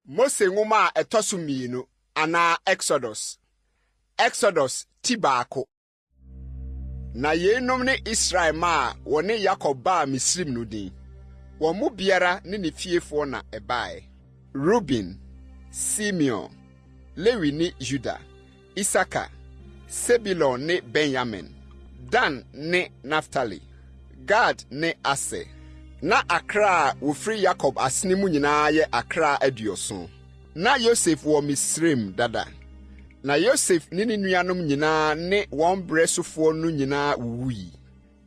Mose Nwoma a ɛtɔ so mmienu anaa Exodus. Exodus ti baako. Na yeinom ne Israel mma a wɔne Yakob baa Misraim no din. Wɔn mu biara ne ne fiefoɔ na ɛbaeɛ. Ruben, Simeon, Lewi ne Yuda, Isakar, Sebulon ne Benyamin, Dan ne Naftali, Gad ne Aser. Ná akra a wɔfiri Yakob asene mu nyinaa yɛ akra aduɔson. Ná Yosef wɔ Misraim dada. Na Yosef ne ne nuanom nyinaa ne wɔn berɛ sofoɔ no nyinaa wuwui.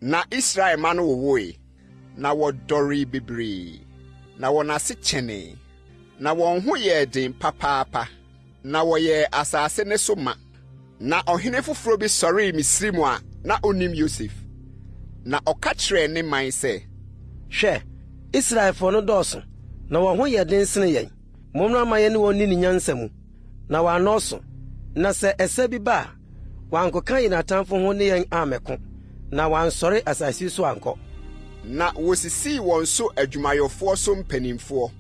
Na Israel mma no wowoe, na wɔdɔree bebree, na wɔn ase kyɛnee, na wɔn ho yɛɛ den papaapa, na wɔyɛɛ asase no so ma. Na ɔhene foforɔ bi sɔree Misraim a na ɔnnim Yosef, na ɔka kyerɛɛ ne man sɛ. Hwɛ, Israelfoɔ no dɔɔso, na wɔn ho yɛ den sene yɛn. Mommra mma yɛne wɔn nni no nyansa mu, na wɔannɔɔso, na sɛ ɛsa bi ba a, wɔankɔka yɛn atamfo ho ne yɛn ammɛko, na wɔansɔre asase yi so ankɔ. Na wosisii wɔn so adwumayɛfoɔ so mpanimfoɔ,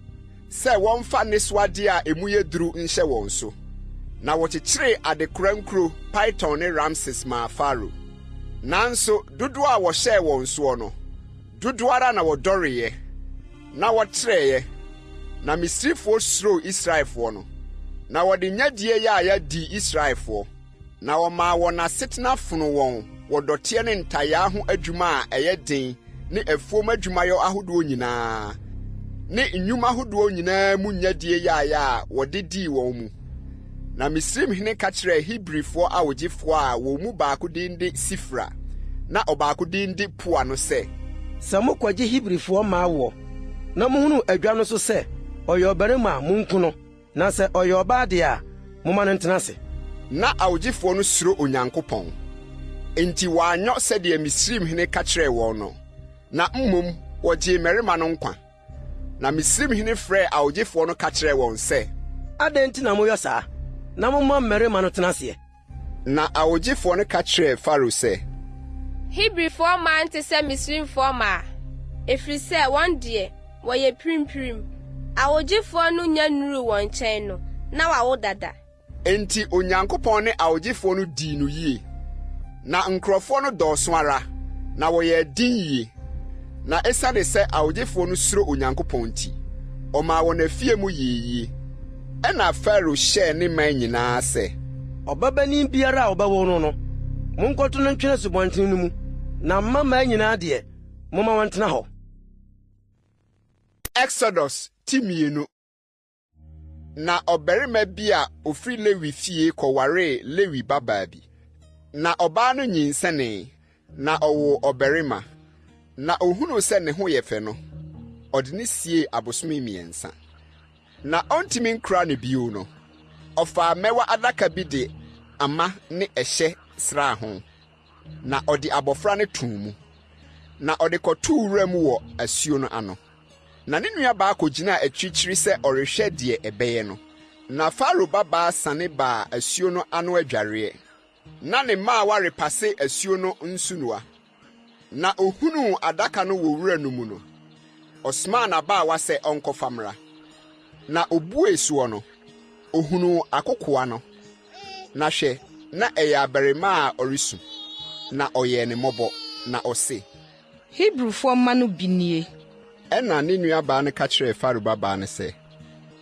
sɛ wɔmfa nnesoadeɛ a emu yɛ duru nhyɛ wɔn so. Na wɔkyekyeree adekora nkuro Piton ne Ramses maa Farao. Nanso dodoɔ a wɔhyɛɛ wɔn soɔ no, dodoɔ ara na wɔdɔreeɛ, na wɔtrɛeɛ, na Misrifoɔ suroo Israelfoɔ no, na wɔde nyadie yaaya dii Israelfoɔ, na wɔmaa wɔn asetena fonoo wɔn wɔ dɔteɛ ne ntayaa ho adwuma a ɛyɛ den ne afuom adwumayɔ ahodoɔ nyinaa, ne nnwuma ahodoɔ nyinaa mu nyadie yaaya a wɔde dii wɔn mu. Na Misraimhene ka kyerɛɛ Hebrifoɔ awogyefoɔ a wɔn mu baako din de Sifra na ɔbaako din de Pua no sɛ. Sɛ mokɔgye Hebrifoɔ mmaa woɔ, na mohunu adwa no so sɛ ɔyɛ ɔbarima a, monku no, na sɛ ɔyɛ ɔbaa deɛ a, momma no ntena ase. Ná awogyefoɔ no suro Onyankopɔn, enti wɔanyɔ sɛdeɛ Misraimhene ka kyerɛɛ wɔn no, na mmom wɔgyee mmarima no nkwa. Na Misraimhene frɛɛ awogyefoɔ no ka kyerɛɛ wɔn sɛ. Adɛn nti na moyɔ saa, na moma mmarima no tena aseɛ? Na awogyefoɔ no ka kyerɛɛ Farao sɛ. Hebrifoɔ mmaa nte sɛ Misraimfoɔ mmaa, ɛfiri sɛ wɔn deɛ, wɔyɛ pirimpirim. Awogyefoɔ no nnya nnuruu wɔn nkyɛn no, na wɔawo dada. Enti Onyankopɔn ne awogyefoɔ no dii no yie. Na nkurɔfoɔ no dɔɔso ara, na wɔyɛɛ den yie. Na esiane sɛ awogyefoɔ no suro Onyankopɔn nti, ɔmaa wɔn afie mu yɛɛ yie. Ɛnna Farao hyɛɛ ne man nyinaa sɛ. Ɔbabanin biara a wɔbɛwo no no, monkɔto no ntwene asubɔnten no mu, na mmammaa nyinaa deɛ, momma wɔntena hɔ. Exodus ti mmienu. Na ɔbarima bi a ofiri Lewi fie kɔwaree Lewi babaa bi. Na ɔbaa no nyinsɛnee, na ɔwoo ɔbarima. Na ohunuu sɛ ne ho yɛ fɛ no, ɔde no siee abosome mmiɛnsa. Na ɔntumi nkora no bio no, ɔfaa mmɛwa adaka bi de ama ne ɛhyɛ sraa ho, na ɔde abɔfra no too mu, na ɔde kɔtoo wuram wɔ asuo no ano. Na ne nuabaa kɔgyinaa akyirikyiri sɛ ɔrehwɛ deɛ ɛbɛyɛ no. Na Farao babaa siane baa asuo no ano adwareɛ. Na ne mmaawa repase asuo no nsunoa. Na ɔhunuu adaka no wɔ wura no mu no, ɔsomaa n'abaawa sɛ ɔnkɔfa mmra. Na ɔbuee soɔ no, ɔhunuu akokoaa no, na hwɛ, na ɛyɛ abarimaa a ɔresu. Na ɔyɛɛ no mmɔbɔ, na ɔse. Hebrifoɔ mma no bi nie. Ɛnna ne nuabaa no ka kyerɛɛ Farao babaa no sɛ.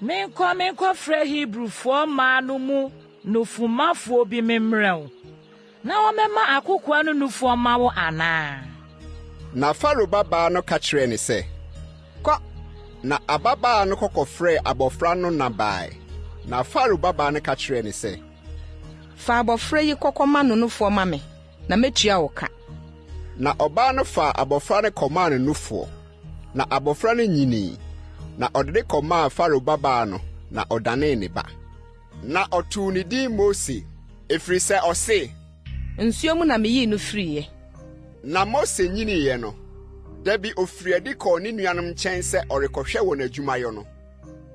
Menkɔ menkɔfrɛ Hebrifoɔ mmaa no mu nufomafoɔ bi memmrɛ wo, na wɔmmɛma akokoaa no nufoɔ mma wo anaa? Na Farao babaa no ka kyerɛɛ no sɛ, Kɔ! Na ababaa no kɔ kɔfrɛɛ abɔfra no na bae. Na Farao babaa no ka kyerɛɛ no sɛ. Fa abɔfra yi kɔ kɔma no nufoɔ ma me, na mɛtua wo ka. Na ɔbaa no faa abɔfra no kɔmaa no nufoɔ, na abɔfra no nyinii, na ɔde no kɔmaa Farao babaa no, na ɔdanee ne ba. Na ɔtoo ne din Mose, ɛfiri sɛ ɔse. Nsuo mu na meyii no firiiɛ. Na Mose nyiniiɛ no, da bi ɔfirii adi kɔɔ ne nuanom nkyɛn sɛ ɔrekɔhwɛ wɔn adwumayɔ no.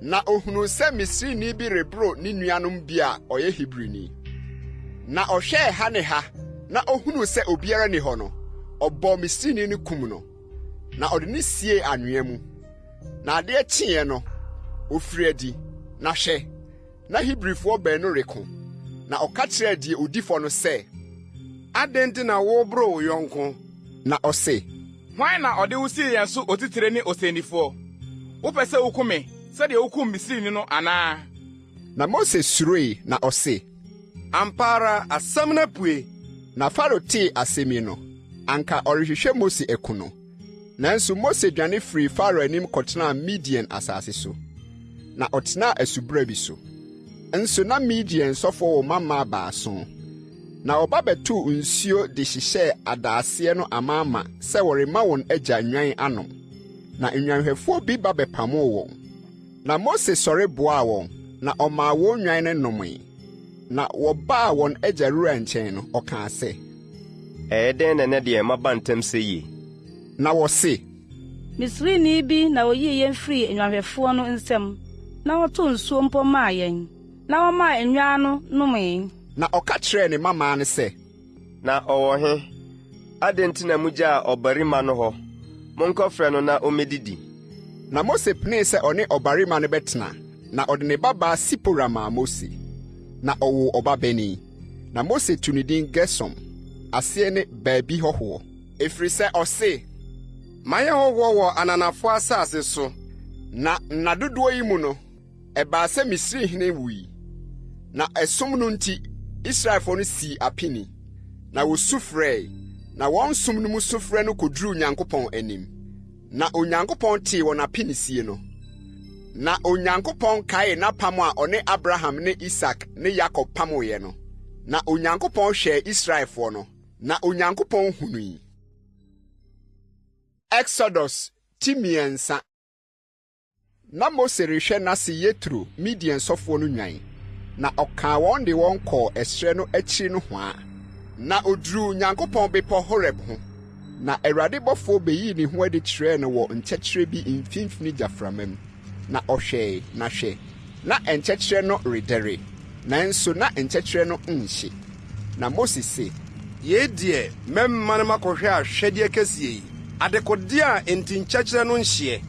Na ohunuu sɛ Misrini bi reboro ne nuanom bi a ɔyɛ Hebrini. Na ɔhwɛɛ ha ne ha na ohunuu sɛ obiara nni hɔ no, ɔbɔɔ Misrini no kum no, na ɔde no siee anwea mu. Na adeɛ kyeeɛ no, ɔfirii adi, Na hwɛ, na Hebrifoɔ baanu reko, na ɔka kyerɛɛ deɛ ɔdi fɔ no sɛ, Adɛn nti na woreboro wo yɔnko? Na ɔse, Hwan na ɔde wo sii yɛn so otitire ne osennifoɔ? Wopɛ sɛ wukum me sɛdeɛ wukum Misrini no anaa? Na Mose suroe, na ɔse, Ampa ara, asɛm no apue! Na Farao tee asɛm yi no, anka ɔrehwehwɛ Mose aku no. Nanso Mose dwane firii Farao anim kɔtenaa Midian asase so, na ɔtenaa asubura bi so. Nso na Midian sɔfoɔ wɔ mmammaa baason. Na wɔba bɛtoo nsuo de hyehyɛɛ adaaseɛ no amaama sɛ wɔrema wɔn agya nnwan anom. Na nnwanhwɛfoɔ bi ba bɛpamoo wɔn. Na Mose sɔre boaa wɔn, na ɔmaa wɔn nnwan no nomee. Na wɔbaa wɔn agya wura nkyɛn no, ɔkaa sɛ. Ɛyɛ dɛn na ɛnnɛ deɛ moaba ntɛm seyie? Na wɔse. Misrini bi na oyii yɛn firii nnwanhwɛfoɔ no nsam, na ɔtoo nsuo mpo maa yɛn, na ɔmaa nnwan no nomee. Na ɔka kyerɛɛ ne mmammaa no sɛ. Na ɔwɔ he? Adɛn nti na mugyaa ɔbarima no hɔ? Monkɔfrɛ no na ommedidi. Na Mose penee sɛ ɔne ɔbarima no bɛtena, na ɔde ne babaa Sipora maa Mose. Na ɔwoo ɔbabanin, na Mose too ne din Gersom, aseɛ ne Baabi Hɔhoɔ. Ɛfiri sɛ ɔse. Mayɛ hɔhoɔ wɔ ananafoɔ asase so. Na nna dodoɔ yi mu no, Ɛbaa sɛ Misrihene wui, na ɛsom no nti Israelfoɔ no sii apini, na wɔsu frɛe, na wɔn som no mu sufrɛ no kɔduruu Nyankopɔn anim. Na Onyankopɔn tee wɔn apinisie no. Na Onyankopɔn kaee n'apam a ɔne Abraham ne Isak ne Yakob pamoeɛ no. Na Onyankopɔn hwɛɛ Israelfoɔ no, na Onyankopɔn hunui. Exodus ti mmiɛnsa. Na Mose rehwɛ n'ase Yetro, Midian sɔfoɔ no nnwan, na ɔkaa wɔn de wɔn kɔɔ ɛserɛ no akyiri nohoa. Na ɔduruu Nyankopɔn bepɔ Horeb ho, na Awurade bɔfoɔ bɛyii ne ho adi kyerɛɛ no wɔ nkyɛkyerɛ bi mfimfini gyaframa mu. Na ɔhwɛe, na hwɛ, na nkyɛkyerɛ no redɛre, nanso na nkyɛkyerɛ no nhye. Na Mose se. Yei deɛ, mɛmane makɔhwɛ ahwɛdeɛ kɛseɛ yi, adekodeɛ a enti nkyɛkyerɛ no nhyeɛ.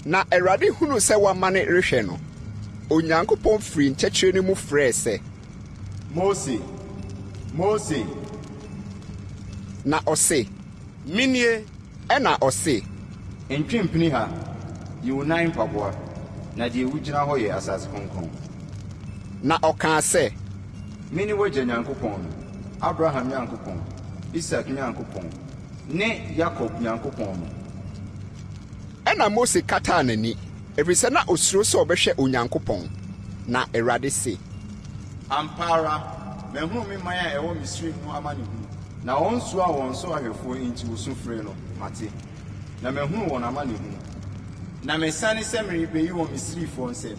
Na Awurade hunuu sɛ wamane rehwɛ no, Onyankopɔn firii nkyɛkyerɛ no mu frɛɛ sɛ. Mose! Mose! Na ɔse. Menie! Ɛnna ɔse. Ntwe mpini ha, yi wo nan mpaboa, na deɛ wugyina hɔ yɛ asase kronkron. Na ɔkaa sɛ. Mene w'agya Nyankopɔn no, Abraham Nyankopɔn, Isak Nyankopɔn, ne Yakob Nyankopɔn no. Ɛnna Mose kataa n'ani, ɛfiri sɛ na ɔsuro sɛ ɔbɛhwɛ Onyankopɔn. Na Awurade se. Ampa ara, mahunu me man a ɛwɔ Misraim no amanehunu. Na wɔn su a wɔn so ahwɛfoɔ nti wɔsu frɛ no, mate, na mahunu wɔn amanehunu. Na masiane sɛ merebɛyi wɔn Misrifoɔ nsam,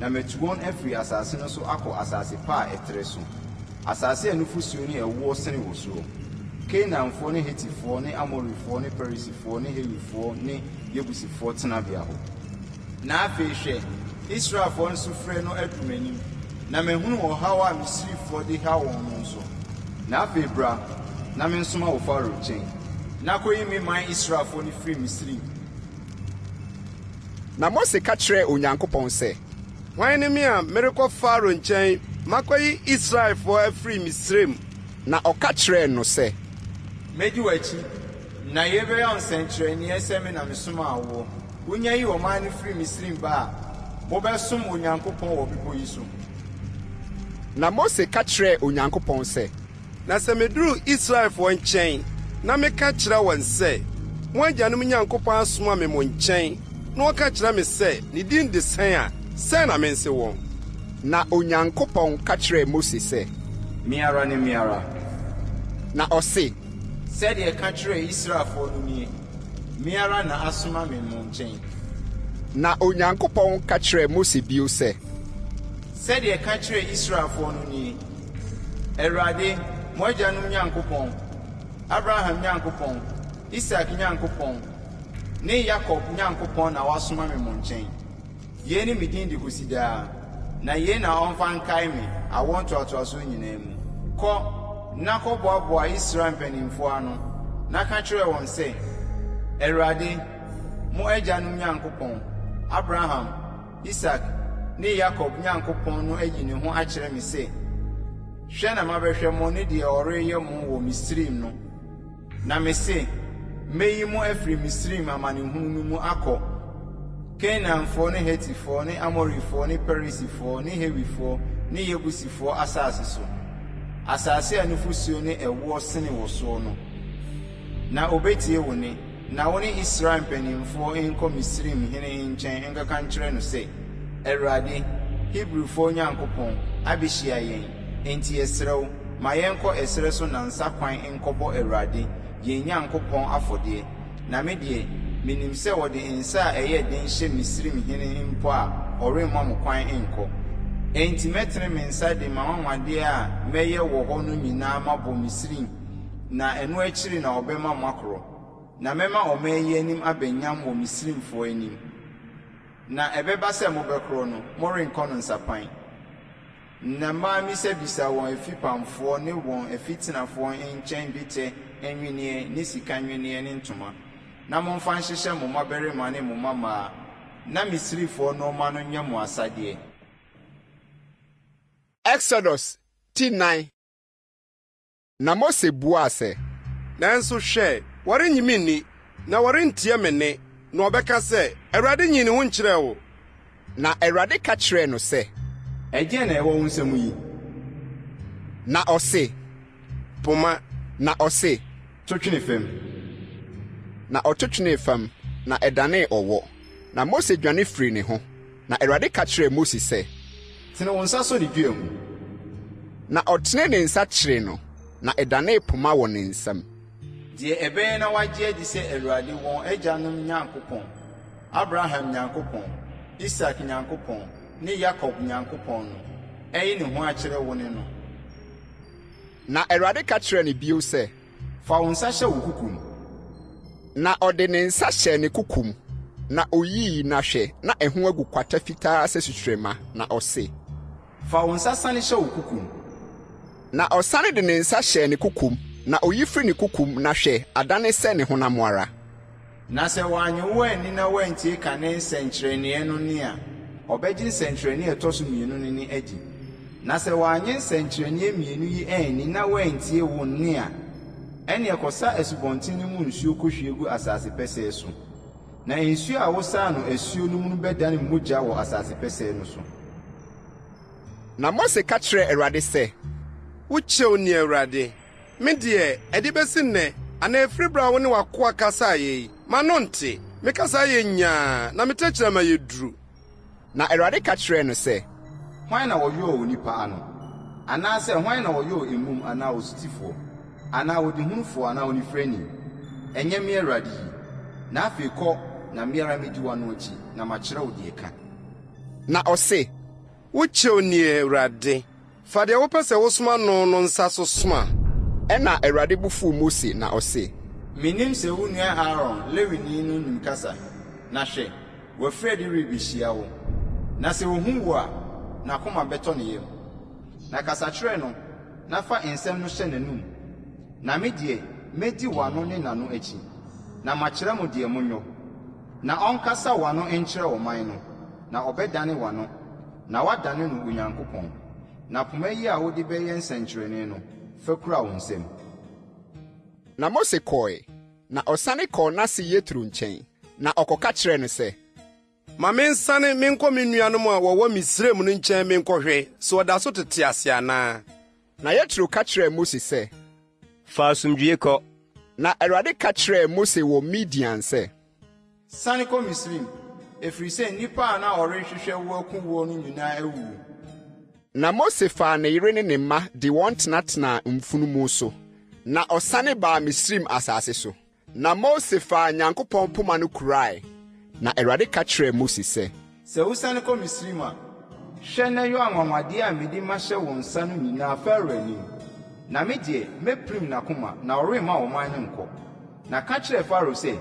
na matu wɔn afiri asase no so akɔ asase pa a ɛtrɛ so, asase a nufosuo ne ɛwoɔ sene wɔ soɔ, Kanaanfoɔ ne Hetifoɔ ne Amorifoɔ ne Perisifoɔ ne Hewifoɔ ne Yebusifoɔ tenabea hɔ. Na afei hwɛ, Israelfoɔ no sufrɛ no aduru m'anim, na mahunu ɔhaw a Misrifoɔ de haw wɔn no nso. Na afei bra, na mensoma wo Farao nkyɛn, na kɔyi me man Israelfoɔ no firi Misraim. Na Mose ka kyerɛɛ Onyankopɔn sɛ. Hwan ne me a merekɔ Farao nkyɛn makɔyi Israelfoɔ afiri Misraim? Na ɔka kyerɛɛ no sɛ. Mɛdi w'akyi, na yei bɛyɛ wo nsɛnkyerɛnneɛ sɛ me na mesomaa woɔ. Wonya yi ɔman no firi Misraim ba a, mobɛsom Onyankopɔn wɔ bepɔ yi so. Na Mose ka kyerɛɛ Onyankopɔn sɛ. Na sɛ meduru Israelfoɔ nkyɛn na meka kyerɛ wɔn sɛ, 'Mo agyanom Nyankopɔn asoma me mo nkyɛn, na wɔka kyerɛ me sɛ, 'Ne din de sɛn a, sɛn na mense wɔn? Na Onyankopɔn ka kyerɛɛ Mose sɛ. Me ara ne me ara. Na ɔse. Sɛdeɛ ka kyerɛ Israelfoɔ no nie, 'Me ara na asoma me mo nkyɛn. Na Onyankopɔn ka kyerɛɛ Mose bio sɛ. Sɛdeɛ ka kyerɛ Israelfoɔ no nie, 'Awurade, mo agyanom Nyankopɔn, Abraham Nyankopɔn, Isak Nyankopɔn ne Yakob Nyankopɔn na wasoma me mo nkyɛn. Yei ne me din de kɔsi daa, na yei na ɔmfa nkae me awoɔ ntoatoasoɔ nyinaa mu. Kɔ, na kɔboaboa Israel mpanimfoɔ ano, na ka kyerɛ wɔn sɛ, 'Awurade, mo agyanom Nyankopɔn, Abraham, Isak. ne Yakob Nyankopɔn no ayi ne ho akyerɛ me sɛ, Hwɛ na mabɛhwɛ mo ne deɛ ɔreyɛ mo wɔ Misraim no. Na mese, Mɛyi mo afiri Misraim amanehunu no mu akɔ Kanaanfoɔ ne Hetifoɔ ne Amorifoɔ ne Perisifoɔ ne Hewifoɔ ne Yebusifoɔ asase so, asase a nufosuo ne ɛwoɔ sene wɔ soɔ no. Na ɔbɛtie wo nne, na wo ne Israel mpanimfoɔ nkɔ Misraim hene nkyɛn nkɔka nkyerɛ no sɛ, Awurade, Hebrifoɔ Nyankopɔn, abɛhyia yɛn, enti yɛsrɛ wo, ma yɛnkɔ ɛserɛ so nnansa kwan nkɔbɔ Awurade, yɛn Nyankopɔn afɔdeɛ. Na me deɛ, menim sɛ wɔde nsa a ɛyɛ den hyɛ Misraim hene mpo a, ɔremma mo kwan nkɔ. Enti mɛtene me nsa de m'anwanwadeɛ a mɛyɛ wɔ hɔ no nyinaa mabɔ Misraim, na ɛno akyiri na ɔbɛma moakorɔ. Na mɛma ɔman yi anim aba nyam wɔ Misraimfoɔ anim. Na ɛbɛba sɛ mobɛkorɔ no, morenkɔ no nsapan. Na mmaa mmisabisa wɔn afipamfoɔ ne wɔn afitenafoɔ nkyɛn dwetɛ nnwenneɛ ne sika nnwenneɛ ne ntoma, na momfa nhyehyɛ mo mmabarima ne mo mmammaa, na Misrifoɔ nnoɔma no nyɛ mo asadeɛ. Exodus ti 4. Na Mose buaa sɛ. Nanso hwɛ, wɔrennye me nni, na wɔrentie me nne, na wɔbɛka sɛ, 'Awurade nyii ne ho nkyerɛɛ wo. Na Awurade ka kyerɛɛ no sɛ. Ɛdeɛn na ɛwɔ wo nsa mu yi? Na ɔse. Poma. Na ɔse. To twene fam. Na ɔto twenee fam, na ɛdanee ɔwɔ. Na Mose dwane firii ne ho. Na Awurade ka kyerɛɛ Mose sɛ. Tene wo nsa sɔ ne dua mu. Na ɔtenee ne nsa kyeree no, na ɛdanee poma wɔ ne nsam. Deɛ ɛbɛyɛ na wɔagye adi sɛ Awurade, wɔn agyanom Nyankopɔn, Abraham Nyankopɔn, Isak Nyankopɔn ne Yakob Nyankopɔn no, ayi ne ho akyerɛ wo ne no. Na Awurade ka kyerɛɛ no bio sɛ. Fa wo nsa hyɛ wo koko mu. Na ɔde ne nsa hyɛɛ ne koko mu, na oyii, na hwɛ, na ɛho agu kwata fitaa sɛ sukyerɛmma, na ɔse. Fa wo nsa sane hyɛ wo koko mu. Na ɔsane de ne nsa hyɛɛ ne koko mu, na oyi firi ne koko mu, na hwɛ, adane sɛ ne honam ara. Na sɛ wannye wo anni na woantie kane nsɛnkyerɛnneɛ no nne a, ɔbɛgye nsɛnkyerɛnneɛ a ɛtɔ so mmienu no nne adi. Na sɛ wannye nsɛnkyerɛnneɛ mmienu yi anni na wantie wo nne a, ɛnneɛ kɔsa asubɔnten no mu nsuo kɔhwie gu asase pɛsɛɛ so. Na nsuo a wosaa no asuo no mu no bɛdane mogya wɔ asase pɛsɛɛ no so. Na Mose ka kyerɛɛ Awurade sɛ. Wo kyɛw ni, Awurade, Me deɛ, ɛde bɛsi nnɛ, anaa ɛfiri berɛ a wo ne w'akoa kasaeɛ yi, m'ano nte, me kasa yɛ nyaa, na me tɛkyerɛma yɛ duru. Na Awurade ka kyerɛɛ no sɛ. Hwan na ɔyɔɔ onipa ano? Anaasɛ hwan na ɔyɔɔ emum anaa osutifoɔ, anaa ɔdehunufoɔ anaa onifirani? Ɛnyɛ me Awurade yi? Na afei kɔ, na me ara mɛdi w'ano akyi, na makyerɛ wo deɛ ka. Na ɔse. Wo kyɛw nie, Awurade, Fa deɛ wopɛ sɛ wosoma no no nsa so soma. Ɛnna Awurade bo fuu Mose, na ɔse. Mennim sɛ wo nua Aaron, Lewini no nim kasa, na hwɛ, wafiri adi rebehyia wo, na sɛ ohu wo a, n'akoma bɛtɔ ne yam. Na kasa kyerɛ no, na fa nsɛm no hyɛ n'anom, na me deɛ, mɛdi w'ano ne n'ano akyi, na makyerɛ mo deɛ monyɔ. Na ɔnkasa w'ano nkyerɛ ɔman no, na ɔbɛdane w'ano. Na woadane no Onyankopɔn. Na poma yi a wode bɛyɛ nsɛnkyerɛnne no, fa kura wo nsam. Na Mose kɔe, na ɔsane kɔɔ n'ase Yetro nkyɛn, na ɔkɔka kyerɛɛ no sɛ. Ma mensane menkɔ me nuanom a wɔwɔ Misraim no nkyɛn menkɔhwɛ sɛ wɔda so tete ase anaa. Na Yetro ka kyerɛɛ Mose sɛ. Fa asomdwoe kɔ. Na Awurade ka kyerɛɛ Mose wɔ Midian sɛ. Sane kɔ Misraim, ɛfiri sɛ nnipa a na wɔrehwehwɛ wo aku woɔ no nyinaa awuwu. Na Mose faa ne yere ne ne mma de wɔn tenatenaa mfunumu so, na ɔsane baa Misraim asase so. Na Mose faa Nyankopɔn poma no kurae. Na Awurade ka kyerɛɛ Mose sɛ. Sɛ wosiane kɔ Misraim a, hwɛ na yɔ anwanwadeɛ a mede mahyɛ wo nsa no nyinaa Farao anim. Na me deɛ, mɛpirim n'akoma, na ɔremma ɔman no nkɔ. Na ka kyerɛ Farao sɛ,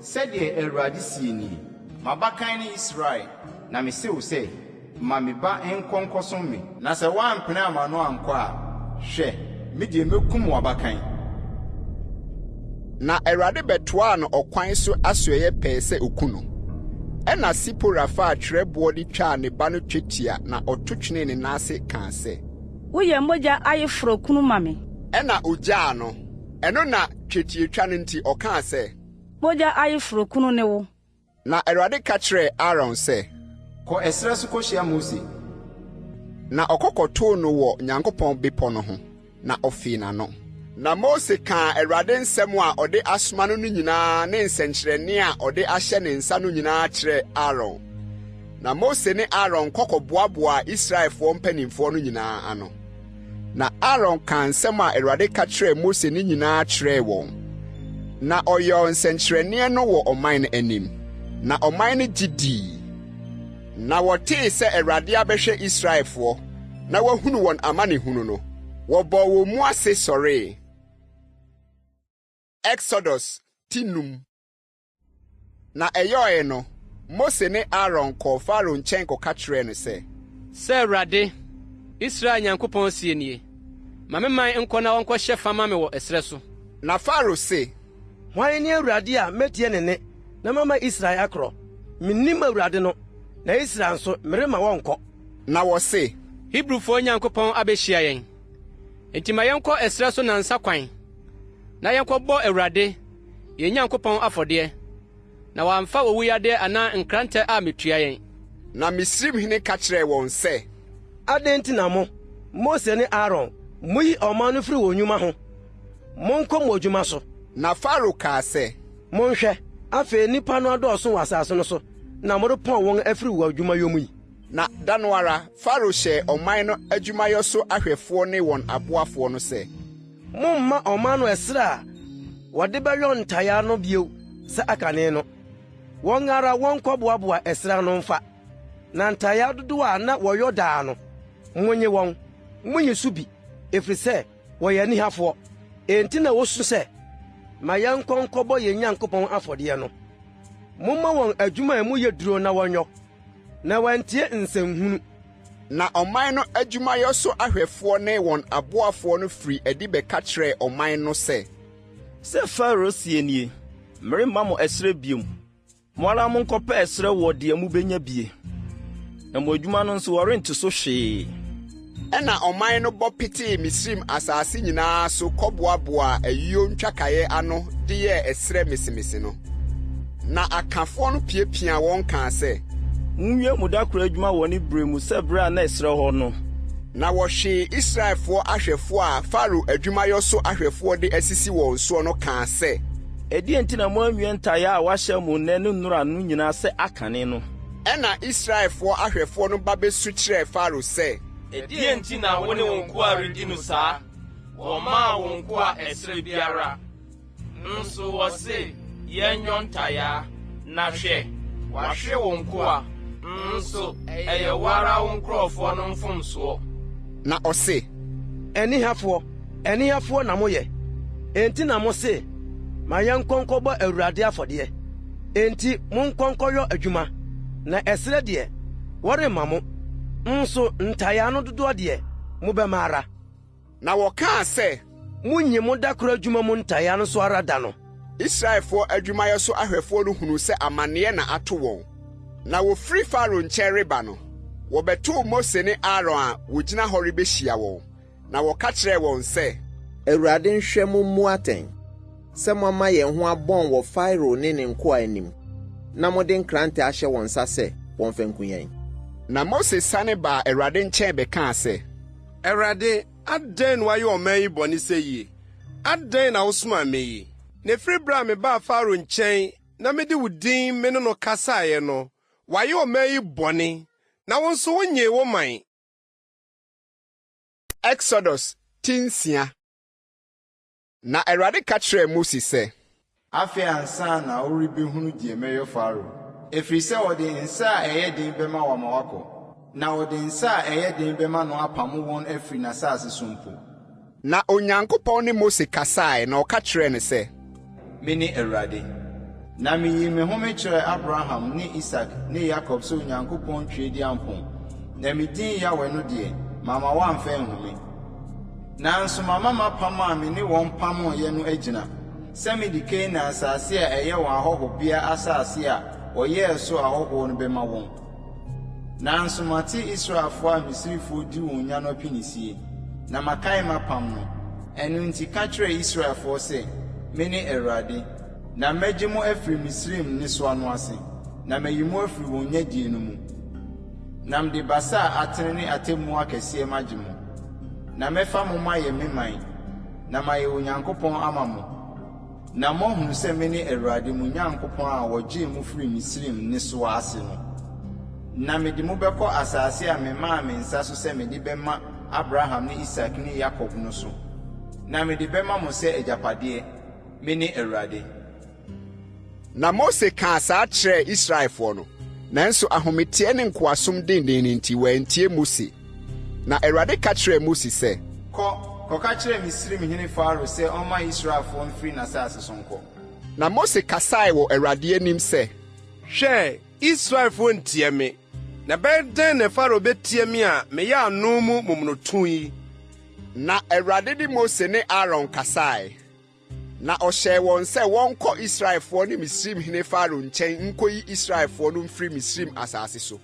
'Sɛdeɛ Awurade seɛ nie, M'abakan ne Israel, na mese wo sɛ, Ma me ba nkɔ nkɔsom me. Na sɛ woampene amma no ankɔ a, hwɛ, me deɛ mɛkum w'abakan. Na Awurade bɛtoaa no ɔkwan so asoɛeɛ pɛɛ sɛ ɔku no. Ɛnna Sipora faa twerɛboɔ de twaa ne ba no twetia na ɔto twenee ne nan ase kaa sɛ. Woyɛ mogya ayeforɔkunu ma me. Ɛnna ɔgyaa no. Ɛno na twetiatwa no nti ɔkaa sɛ. Mogya ayeforɔkunu ne wo. Na Awurade ka kyerɛɛ Aaron sɛ. Kɔ ɛserɛ so kɔhyia Mose. Na ɔkɔ kɔtoo no wɔ Nyankopɔn bepɔ no ho, na ɔfee n'ano. Na Mose kaa Awurade nsɛm a ɔde asoma no no nyinaa ne nsɛnkyerɛnne a ɔde ahyɛ ne nsa no nyinaa kyerɛɛ Aaron. Na Mose ne Aaron kɔ kɔboaboaa Israelfoɔ mpanimfoɔ no nyinaa ano. Na Aaron kaa nsɛm a Awurade ka kyerɛɛ Mose no nyinaa kyerɛɛ wɔn. Na ɔyɔɔ nsɛnkyerɛnneɛ no wɔ ɔman no anim, na ɔman no gye dii. Na wɔtee sɛ Awurade abɛhwɛ Israelfoɔ na wahunu wɔn amanehunu no, wɔbɔɔ wɔn mu ase sɔree. Exodus ti num. Na ɛyɔe no, Mose ne Aaron kɔɔ Farao nkyɛn kɔka kyerɛɛ no sɛ. Sɛ Awurade, Israel Nyankopɔn seɛ nie, 'Ma me man nkɔ na wɔnkɔhyɛ fa mma me wɔ ɛserɛ so. Na Farao se. Hwan ne Awurade a metie ne nne na mama Israel akorɔ? Minnim Awurade no, na Israel nso, meremma wɔnkɔ. Na wɔse. Hebrifoɔ Nyankopɔn abehyia yɛn. Enti ma yɛnkɔ ɛserɛ so nnansa kwan, na yɛnkɔbɔ Awurade, yɛn Nyankopɔn afɔdeɛ, na wamfa owuyadeɛ anaa nkrantɛ ammetua yɛn. Na Misraimhene ka kyerɛɛ wɔn sɛ. Adɛn nti na mo, Mose ne Aaron, muyi ɔman no firi wɔn nnwuma ho? Monkɔ mo adwuma so! Na Farao kaa sɛ. Monhwɛ, afei nnipa no adɔɔso wɔ asase no so, na morepɔn wɔn afiri wɔn adwumayɔ mu yi. Na da no ara, Farao hyɛɛ ɔman no adwumayɔ so ahwɛfoɔ ne wɔn aboafoɔ no sɛ. Mommma ɔman no ɛserɛ a wɔde bɛyɔ ntayaa no bio sɛ akane no. Wɔn ara wɔnkɔboaboa ɛserɛ ano mfa. Na ntayaa dodoɔ a na wɔyɔ daa no, monnye wɔn. Monnye so bi, ɛfiri sɛ wɔyɛ anihafoɔ. Enti na wosu sɛ, 'Ma yɛnkɔ nkɔbɔ yɛn Nyankopɔn afɔdeɛ no. Momma wɔn adwuma a emu yɛ duro na wɔnyɔ, na wɔantie nsɛnhunu. Na ɔman no adwumayɛ so ahwɛfoɔ ne wɔn aboafoɔ no firii adi bɛka kyerɛɛ ɔman no sɛ. Sɛ Farao seɛ nie, 'Meremma mo ɛserɛ bio. Mo ara monkɔpɛ ɛserɛ wɔ deɛ mobɛnya bie, na mo adwuma no nso wɔrente so hwee. Ɛnna ɔman no bɔ petee Misraim asase nyinaa so kɔboaboaa ayuo ntwakaeɛ ano de yɛɛ ɛserɛ mesemese no. Na akafoɔ no piapiaa wɔn kaa sɛ. Monwie mo da koro adwuma wɔ ne berɛ mu sɛ berɛ a na ɛserɛ hɔ no. Na wɔhwee Israelfoɔ ahwɛfoɔ a Farao adwumayɔ so ahwɛfoɔ de asisi wɔn soɔ no kaa sɛ. Ɛdeɛn nti na moanwie ntayaa a wɔahyɛ mo nnɛ ne nnora no nyinaa sɛ akane no? Ɛnna Israelfoɔ ahwɛfoɔ no ba bɛsu kyerɛɛ Farao sɛ. Ɛdeɛn nti na wo ne wo nkoa redi no saa? Wɔmmaa wo nkoa ɛserɛ biara. Nso wɔse, Yɛnyɔ ntayaa, na hwɛ, wɔahwe wo nkoa, nso ɛyɛ wo ara wo nkurɔfoɔ no mfomsoɔ. Na ɔse. Anihafoɔ, anihafoɔ na moyɛ, enti na mose, Ma yɛnkɔ nkɔbɔ Awurade afɔdeɛ. Enti monkɔ nkɔyɔ adwuma, na ɛserɛ deɛ, wɔremma mo, nso ntayaa no dodoɔ deɛ, mobɛma ara. Na wɔkaa sɛ. Munnye mo da koro adwuma mu ntayaa no so ara da no. Israelfoɔ adwumayɛ so ahwɛfoɔ no hunuu sɛ amanneɛ na ato wɔn. Na wɔfiri Farao nkyɛn reba no, wɔbɛtoo Mose ne Aaron a wɔgyina hɔ rebɛhyia wɔn, na wɔka kyerɛɛ wɔn sɛ. Awurade nhwɛ mo mmu atɛn, sɛ moama yɛn ho abɔn wɔ Farao ne ne nkoa anim, na mode nkrante ahyɛ wɔn nsa sɛ wɔmfa nku yɛn. Na Mose sane baa Awurade nkyɛn bɛkaa sɛ. Awurade, adɛn na woayɛ ɔman yi bɔne seyie? Adɛn na wosomaa me yi? Na ɛfiri berɛ a mebaa Farao nkyɛn na mede wo din me ne no kasaeɛ no, wayɛ ɔman yi bɔne, na wo nso wonnyee wo man. Exodus ti nsia. Na Awurade ka kyerɛɛ Mose sɛ. Afei ansa na worebɛhunu deɛ mɛyɔ Farao, ɛfiri sɛ ɔde nsa a ɛyɛ den bɛma wo ama woakɔ, na ɔde nsa a ɛyɛ den bɛma no apamo wɔn afiri n'asase so mpo. Na Onyankopɔn ne Mose kasae, na ɔka kyerɛɛ no sɛ. Mene Awurade. Na miyii me ho mekyerɛɛ Abraham ne Isak ne Yakob sɛ Onyankopɔn Tweaduampɔn, na me din Yahweh no deɛ, mamma wɔamfa anhu me. Nanso mama m'apam a me ne wɔn pameeɛ no agyina, sɛ mede Kanaan asase a ɛyɛ wɔn ahɔhobea asase a. wɔyɛɛ so ahɔhoɔ no bɛma wɔn. Nanso mate Israelfoɔ a Misrifoɔ di wɔn nya no apinisie, na makae m'apam no. Ɛno nti ka kyerɛ Israelfoɔ sɛ, Mene Awurade. Na mɛgye mo afiri Misraim nnesoa no ase, na mayi mo afiri wɔn nyadie no mu. Na mede basa a atene ne atemmuo akɛseɛ magye mo. Na mɛfa mo mayɛ me man, na mayɛ Onyankopɔn ama mo, na moahunu sɛ mene Awurade mo Nyankopɔn a ɔgyee mo firii Misraim nnesoa ase no. Na mede mo bɛkɔ asase a memaa me nsa so sɛ mede bɛma Abraham ne Isak ne Yakob no so, na mede bɛma mo sɛ agyapadeɛ. Mene Awurade. Na Mose kaa saa kyerɛɛ Israelfoɔ no, nanso ahometeɛ ne nkoasom dennen no nti wɔantie Mose. Na Awurade ka kyerɛɛ Mose sɛ. Kɔ, kɔka kyerɛ Misraimhene Farao sɛ ɔmma Israelfoɔ mfiri n'asase so nkɔ. Na Mose kasae wɔ Awurade anim sɛ. Hwɛ, Israelfoɔ ntie me, na ɛbɛyɛ dɛn na Farao bɛtie me a meyɛ ano mu momonoto yi? Na Awurade ne Mose ne Aaron kasae. Na ɔhyɛɛ wɔn sɛ wɔnkɔ Israelfoɔ ne Misraimhene Farao nkyɛn nkɔyi Israelfoɔ no mfiri Misraim asase so.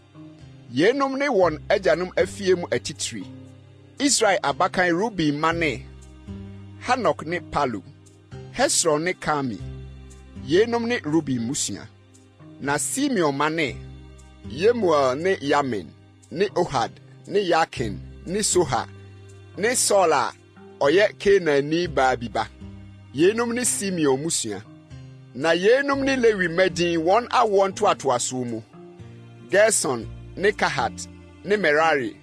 Yeinom ne wɔn agyanom afie mu atitire: Israel abakan Ruben mma ne, Hanok ne Palu, Hesron ne Karmi. Yeinom ne Ruben mmusua. Na Simeon mma ne, Yemuel ne Yamin ne Ohad ne Yakin ne Sohar ne Saul a ɔyɛ Kanaanni baa bi ba. Yeinom ne Simeon mmusua. Na yeinom ne Lewi mma din wɔn awoɔ ntoatoasoɔ mu: Gerson ne Kahat ne Merari.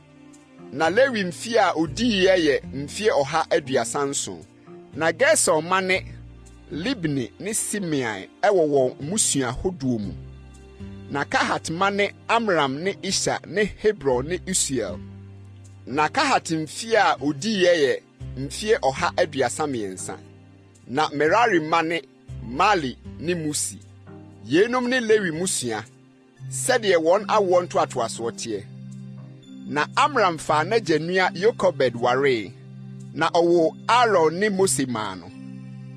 Na Lewi mfeɛ a ɔdiiɛ yɛ mfeɛ 137. Na Gerson mma ne, Libni ne Simei wɔ wɔn mmusua hodoɔ mu. Na Kahat mma ne Amram ne Ishar ne Hebron ne Usiel. Na Kahat mfeɛ a ɔdiiɛ yɛ mfeɛ 133. Na Merari mma ne, Mali ne Musi. Yeinom ne Lewi mmusua. Sɛdeɛ wɔn awoɔ ntoatoasoɔ teɛ. Na Amram faa n'agya nua Yokebed waree, na ɔwoo Aaron ne Mose maa no.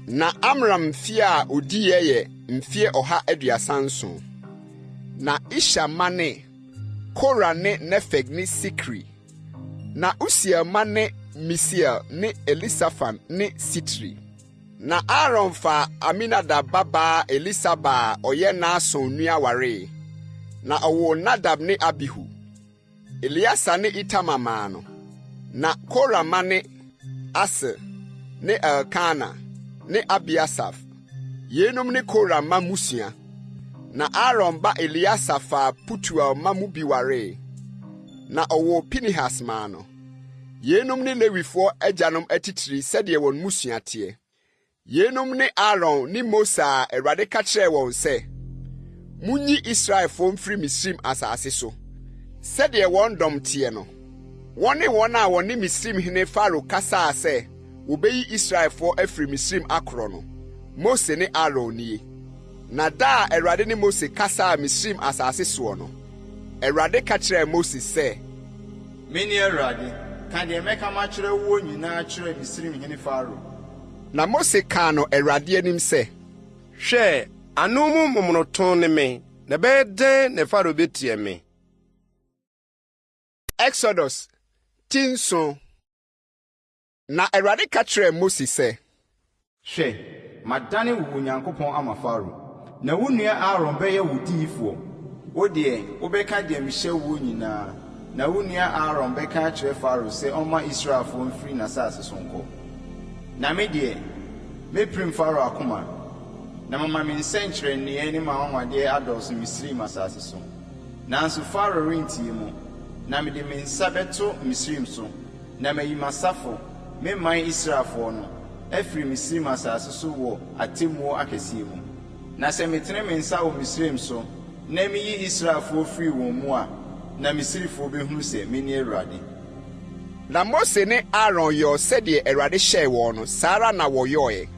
Na Amram mfeɛ a ɔdiiɛ yɛ mfeɛ 137. Na Ishar mma ne, Kora ne Nefeg ne Sikri. Na Usiel mma ne Misiel ne Elisafan ne Sitri. Na Aaron faa Aminadab babaa Elisaba a ɔyɛ Nahson nua waree, na ɔwoo Nadab ne Abihu, Eleasa ne Itamar maa no. Na Kora mma ne, Asir ne Elkana ne Abiasaf. Yeinom ne Kora mma mmusua. Na Aaron ba Eleasa faa Putuel mma mu bi waree, na ɔwoo Pinehas maa no. Yeinom ne Lewifoɔ agyanom atitire sɛdeɛ wɔn mmusua teɛ. Yeinom ne Aaron ne Mose a Awurade ka kyerɛɛ wɔn sɛ, Monyi Israelfoɔ mfiri Misraim asase so, sɛdeɛ wɔn dɔm teɛ no. Wɔne wɔn a wɔne Misraimhene Farao kasaa sɛ wɔbɛyi Israelfoɔ afiri Misraim akorɔ no, Mose ne Aaron nie. Na da a Awurade ne Mose kasaa Misraim asase soɔ no, Awurade ka kyerɛɛ Mose sɛ. Mene Awurade. Ka deɛ mɛka makyerɛ woɔ nyinaa kyerɛ Misraimhene Farao. Na Mose kaa no Awurade anim sɛ. Hwɛ, ano mu momonoto ne me, na ɛbɛyɛ dɛn na Farao betie me? Exodus ti nson. Na Awurade ka kyerɛɛ Mose sɛ. Hwɛ, madane wo Onyankopɔn ama Farao, na wo nua Aaron bɛyɛ wo diyifoɔ. Wo deɛ, wobɛka deɛ mehyɛ woɔ nyinaa, na wo nua Aaron bɛka akyerɛ Farao sɛ ɔmma Israelfoɔ mfiri n'asase so nkɔ. Na me deɛ, mɛpirim Farao akoma, na mama me nsɛnkyerɛnneɛ ne m'anwanwadeɛ adɔɔso Misraim asase so. Nanso Farao rentie mo, na mede me nsa bɛto Misraim so. Na mayi m'asafo, me man Israelfoɔ no, afiri Misraim asase so wɔ atemmuo akɛseɛ mu. Na sɛ metene me nsa wɔ Misraim so na meyi Israelfoɔ firi wɔn mu a, na Misrifoɔ bɛhunu sɛ mene Awurade. Na Mose ne Aaron yɔɔ sɛdeɛ Awurade hyɛɛ wɔn no, saa ara na wɔyɔeɛ.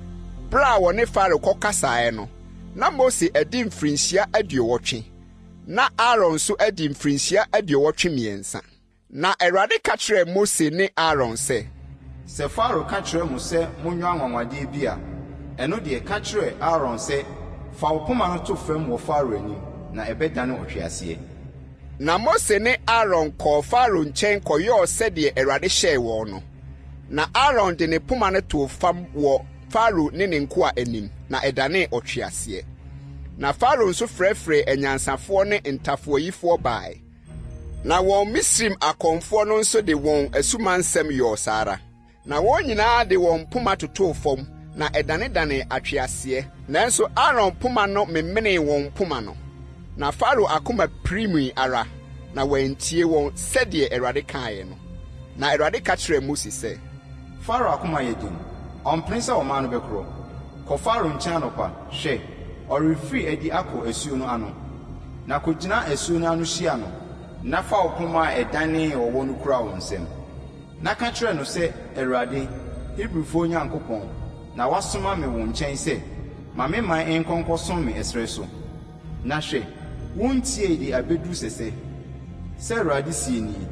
Berɛ a wɔne Farao kɔkasaeɛ no, na Mose adi mfirinhyia aduɔwɔtwe, na Aaron nso adi mfirinhyia 83. Na Awurade ka kyerɛɛ Mose ne Aaron sɛ. Sɛ Farao ka kyerɛ mo sɛ monyɔ anwanwadeɛ bi a, ɛno deɛ, ka kyerɛ Aaron sɛ, 'Fa wo poma no to fam wɔ Farao anim, na ɛbɛdane ɔtweaseɛ. Na Mose ne Aaron kɔɔ Farao nkyɛn kɔyɔɔ sɛdeɛ Awurade hyɛɛ wɔn no. Na Aaron de ne poma no too fam wɔ Farao ne ne nkoa anim, na ɛdanee ɔtweaseɛ. Na Farao nso frɛfrɛɛ anyansafoɔ ne ntafowayifoɔ bae. Na wɔn Misraim akɔmfoɔ no nso de wɔn asumansɛm yɔɔ saa ara. Na wɔn nyinaa de wɔn mpoma totoo fam, na ɛdanedanee atweaseɛ. Nanso Aaron poma no memenee wɔn mpoma no. Na Farao akoma pirimii ara, na wantie wɔn sɛdeɛ Awurade kaeɛ no. Na Awurade ka kyerɛɛ Mose sɛ. Farao akoma yɛ den, ɔmpene sɛ ɔman no bɛkorɔ. Kɔ Farao nkyɛn anɔpa, hwɛ, ɔrefiri adi akɔ asuo no ano. Na kɔgyina asuo no ano hyia no, na fa wo poma a ɛdanee ɔwɔ no kura wo nsam. Na ka kyerɛ no sɛ, 'Awurade, Hebrifoɔ Nyankopɔn, na wasoma me wo nkyɛn sɛ, Ma me man nkɔ nkɔsom me ɛserɛ so. Na hwɛ, wontiee de abɛduru sɛsɛ. Sɛ Awurade seɛ nie,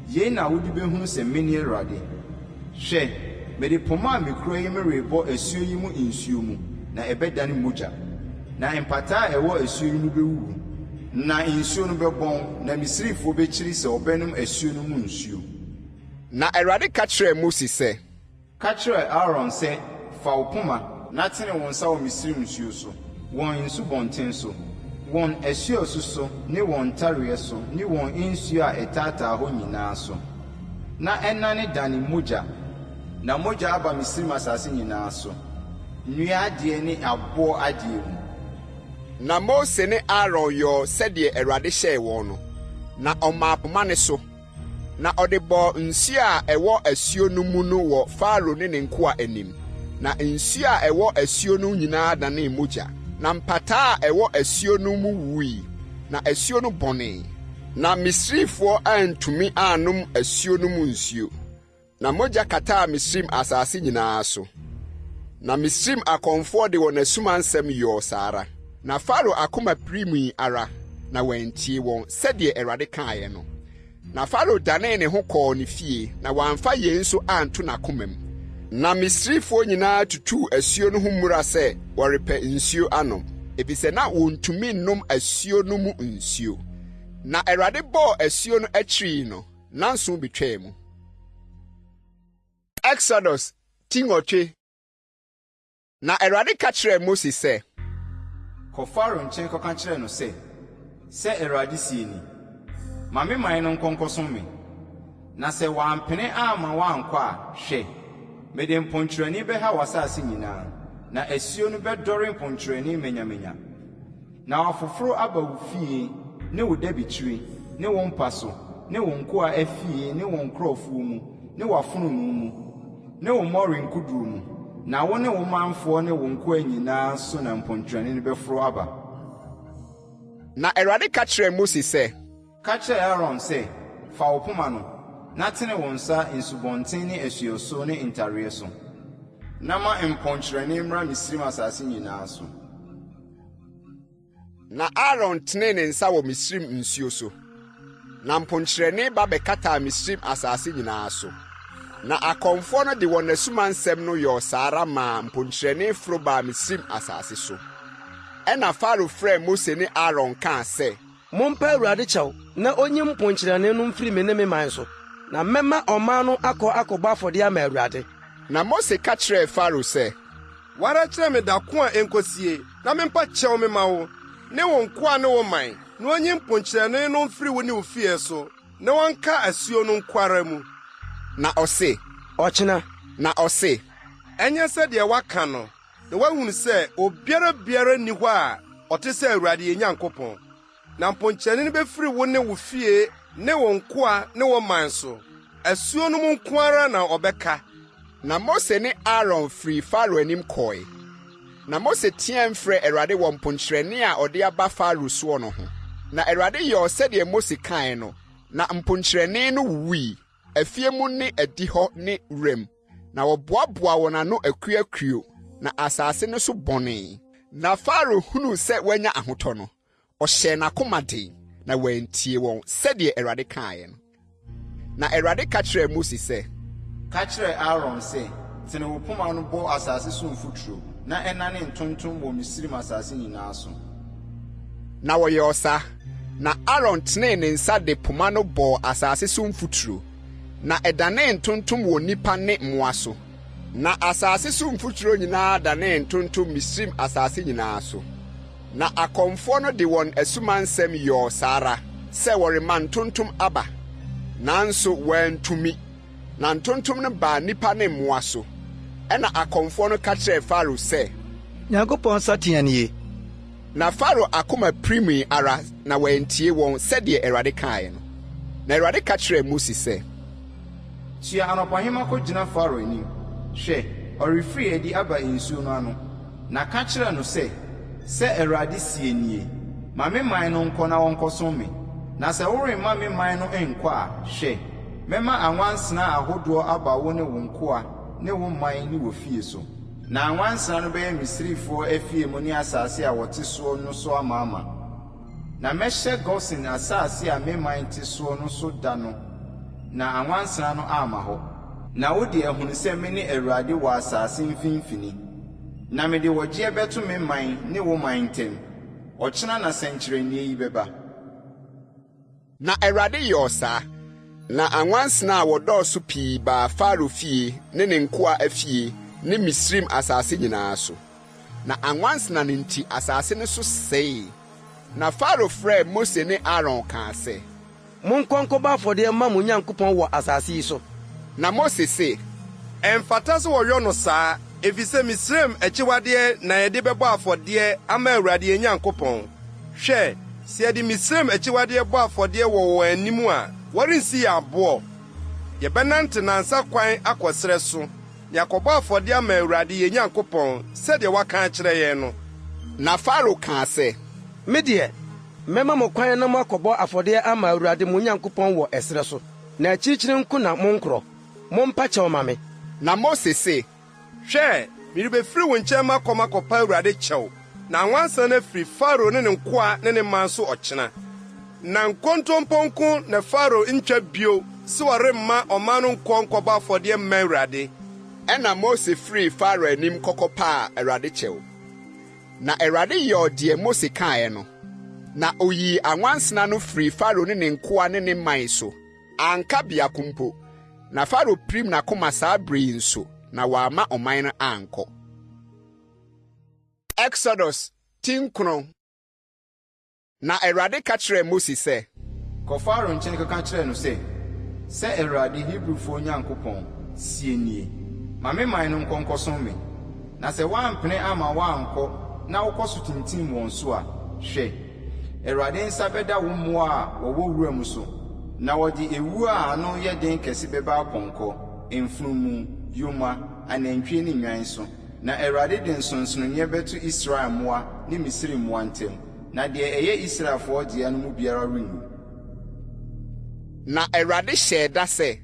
Yei na wode bɛhunu sɛ mene Awurade. Hwɛ, mede poma a mekura yi merebɔ asuo yi mu nsuo mu, na ɛbɛdane mogya. Na mpataa a ɛwɔ asuo yi mu bɛwuwu, na nsuo no bɛbɔn, na Misraimfoɔ bɛkyiri sɛ wɔbɛnom asuo no mu nsuo. Na Awurade ka kyerɛɛ Mose sɛ. Ka kyerɛ Aaron sɛ, 'Fa wo poma na tene wo nsa wɔ Misraim nsuo so, wɔn nsubɔnten so, wɔn asuasu so ne wɔn ntareɛ so ne wɔn nsuo a ɛtaataa hɔ nyinaa so, na ɛnnanedane mogya, na mogya aba Misraim asase nyinaa so, nnua adeɛ ne aboɔ adeɛ mu. Na Mose ne Aaron yɔɔ sɛdeɛ Awurade hyɛɛ wɔn no, na ɔmaa poma no so. Na ɔde bɔɔ nsuo a ɛwɔ asuo no mu no wɔ Farao ne ne nkoa anim, na nsuo a ɛwɔ asuo no nyinaa danee mogya. Na mpataa a ɛwɔ asuo no mu wuwui, na asuo no bɔnee. Na Misrifoɔ antumi annom asuo no mu nsuo. Na mogya kataa Misraim asase nyinaa so. Na Misraim akɔmfoɔ de wɔn asumansɛm yɔɔ saa ara. Na Farao akoma pirimii ara, na wantie wɔn, sɛdeɛ Awurade kaeɛ no. Na Farao danee ne ho kɔɔ ne fie, na wamfa yei nso anto n'akomam. Na Misrifoɔ nyinaa tutuu asuo no ho mmura sɛ wɔrepɛ nsuo anom, efisɛ na wɔntumi nnom asuo no mu nsuo. Na Awurade bɔɔ asuo no akyiri yi no, nnanson betwaa mu. Exodus ti nwɔtwe. Na Awurade ka kyerɛɛ Mose sɛ. Kɔ Farao nkyɛn kɔka kyerɛ no sɛ, 'Sɛ Awurade seɛ ni, Ma me man no nkɔ nkɔsom me. Na sɛ wɔampene amma woankɔ a, hwɛ, mede mponkyerɛne bɛha w'asase nyinaa, na asuo no bɛdɔre mponkyerɛne manyamanya. Na wɔafoforo aba wo fie ne wo dabekyire ne wo mpa so ne wo nkoa afie ne wo nkurɔfoɔ mu ne w'afononoo mu ne wo mmɔre nkodoɔ mu, na wo ne wo manfoɔ ne wo nkoa nyinaa so na mponkyerɛne no bɛforo aba. Na Awurade ka kyerɛɛ Mose sɛ. Ka kyerɛ Aaron sɛ, 'Fa wo poma no, na tene wo nsa nsubɔnten ne asuɔso ne ntareɛ so, na ma mponkyerɛne mmra Misraim asase nyinaa so. Na Aaron tenee ne nsa wɔ Misraim nsuo so, na mponkyerɛne ba bɛkataa Misraim asase nyinaa so. Na akɔmfoɔ no de wɔn asumansɛm no yɔɔ saa ara maa mponkyerɛne foro baa Misraim asase so. Ɛnna Farao frɛɛ Mose ne Aaron kaa sɛ, Mompa Awurade kyɛw na onyi mponkyerɛne no mfiri me ne me man so, na mɛma ɔman no akɔ akɔbɔ afɔdeɛ ama Awurade. Na Mose ka kyerɛɛ Farao sɛ, Wo ara kyerɛ me da ko a enkosie, na mempa kyɛw memma wo, ne wo nkoa ne wo man, na onyi mponkyerɛne no mfiri wo ne wo fie so, na wɔnka asuo no nko ara mu. Na ɔse, Ɔkyena. Na ɔse, Ɛnyɛ sɛdeɛ woaka no, na woahunu sɛ obiara biara nni hɔ a ɔte sɛ Awurade yɛn Nyankopɔn. Na mponkyerɛne no befiri wo ne wo fie ne wo nkoa ne wo man so. Asuo no mu nko ara na ɔbɛka. Na Mose ne Aaron firii Farao anim kɔe. Na Mose teɛɛm frɛɛ Awurade wɔ mponkyerɛne a ɔde aba Farao soɔ no ho. Na Awurade yɔɔ sɛdeɛ Mose kaeɛ no, na mponkyerɛne no wuwui, afie mu ne adihɔ ne wuram, na wɔboaboaa wɔn ano akuakuo, na asase no so bɔnee. Na Farao hunuu sɛ wanya ahotɔ no, ɔhyɛɛ n'akoma den, na wantie wɔn, sɛdeɛ Awurade kaeɛ no. Na Awurade ka kyerɛɛ Mose sɛ. Ka kyerɛ Aaron sɛ, 'Tene wo poma no bɔ asase so mfuturo, na ɛnnane ntontom wɔ Misraim asase nyinaa so. Na wɔyɔɔ saa. Na Aaron tenee ne nsa de poma no bɔɔ asase so mfuturo, na ɛdanee ntontom wɔ nnipa ne mmoa so. Na asase so mfuturo nyinaa danee ntontom Misraim asase nyinaa so. Na akɔmfoɔ no de wɔn asumansɛm yɔɔ saa ara sɛ wɔrema ntontom aba, nanso wɔantumi. Na ntontom no baa nnipa ne mmoa so. Ɛnna akɔmfoɔ no ka kyerɛɛ Farao sɛ. Nyankopɔn nsateaa nie. Na Farao akoma pirimii ara na wantie wɔn sɛdeɛ Awurade kaeɛ no. Na Awurade ka kyerɛɛ Mose sɛ. Soa anɔpahema kɔgyina Farao anim. Hwɛ, ɔrefiri adi aba nsuo no ano. Na ka kyerɛ no sɛ, 'Sɛ Awurade seɛ nie, Ma me man no nkɔ na wɔnkɔsom me. Na sɛ woremma me man no nkɔ a, hwɛ, mɛma anwansena ahodoɔ aba wo ne wo nkoa ne wo man ne w'afie so. Na anwansena no bɛyɛ Misrifoɔ afie mu ne asase a wɔte soɔ no so amaama. Na mɛhyɛ Gosen asase a me man te soɔ no so da no na anwansena no amma hɔ. Na wode ahunu sɛ mene Awurade wɔ asase mfimfini. Na mede ɔgyeɛ bɛto me man ne wo man ntam. Ɔkyena na sɛnkyerɛnneɛ yi bɛba. Na Awurade yɔɔ saa. Na anwansena a wɔdɔɔso pii baa Farao fie ne ne nkoa afie ne Misraim asase nyinaa so. Na anwansena no nti asase no so sɛee. Na Farao frɛɛ Mose ne Aaron kaa sɛ. Monkɔ nkɔbɔ afɔdeɛ mma mo Nyankopɔn wɔ asase yi so. Na Mose se. Ɛmfata sɛ wɔyɔ no saa, efisɛ Misraim akyiwadeɛ na yɛde bɛbɔ afɔdeɛ ama Awurade yɛn Nyankopɔn. Hwɛ, sɛ yɛde Misraim akyiwadeɛ bɔ afɔdeɛ wɔ wɔn anim a, wɔrensi yɛn aboɔ? Yɛbɛnante nnansa kwan akɔ serɛ so, na yɛakɔbɔ afɔdeɛ ama Awurade yɛn Nyankopɔn, sɛdeɛ waka akyerɛ yɛn no. Na Farao kaa sɛ. Me deɛ, mɛma mo kwan na moakɔbɔ afɔdeɛ ama Awurade mo Nyankopɔn wɔ ɛserɛ so, na akyirikyiri nko na monkorɔ. Mompa kyɛw mma me. Na Mose se. Hwɛ, merebefiri wo nkyɛn makɔ makɔpa Awurade kyɛw, na anwansena no afiri Farao ne ne nkoa ne ne man so ɔkyena. Na nkontompo nko na Farao ntwa bio sɛ ɔremma ɔman no nkɔ nkɔbɔ afɔdeɛ mma Awurade. Ɛnna Mose firii Farao anim kɔkɔpaa Awurade kyɛw. Na Awurade yɔɔ deɛ Mose kaeɛ no, na ɔyii anwansena no firii Farao ne ne nkoa ne ne man so. Anka biako mpo. Na Farao pirim n'akoma saa bere yi nso, na wamma ɔman no ankɔ. Exodus ti nkron. Na Awurade ka kyerɛɛ Mose sɛ. Kɔ Farao nkyɛn kɔka kyerɛ no sɛ, 'Sɛ Awurade, Hebrifoɔ Nyankopɔn, seɛ nie, Ma me man no nkɔ nkɔsom me. Na sɛ woampene amma wɔankɔ na wokɔ so tintim wɔn so a, hwɛ, Awurade nsa bɛda wo mmoa a wɔwɔ wuram so, na wɔde ewuo a ano yɛ den kɛse bɛba apɔnkɔ, mfunumu, yoma, anantwie ne nnwan so. Na Awurade de nsonsonoeɛ bɛto Israel mmoa ne Misraim mmoa ntam, na deɛ ɛyɛ Israelfoɔ dea no mu biara renwu. Na Awurade hyɛɛ da sɛ.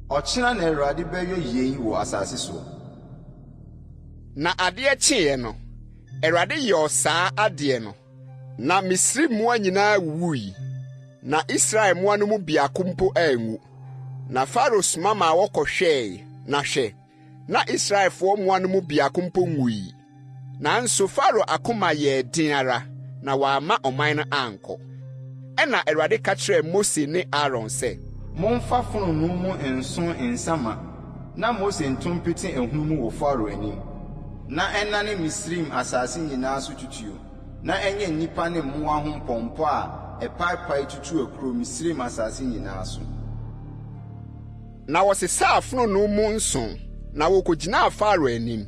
Ɔkyena na Awurade bɛyɔ yei wɔ asase soɔ. Na adeɛ kyeeɛ no, Awurade yɔɔ saa adeɛ no, na Misraim mmoa nyinaa wuwui, na Israel mmoa no mu biako mpo anwu. Na Farao soma maa wɔkɔhwɛe, na hwɛ, na Israelfoɔ mmoa no mu biako mpo nwui. Nanso Farao akoma yɛɛ den ara, na wamma ɔman no ankɔ. Ɛnna Awurade ka kyerɛɛ Mose ne Aaron sɛ. Momfa fononoo mu nsõ nsã ma, na Mose nto mpete ahunum wɔ Farao anim, na ɛnnane Misraim asase nyinaa so tutuo, na ɛnyɛ nnipa ne mmoa ho mpɔmpɔ a ɛpaepae tutu akuro Misraim asase nyinaa so. Na wɔsesaa fononoo mu nsõ, na wɔkogyinaa Farao anim.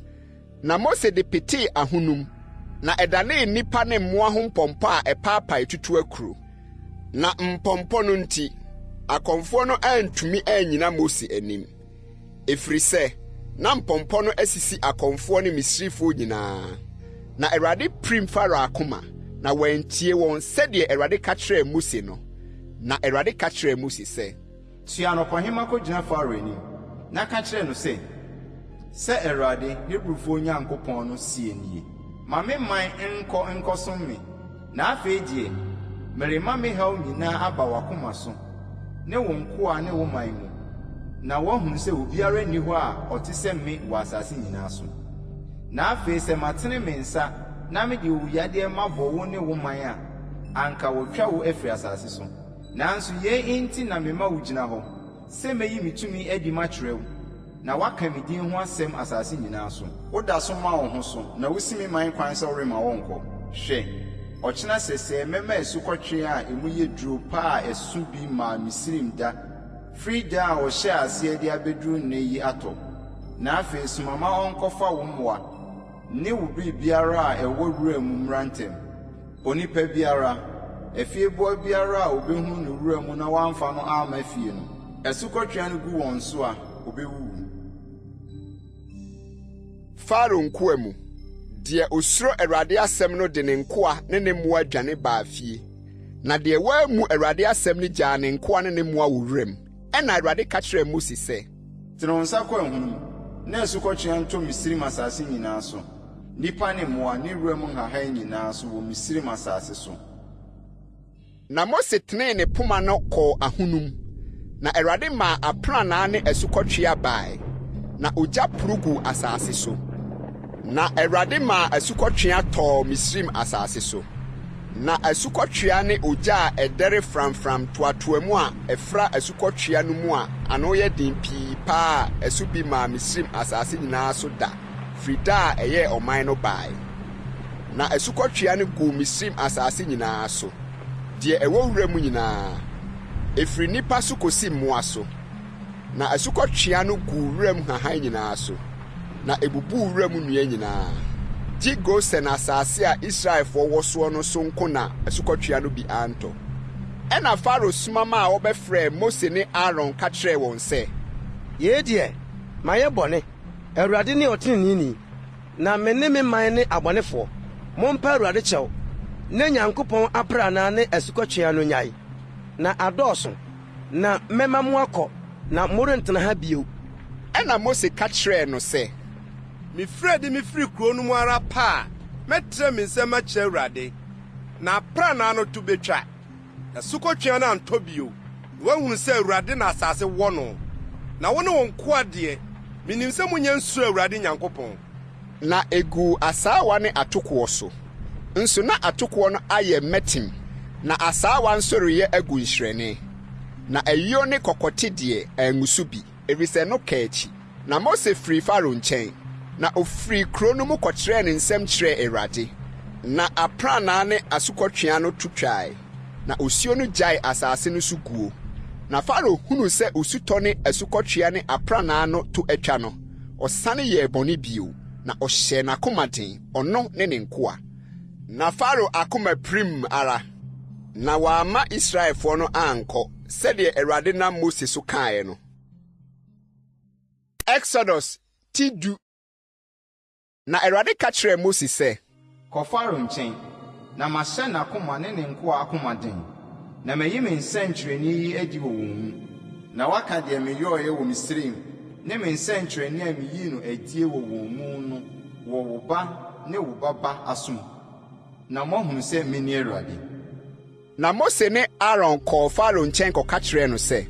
Na Mose de petee ahonum, na ɛdanee nnipa ne mmoa ho mpɔmpɔ a ɛpaapae tutu akuro. Na mpɔmpɔ no nti, akɔmfoɔ no antumi annyina Mose anim, ɛfiri sɛ na mpɔmpɔ no asisi akɔmfoɔ ne Misrifoɔ nyinaa. Na Awurade pirim Farao akoma, na wantie wɔn sɛdeɛ Awurade ka kyerɛɛ Mose no. Na Awurade ka kyerɛɛ Mose sɛ. Soɛ anɔpahema kɔgyina Farao anim, na ka kyerɛ no sɛ, 'Sɛ Awurade, Hebrifoɔ Nyankopɔn no seɛ nie, Ma me man nkɔ nkɔsom me. Na afei deɛ, merema me haw nyinaa aba w'akoma so, ne wo nkoa ne wo man mu, na woahunu sɛ obiara nni hɔ a ɔte sɛ me wɔ asase nyinaa so. Na afei sɛ matene me nsa na mede owuyadeɛ mabɔ wo ne wo man a. anka wɔatwa wo afiri asase so. Nanso yei nti na mema wogyina hɔ, sɛ mɛyi me tumi adi makyerɛ wo, na woaka me din ho asɛm asase nyinaa so. Woda so ma wo ho so, na wusi me man kwan sɛ woremma wɔnkɔ. Hwɛ, ɔkyena sɛsɛɛ mɛma asukɔtweaa a emu yɛ duru pa a ɛso bi mmaa Misraim da firi da a wɔhyɛɛ aseɛ de abɛduru nnɛ yi atɔ. Na afei soma ma ɔnkɔfa wo mmoa ne wo biribiara a ɛwɔ wura mu mmra ntɛm. Onipa biara, afieboa biara a wɔbɛhunu no wura mu na wɔamfa no amma fie no, asukɔtweaa no gu wɔn so a, wɔbɛwuwu. Farao nkoa mu, deɛ ɔsuro Awurade asɛm no de ne nkoa ne ne mmoa dwane baa fie, na deɛ wammu Awurade asɛm no gyaa ne nkoa ne ne mmoa wɔ wuram. Ɛnna Awurade ka kyerɛɛ Mose sɛ. Tene wo nsa kɔ ahunum, na asukɔtweaa ntɔ Misraim asase nyinaa so, nnipa ne mmoa ne wuram nhahan nyinaa so wɔ Misraim asase so. Na Mose tenee ne poma no kɔɔ ahunum, na Awurade maa aprannaa ne asukɔtweaa bae, na ogya poro guu asase so. Na Awurade maa asukɔtweaa tɔɔ Misraim asase so. Na asukɔtweaa ne ogya a ɛdɛre framfram toatoa mu a ɛfra asukɔtweaa no mu a ano yɛ den pii pa a ɛso bi maa Misraim asase nyinaa so da firi da a ɛyɛɛ ɔman no bae. Na asukɔtweaa no guu Misraim asase nyinaa so, deɛ ɛwɔ wura mu nyinaa, ɛfiri nnipa so kɔsi mmoa so. Na asukɔtweaa no guu wuram nhahan nyinaa so, na ɛbubuu wuram nnua nyinaa. Gye Gosen asase a Israelfoɔ wɔ soɔ no so nko na asukɔtweaa no bi antɔ. Ɛnna Farao soma maa wɔbɛfrɛɛ Mose ne Aaron ka kyerɛɛ wɔn sɛ. Yei deɛ, mayɛ bɔne. Awurade ne ɔteneneeni, na me ne me man ne abɔnefoɔ. Mompa Awurade kyɛw, na Nyankopɔn aprannaa ne asukɔtweaa no nnyae, na adɔɔso, na mɛma moakɔ, na morentena ha bio. Ɛnna Mose ka kyerɛɛ no sɛ. Mefiri adi mefiri kurow no mu ara pɛ a, mɛtrɛ me nsam makyerɛ Awurade, na aprannaa no to betwa. Na asukɔtweaa no antɔ bio, na woahunu sɛ Awurade na asase wɔ no. Na wo ne wo nkoa deɛ, menim sɛ monnya nsuro Awurade Nyankopɔn. Na eguu asaawa ne atokoɔ so. Nso na atokoɔ no ayɛ mmɛtem, na asaawa nso reyɛ agu nhyerɛne. Na ayuo ne kɔkɔte deɛ, angu so bi, efisɛ no kaa akyi. Na Mose firii Farao nkyɛn, na ɔfirii kuro no mu kɔtrɛɛ ne nsam kyerɛɛ Awurade. Na aprannaa ne asukɔtweaa no to twae, na osuo no gyaee asase no so guo. Na Farao hunuu sɛ osutɔ ne asukɔtweaa ne aprannaa no to atwa no, ɔsane yɛɛ bɔne bio, na ɔhyɛɛ n'akoma den, ɔno ne ne nkoa. Na Farao akoma pirim ara, na wamma Israelfoɔ no ankɔ, sɛdeɛ Awurade nam Mose so kaeɛ no. Exodus ti du. Na Awurade ka kyerɛɛ Mose sɛ. Kɔ Farao nkyɛn, na mahyɛ n'akoma ne ne nkoa akoma den, na mayi me nsɛnkyerɛnne yi adi wɔ wɔn mu, na wɔaka deɛ meyɔeɛ wɔ Misraim ne me nsɛnkyerɛnne a meyii no adie wɔ wɔn mu no wɔ wo ba ne wo ba ba aso mu, na moahunu sɛ mene Awurade. Na Mose ne Aaron kɔɔ Farao nkyɛn kɔka kyerɛɛ no sɛ.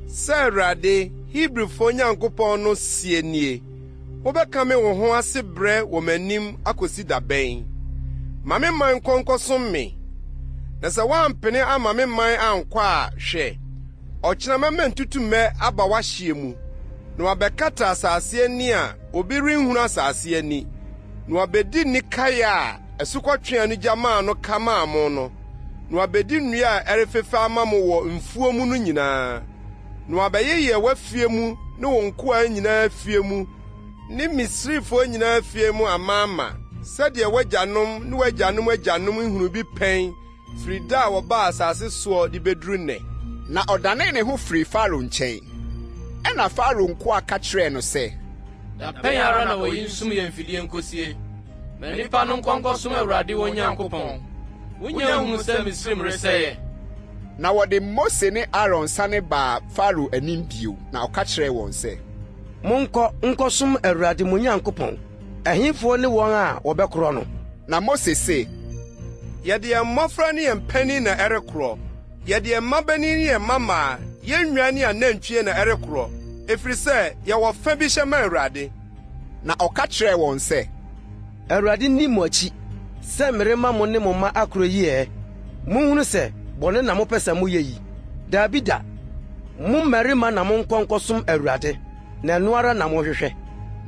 Sɛ Awurade, Hebrifoɔ Nyankopɔn no seɛ nie, Wobɛkame wo ho ase brɛ wɔ m'anim akɔsi da bɛn? Ma me man nkɔ nkɔsom me. Na sɛ woampene amma me man ankɔ a, hwɛ, ɔkyena mɛma ntutummɛ aba w'ahyeɛ mu, na wɔabɛkata asase ani a obi renhunu asase ani, na wɔabɛdi nnikaeɛ a asukɔtweaa no gya maa no ka maa mo no, na wɔabedi nnua a ɛrefefɛ ama mo wɔ mfuo mu no nyinaa, na wɔabɛyeyɛ w'afie mu ne wo nkoa nyinaa afie mu ne Misrifoɔ nyinaa afie mu amaama, sɛdeɛ w'agyanom ne w'agyanom agyanom nhunuu bi pɛn firi da a wɔbaa asase soɔ de bɛduru nnɛ. Na ɔdanee ne ho firii Farao nkyɛn. Ɛnna Farao nkoa ka kyerɛɛ no sɛ. Da bɛn ara na oyi nsum yɛn mfidie nkosie? Ma nnipa no nkɔ nkɔsom Awurade wɔn Nyankopɔn. Wonnya nhuu sɛ Misraim resɛeɛ? Na wɔde Mose ne Aaron sane baa Farao anim bio, na ɔka kyerɛɛ wɔn sɛ. Monkɔ nkɔsom Awurade mo Nyankopɔn. Ɛhefoɔ ne wɔn a wɔbɛkorɔ no? Na Mose se. Yɛde yɛn mmɔfra ne yɛn mpanin na ɛrekorɔ, yɛde yɛn mmabanin ne yɛn mmammaa, yɛn nnwan ne anantwie na ɛrekorɔ, ɛfiri sɛ yɛwɔ fa bi hyɛ ma Awurade. Na ɔka kyerɛɛ wɔn sɛ. Awurade nni mo akyi sɛ merema mo ne mo mma akorɔ yi ɛ? Monhunu sɛ bɔne na mopɛ sɛ moyɛ yi. Dabi da! Mo mmarima na monkɔ nkɔsom Awurade, na ɛno ara na mohwehwɛ.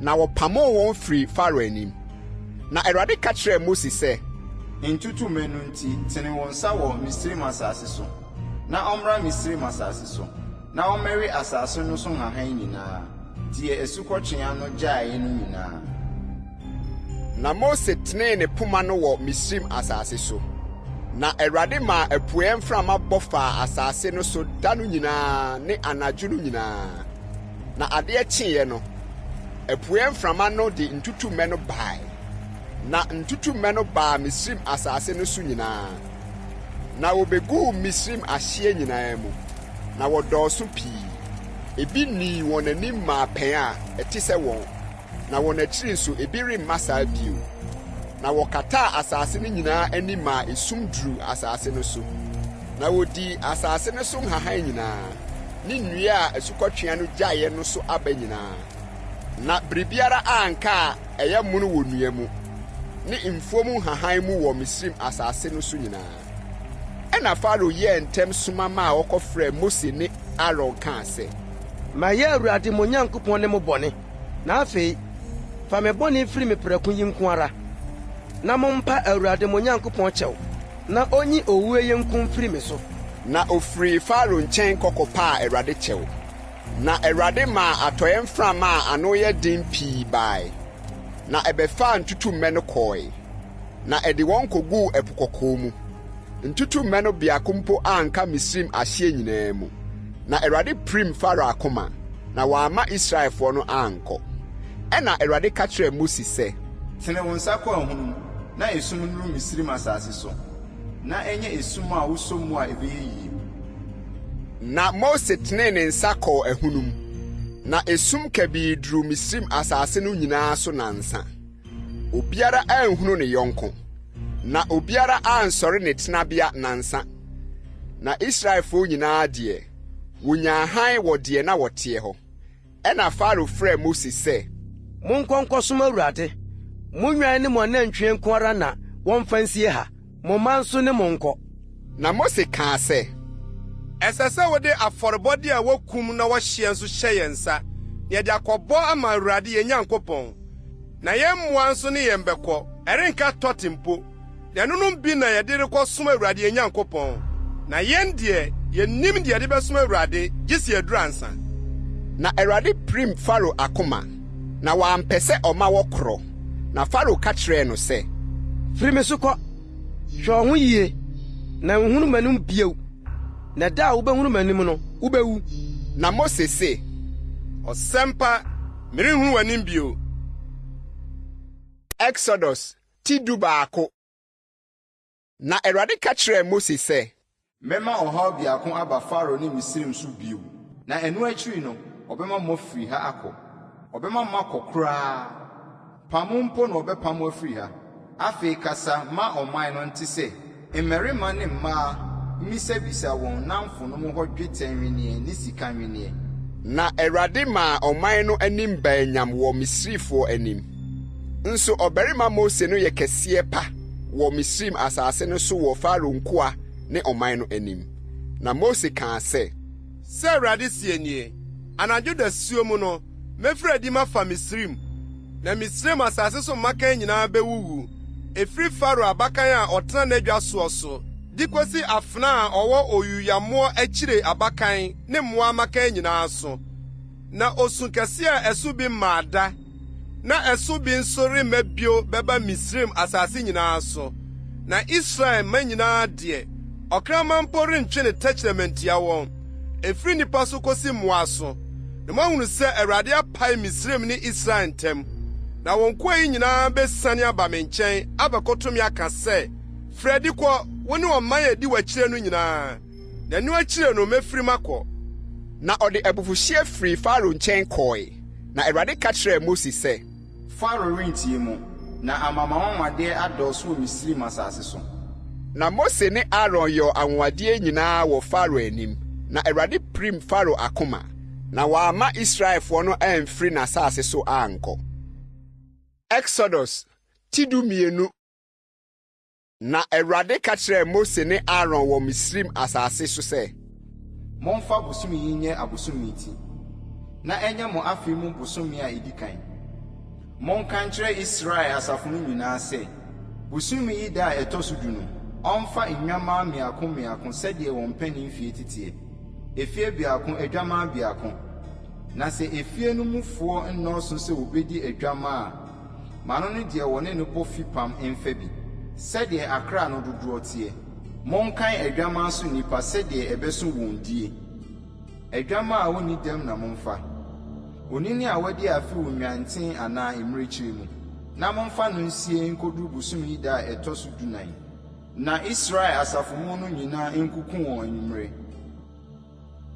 Na wɔpamoo wɔn firii Farao anim. Na Awurade ka kyerɛɛ Mose sɛ. Ntutummɛ no nti, tene wo nsa wɔ Misraim asase so, na ɔmmra Misraim asase so, na ɔmmɛwe asase no so nhahan nyinaa, deɛ asukɔtweaa no gyaeɛ no nyinaa. Na Mose tenee ne poma no wɔ Misraim asase so, na Awurade maa apueeɛ mframa bɔ faa asase no so da no nyinaa ne anadwo no nyinaa. Na adeɛ kyeeɛ no, apueeɛ mframa no de ntutummɛ no bae. Na ntutummɛ no baa Misraim asase no so nyinaa, na wɔbɛguu Misraim ahyeɛ nyinaa mu, na wɔdɔɔso pii. Ebi nnii wɔn anim mmaa pɛn a ɛte sɛ wɔn. na wɔn akyiri nso ebi remma saa bio. Na wɔkataa asase no nyinaa ani maa esum duruu asase no so. Na wodii asase no so nhahan nyinaa, ne nnua a asukɔtweaa no gyaeɛ no so aba nyinaa. Na biribiara anka a ɛyɛ mono wɔ nnua mu, ne mfuo mu nhahan mu wɔ Misraim asase no so nyinaa. Ɛnna Farao yɛɛ ntɛm soma maa wɔkɔfrɛɛ Mose ne Aaron kaa sɛ. Mayɛ Awurade mo Nyankopɔn ne mo bɔne. Na afei, fa me bɔne firi me prɛko yi nko ara, na mompa Awurade mo Nyankopɔn kyɛw, na onyi owuo yi nko mfiri me so. Na ɔfirii Farao nkyɛn kɔ kɔpaa Awurade kyɛw. Na Awurade maa atɔeɛ mframa a ano yɛ den pii bae, na ɛbɛfaa ntutummɛ no kɔe, na ɛde wɔn koguu Ɛpo Kɔkɔɔ mu. Ntutummɛ no biako mpo anka Misraim ahyeɛ nyinaa mu. Na Awurade pirim Farao akoma, na wamma Israelfoɔ no ankɔ. Ɛnna Awurade ka kyerɛɛ Mose sɛ. Tene wo nsa kɔ ahunum, na esum nnuru Misraim asase so, na ɛnyɛ esum a wosɔ mu a ɛbɛyɛ yie. Na Mose tenee ne nsa kɔɔ ahunum, na esum kabii duruu Misraim asase no nyinaa so nnansa. Obiara anhunu ne yɔnko, na obiara ansɔre ne tenabea nnansa. Na Israelfoɔ nyinaa deɛ, wɔnyaa hann wɔ deɛ na wɔteɛ hɔ. Ɛnna Farao frɛɛ Mose sɛ. Monkɔ nkɔsom Awurade. Mo nnwan ne mo anantwie nko ara na wɔmfa nsie ha. Mo mma nso ne mo nkɔ. Na Mose kaa sɛ. Ɛsɛ sɛ wode afɔrebɔdeɛ a wɔkum na wɔhyeɛ nso hyɛ yɛn nsa, na yɛde akɔbɔ ama Awurade yɛn Nyankopɔn. Na yɛn mmoa nso ne yɛn bɛkɔ, ɛrenka tɔte mpo, na ɛnonom bi na yɛde rekɔsom Awurade yɛn Nyankopɔn, na yɛn deɛ, yennim deɛ yɛde bɛsom Awurade, gye sɛ yɛaduru ansa. Na Awurade pirim Farao akoma, na wampɛ sɛ ɔma wɔkorɔ. Na Farao ka kyerɛɛ no sɛ. Firi me so kɔ! Hwɛ wo ho yie, na nhunu m'anim bio, na da a wobɛhunu m'anim no, wobɛwu. Na Mose se. Ɔsɛmpa, merenhunu w'anim bio. Exodus ti dubaako. Na Awurade ka kyerɛɛ Mose sɛ. Mɛma ɔhaw biako aba Farao ne Misraim so bio, na ɛno akyiri no, ɔbɛma moafiri ha akɔ. Ɔbɛma moakɔ koraa. Pamo mpo na ɔbɛpam mo afiri ha. Afei kasa ma ɔman no nte sɛ, mmarima ne mmaa mmisabisa wɔn nnamfonom hɔ dwetɛ nnwenneɛ ne sika nnwenneɛ. Na Awurade maa ɔman no anim baa nyam wɔ Misrifoɔ anim. Nso ɔbarima Mose no yɛ kɛseɛ pa wɔ Misraim asase no so wɔ Farao nkoa ne ɔman no anim. Na Mose kaa sɛ. Sɛ Awurade seɛ nie, Anadwo dasuo mu no, mɛfiri adi mafa Misraim, na Misraim asase so mmakan nyinaa bɛwuwu, ɛfiri Farao abakan a ɔtena n'adwa soɔ so, de kɔsi afenaa a ɔwɔ oyuyammoɔ akyire abakan ne mmoa mmakan nyinaa so. Na osu kɛse a ɛso bi mmaa da, na ɛso bi nso remma bio bɛba Misraim asase nyinaa so, na Israel mma nyinaa deɛ, ɔkraman mpo rentwe ne tɛkyerɛma ntia wɔn, ɛfiri nnipa so kɔsi mmoa so, na moahunu sɛ Awurade apae Misraim ne Israel ntam. Na wo nkoa yi nyinaa bɛsiane aba me nkyɛn abɛkoto me aka sɛ, 'Firi adi kɔ, wo ne ɔman a ɛdi w'akyire no nyinaa. Na ɛno akyiri no mɛfiri makɔ. Na ɔde abufuhyeɛ firii Farao nkyɛn kɔe. Na Awurade ka kyerɛɛ Mose sɛ. Farao rentie mo, na ama m'anwanwadeɛ adɔɔso wɔ Misraim asase so. Na Mose ne Aaron yɔɔ anwanwadeɛ nyinaa wɔ Farao anim, na Awurade pirim Farao akoma, na wamma Israelfoɔ no amfiri n'asase so ankɔ. Exodus ti dumienu. Na Awurade ka kyerɛɛ Mose ne Aaron wɔ Misraim asase so sɛ. Momfa bosome yi nyɛ abosome ti, na ɛnyɛ mo afe mu bosome a edi kan. Monka nkyerɛ Israel asafo no nyinaa sɛ, bosome yi da a ɛtɔ so du no, ɔmfa nnwammaa mmiako mmiako sɛdeɛ wɔn mpanin mfie teteɛ, efie biako adwammaa biako. Na sɛ efie no mufoɔ nnɔɔso sɛ wɔbɛdi adwammaa a, ma no ne deɛ wɔne no bɔ fipam mfa bi, sɛdeɛ akra no dodoɔ teɛ. Monkan adwammaa so nnipa sɛdeɛ ɛbɛso wɔn die. Adwammaa a ɔnni dɛm na momfa, onini a wadi afe wɔ nnwanten anaa mmirekyie mu, na momfa no nsie nkɔduru bosome yi da a ɛtɔ so dunan. Na Israel asafo mu no nyinaa nkuku wɔn anwummerɛ.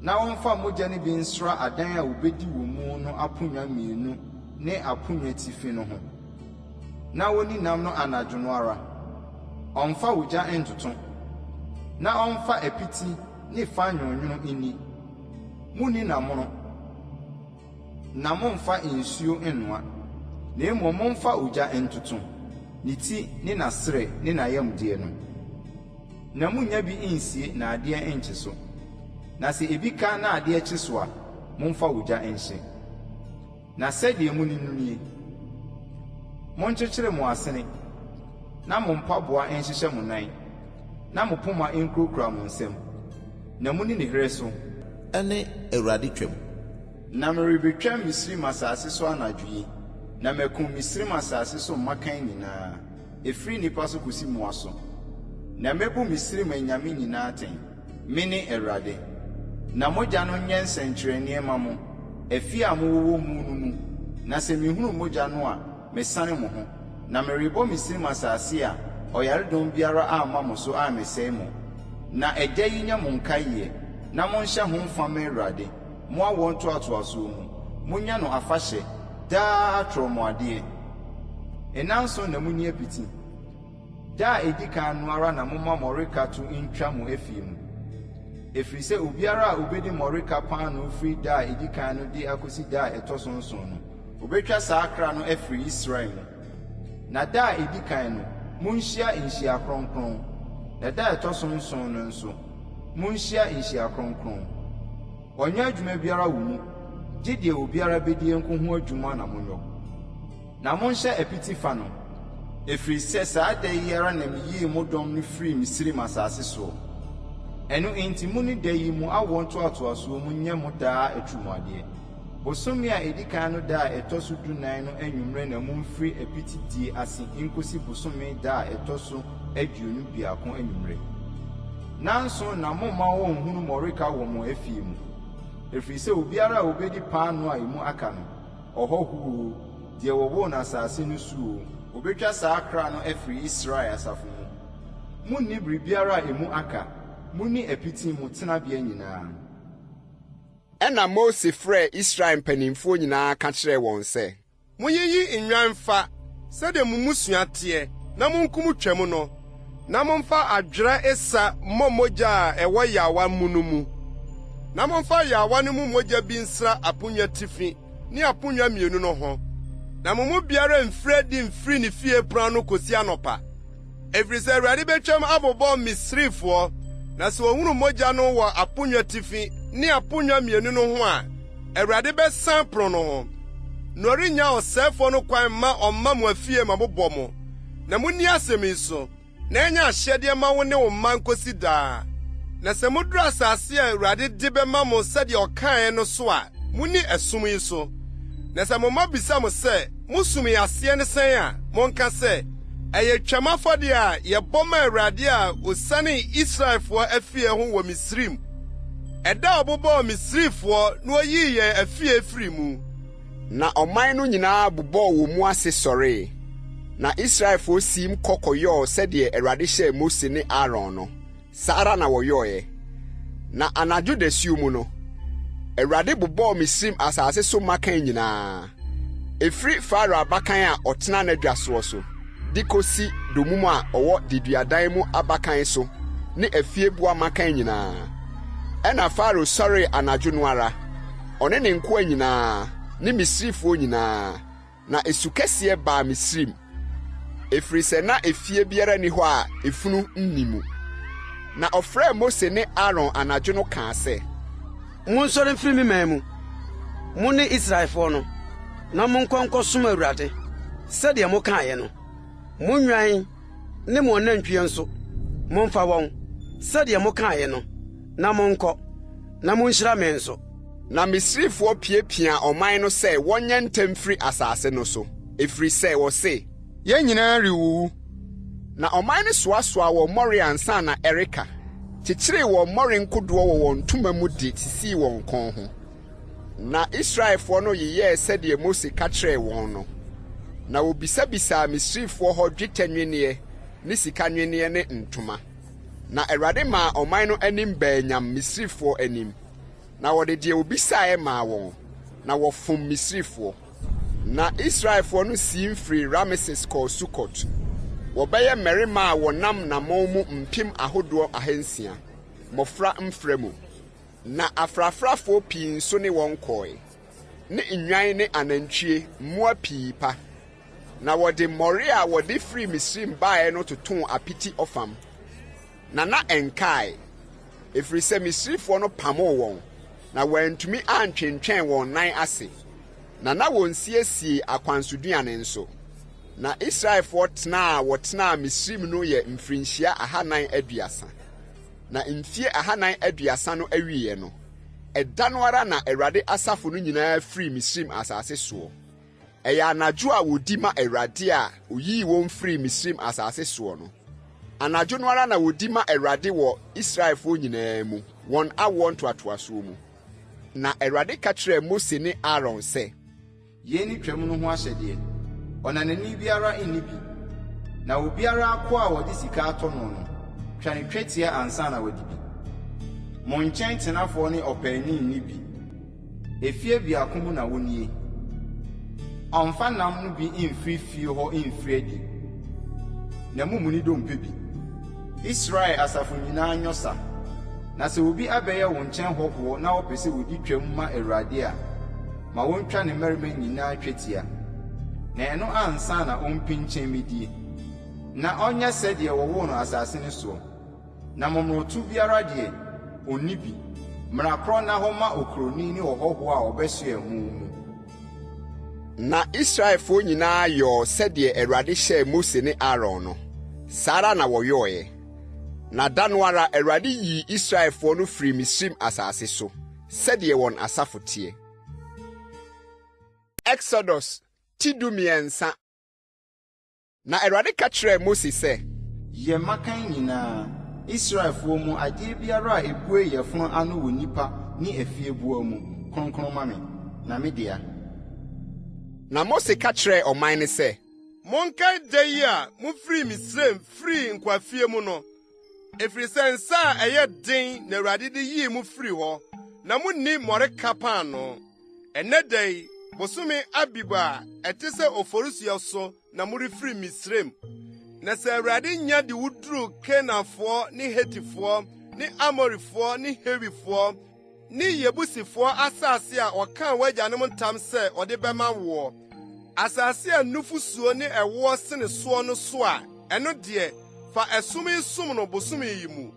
Na wɔmfa mogya no bi nsra adan a wobedi wɔ mu no aponnwa mmienu ne aponnwatifi no ho. Na wonni nam no anadwo no ara. Ɔmmfa ogya nntoto, na ɔmfa apiti ne fa nwononwono nni. Munni nam mono. Na mommfa nsuo nnoa, na mmom momfa ogya ntoto, ne ti ne n'asrɛ ne n'ayamdeɛ no. Na monnya bi nsie na adeɛ nnkye so. Na sɛ ebi ka na adeɛ kye so a, momfa ogya nhye. Na sɛdeɛ monni no nie, Monkyekyere mo asene, na mo mpaboa nhyehyɛ mo nan, na mo poma nkurakura mo nsam, na monni ne herɛ so. Ne Awurade Twam. Na merebɛtwam Misraim asase so anadwo yi, na makum Misraim asase so mmakan nyinaa, ɛfiri nnipa so kɔsi mmoa so. Na mɛbu Misraim anyame nyinaa atɛn. Mene Awurade. Na mogya no nyɛ nsɛnkyerɛnneɛ mma mo, afie a mowowɔ mu no mu, na sɛ mehunu mogya no a, mesane mo ho, na merebɔ Misraim asase a ɔyaredɔm biara amma mo so ammɛsɛe mo. Na ɛda yi nyɛ mo nkaeɛ, na monhyɛ ho mfa mma Awurade, mo awoɔ ntoatoasoɔ mu, monyɛ no afahyɛ, daa atorɔmuadeɛ. Nnanson na monni apiti. Da a ɛdi kan no ara na momma mmɔreka to ntwa mo afie mu, ɛfiri sɛ obiara a ɔbɛdi mmɔreka paanoo firi da a ɛdi kan no de akɔsi da a ɛtɔ so nson no, wɔbɛtwa saa kra no afiri Israel mu. Na da a ɛdi kan no, monhyia nhyia kronkron, na da a ɛtɔ so nson no nso, monhyia nhyia kronkron. Wɔnyɛ adwuma biara wɔ mu, gye deɛ obiara bɛdie nko ho adwuma na monyɔ. Na monhyɛ apiti fa no, ɛfiri sɛ saa da yi ara na meyii mo dɔm no firii Misraim asase soɔ. Ɛno enti monni da yi mo awoɔ ntoatoasoɔ mu nyɛ mo daa atirimuadeɛ. Bosome a ɛdi kan no da a ɛtɔ so dunan no anwummerɛ na momfiri apitidie ase nkɔsi bosome da a ɛtɔ so 21 anwummerɛ. Nnanson na momma wɔnnhunu mmɔreka wɔ mo afie mu, ɛfiri sɛ obiara a ɔbɛdi paanoo a emu aka no, ɔhɔhoɔ oo, deɛ wɔwoo no asase no so oo, wɔbɛtwa saa kra no afiri Israel asafo mu. Monni biribiara a emu aka, monni apiti mo tenabea nyinaa. Ɛnna Mose frɛɛ Israel mpanimfoɔ nyinaa ka kyerɛɛ wɔn sɛ. Monyiyi nnwan mfa, sɛdeɛ mo mmusua teɛ, na monkum Twam no, na momfa adwerɛ esa mmɔ mogya a ɛwɔ yaawa mu no mu. Na momfa yaawa no mu mogya bi nsra aponnwa tifi ne aponnwa mmienu no ho, na mo mu biara mmfiri adi mfiri ne fie pon ano kosi anɔpa. Ɛfiri sɛ Awurade bɛtwam abobɔ Misrifoɔ, na sɛ ɔhunu mogya no wɔ aponnwa tifi ne aponnwa mmienu no ho a, Awurade bɛsan pono no ho, na ɔrennya ɔsɛefoɔ no kwan mma ɔmma mo afie mmɛbobɔ mo. Na monni asɛm yi so, na ɛnyɛ ahyɛdeɛ mma wo ne wo mma nkosi daa. Na sɛ moduru asase a Awurade de bɛma mo sɛdeɛ ɔkaeɛ no so a, monni ɛsom yi so. Na sɛ mo mma bisa mo sɛ, 'Mo som yi aseɛ ne sɛn a, monka sɛ, 'Ɛyɛ Twam afɔdeɛ a yɛbɔ ma Awurade a ɔsianee Israelfoɔ afie ho wɔ Misraim, ɛda a ɔbobɔɔ Misrifoɔ na ɔyii yɛn afie firii mu. Na ɔman no nyinaa bobɔɔ wɔn mu ase sɔree. Na Israelfoɔ siim kɔ kɔyɔɔ sɛdeɛ Awurade hyɛɛ Mose ne Aaron no, saa ara na wɔyɔeɛ. Na anadwo dasuo mu no, Awurade bobɔɔ Misraim asase so mmakan nyinaa, ɛfiri Farao abakan a ɔtena n'adwa soɔ so, de kosi dommum a ɔwɔ deduadan mu abakan so ne afieboa mmakan nyinaa. Ɛnna Farao sɔree anadwo no ara, ɔne ne nkoa nyinaa ne Misrifoɔ nyinaa, na esu kɛseɛ baa Misraim. Ɛfiri sɛ na efie biara nni hɔ a efunu nni mu. Na ɔfrɛɛ Mose ne Aaron anadwo no kaa sɛ. Monsɔre mfiri me man mu, mo ne Israelfoɔ no, na monkɔ nkɔsom Awurade, sɛdeɛ mokaeɛ no. Mo nnwan ne mo anantwie nso, momfa wɔn, sɛdeɛ mokaeɛ no, na monkɔ, na monhyira me nso. Na Misrifoɔ piapiaa ɔman no sɛ wɔnyɛ ntɛm mfiri asase no so, ɛfiri sɛ wɔse, Yɛn nyinaa rewuwu. Na ɔman no soasoaa wɔn mmɔre ansa na ɛreka, kyekyeree wɔn mmɔre nkodoɔ wɔ wɔn ntoma mu de sisii wɔn kɔn ho. Na Israelfoɔ no yeyɛɛ sɛdeɛ Mose ka kyerɛɛ wɔn no, na wɔbisabisaa Misrifoɔ hɔ dwetɛ nnwenneɛ ne sika nnwenneɛ ne ntoma. Na Awurade maa ɔman no anim baa nyam Misrifoɔ anim, na wɔde deɛ wɔbisaeɛ maa wɔn, na wɔfom Misrifoɔ. Na Israelfoɔ no siim firii Rameses kɔɔ Sukot, wɔbɛyɛ mmarima a wɔnam nammɔn mu mpem ahodoɔ ahansia, mmɔfra mfra mu. Na afrafrafoɔ pii nso ne wɔn kɔe, ne nnwan ne anantwie, mmoa pii pa. Na wɔde mmɔre a wɔde firii Misraim baeɛ no totoo apiti ɔfam, na na ɛnkae, ɛfiri sɛ Misrifoɔ no pamoo wɔn, na wɔantumi antwentwɛn wɔn nan ase, na na wɔnsiesiee akwansoduane nso. Na Israelfoɔ tena a wɔtenaa Misraim no yɛ mfirinhyia 430. Na mfie 430 no awieeɛ no, ɛda no ara na Awurade asafo no nyinaa firii Misraim asase soɔ. Ɛyɛ anadwo a wɔdi ma Awurade a ɔyii wɔn firii Misraim asase soɔ no. Anadwo no ara na wɔdi ma Awurade wɔ Israelfoɔ nyinaa mu, wɔn awoɔ ntoatoasoɔ mu. Na Awurade ka kyerɛɛ Mose ne Aaron sɛ. Yei ne Twam no ho ahyɛdeɛ, Ɔnanani biara nni bi, na obiara akoa a wɔde sika atɔ no no, twa no twetia ansa na wadi bi. Mo nkyɛn tenafoɔ ne ɔpaani nni bi. Efie biako mu na wonnie. Ɔmmfa nam no bi mmfiri fie hɔ mmfiri adi, na mummu ne dompe bi. Israel asafo nyinaa nyɔ sa. Na sɛ obi abɛyɛ wo nkyɛn hɔhoɔ na ɔpɛ sɛ ɔdi Twam ma Awurade a, ma wɔntwa ne mmarima nyinaa twetia, na ɛno ansa na ɔmpinkyɛn mmɛdie, na ɔnyɛ sɛdeɛ wɔwoo no asase no soɔ. Na momonoto biara deɛ, ɔnni bi. Mmara korɔ nna hɔ mma okuroni ne ɔhɔhoɔ a ɔbɛsoɛ mo mu. Na Israelfoɔ nyinaa yɔɔ sɛdeɛ Awurade hyɛɛ Mose ne Aaron no, saa ara na wɔyɔeɛ. Na da no ara Awurade yii Israelfoɔ no firii Misraim asase so, sɛdeɛ wɔn asafo teɛ. Exodus ti 13. Na Awurade ka kyerɛɛ Mose sɛ. Yɛ mmakan nyinaa, Israelfoɔ mu adeɛ biara a ɛbue yafunu ano wɔ nnipa ne afieboa mu, kronkron ma me, na me dea. Na Mose ka kyerɛɛ ɔman no sɛ. Monkae da yi a mufirii Misraim firii nkoafie mu no, efiri sɛ nsa a ɛyɛ den na Awurade de yii mo firii hɔ, na munni mmɔreka paanoo. Ɛnnɛ da yi, bosome Abib a ɛte sɛ Oforisuo so na morefiri Misraim. Na sɛ Awurade nya de wo duru Kanaanfoɔ ne Hetifoɔ ne Amorifoɔ ne Hewifoɔ ne Yebusifoɔ asase a ɔkaa w'agyanom ntam sɛ ɔde bɛma woɔ, asase a nufosuo ne ɛwoɔ sene soɔ no so a, ɛno deɛ, fa ɛsom yi som no bosome yi mu.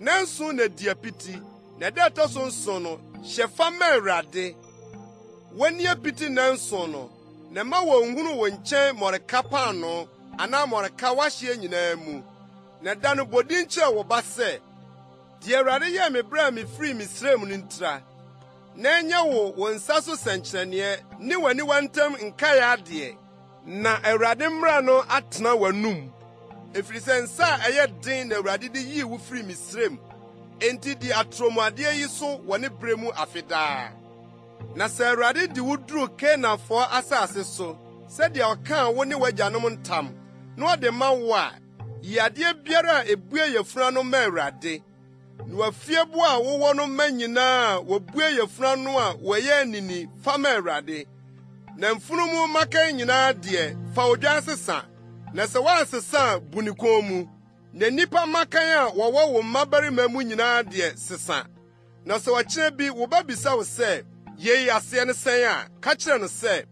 Nnanson na di apiti, na da a ɛtɔ so nson no, hyɛ fa ma Awurade. Wɔnni apiti nnanson no, na mma wonnhunu wo nkyɛn mmɔreka paanoo anaa mmɔreka w'ahyeɛ nyinaa mu. Na da no bɔ din kyerɛ wo ba sɛ, 'Deɛ Awurade yɛɛ me bere a mifirii Misraim no ntira. Na ɛnyɛ wo wo nsa so nsɛnkyerɛnne ne w'aniwa ntam nkae adeɛ, na Awurade mmara no atena w'anom, ɛfiri sɛ nsa a ɛyɛ den na Awurade de yii wo firii Misraim. Enti di atorɔmuadeɛ yi so wɔ ne bere mu afe daa. Na sɛ Awurade de wo duru Kanaanfoɔ asase so sɛdeɛ ɔkaa wo ne w'agyanom ntam na ɔde ma wo a, yi adeɛ biara a ebue yafunu ano ma Awurade. Na w'afieboa a wowɔ no mma nyinaa a wobue yafunu ano a wɔyɛ anini fa ma Awurade. Na mfunumu mmakan nyinaa deɛ, fa odwan sesa, na sɛ woansesa a, bu ne kɔn mu. Na nnipa mmakan a wɔwɔ wo mmabarima mu nyinaa deɛ, sesa. Na sɛ ɔkyena bi wo ba bisa wo sɛ, 'Yei aseɛ ne sɛn a, ka kyerɛ no sɛ,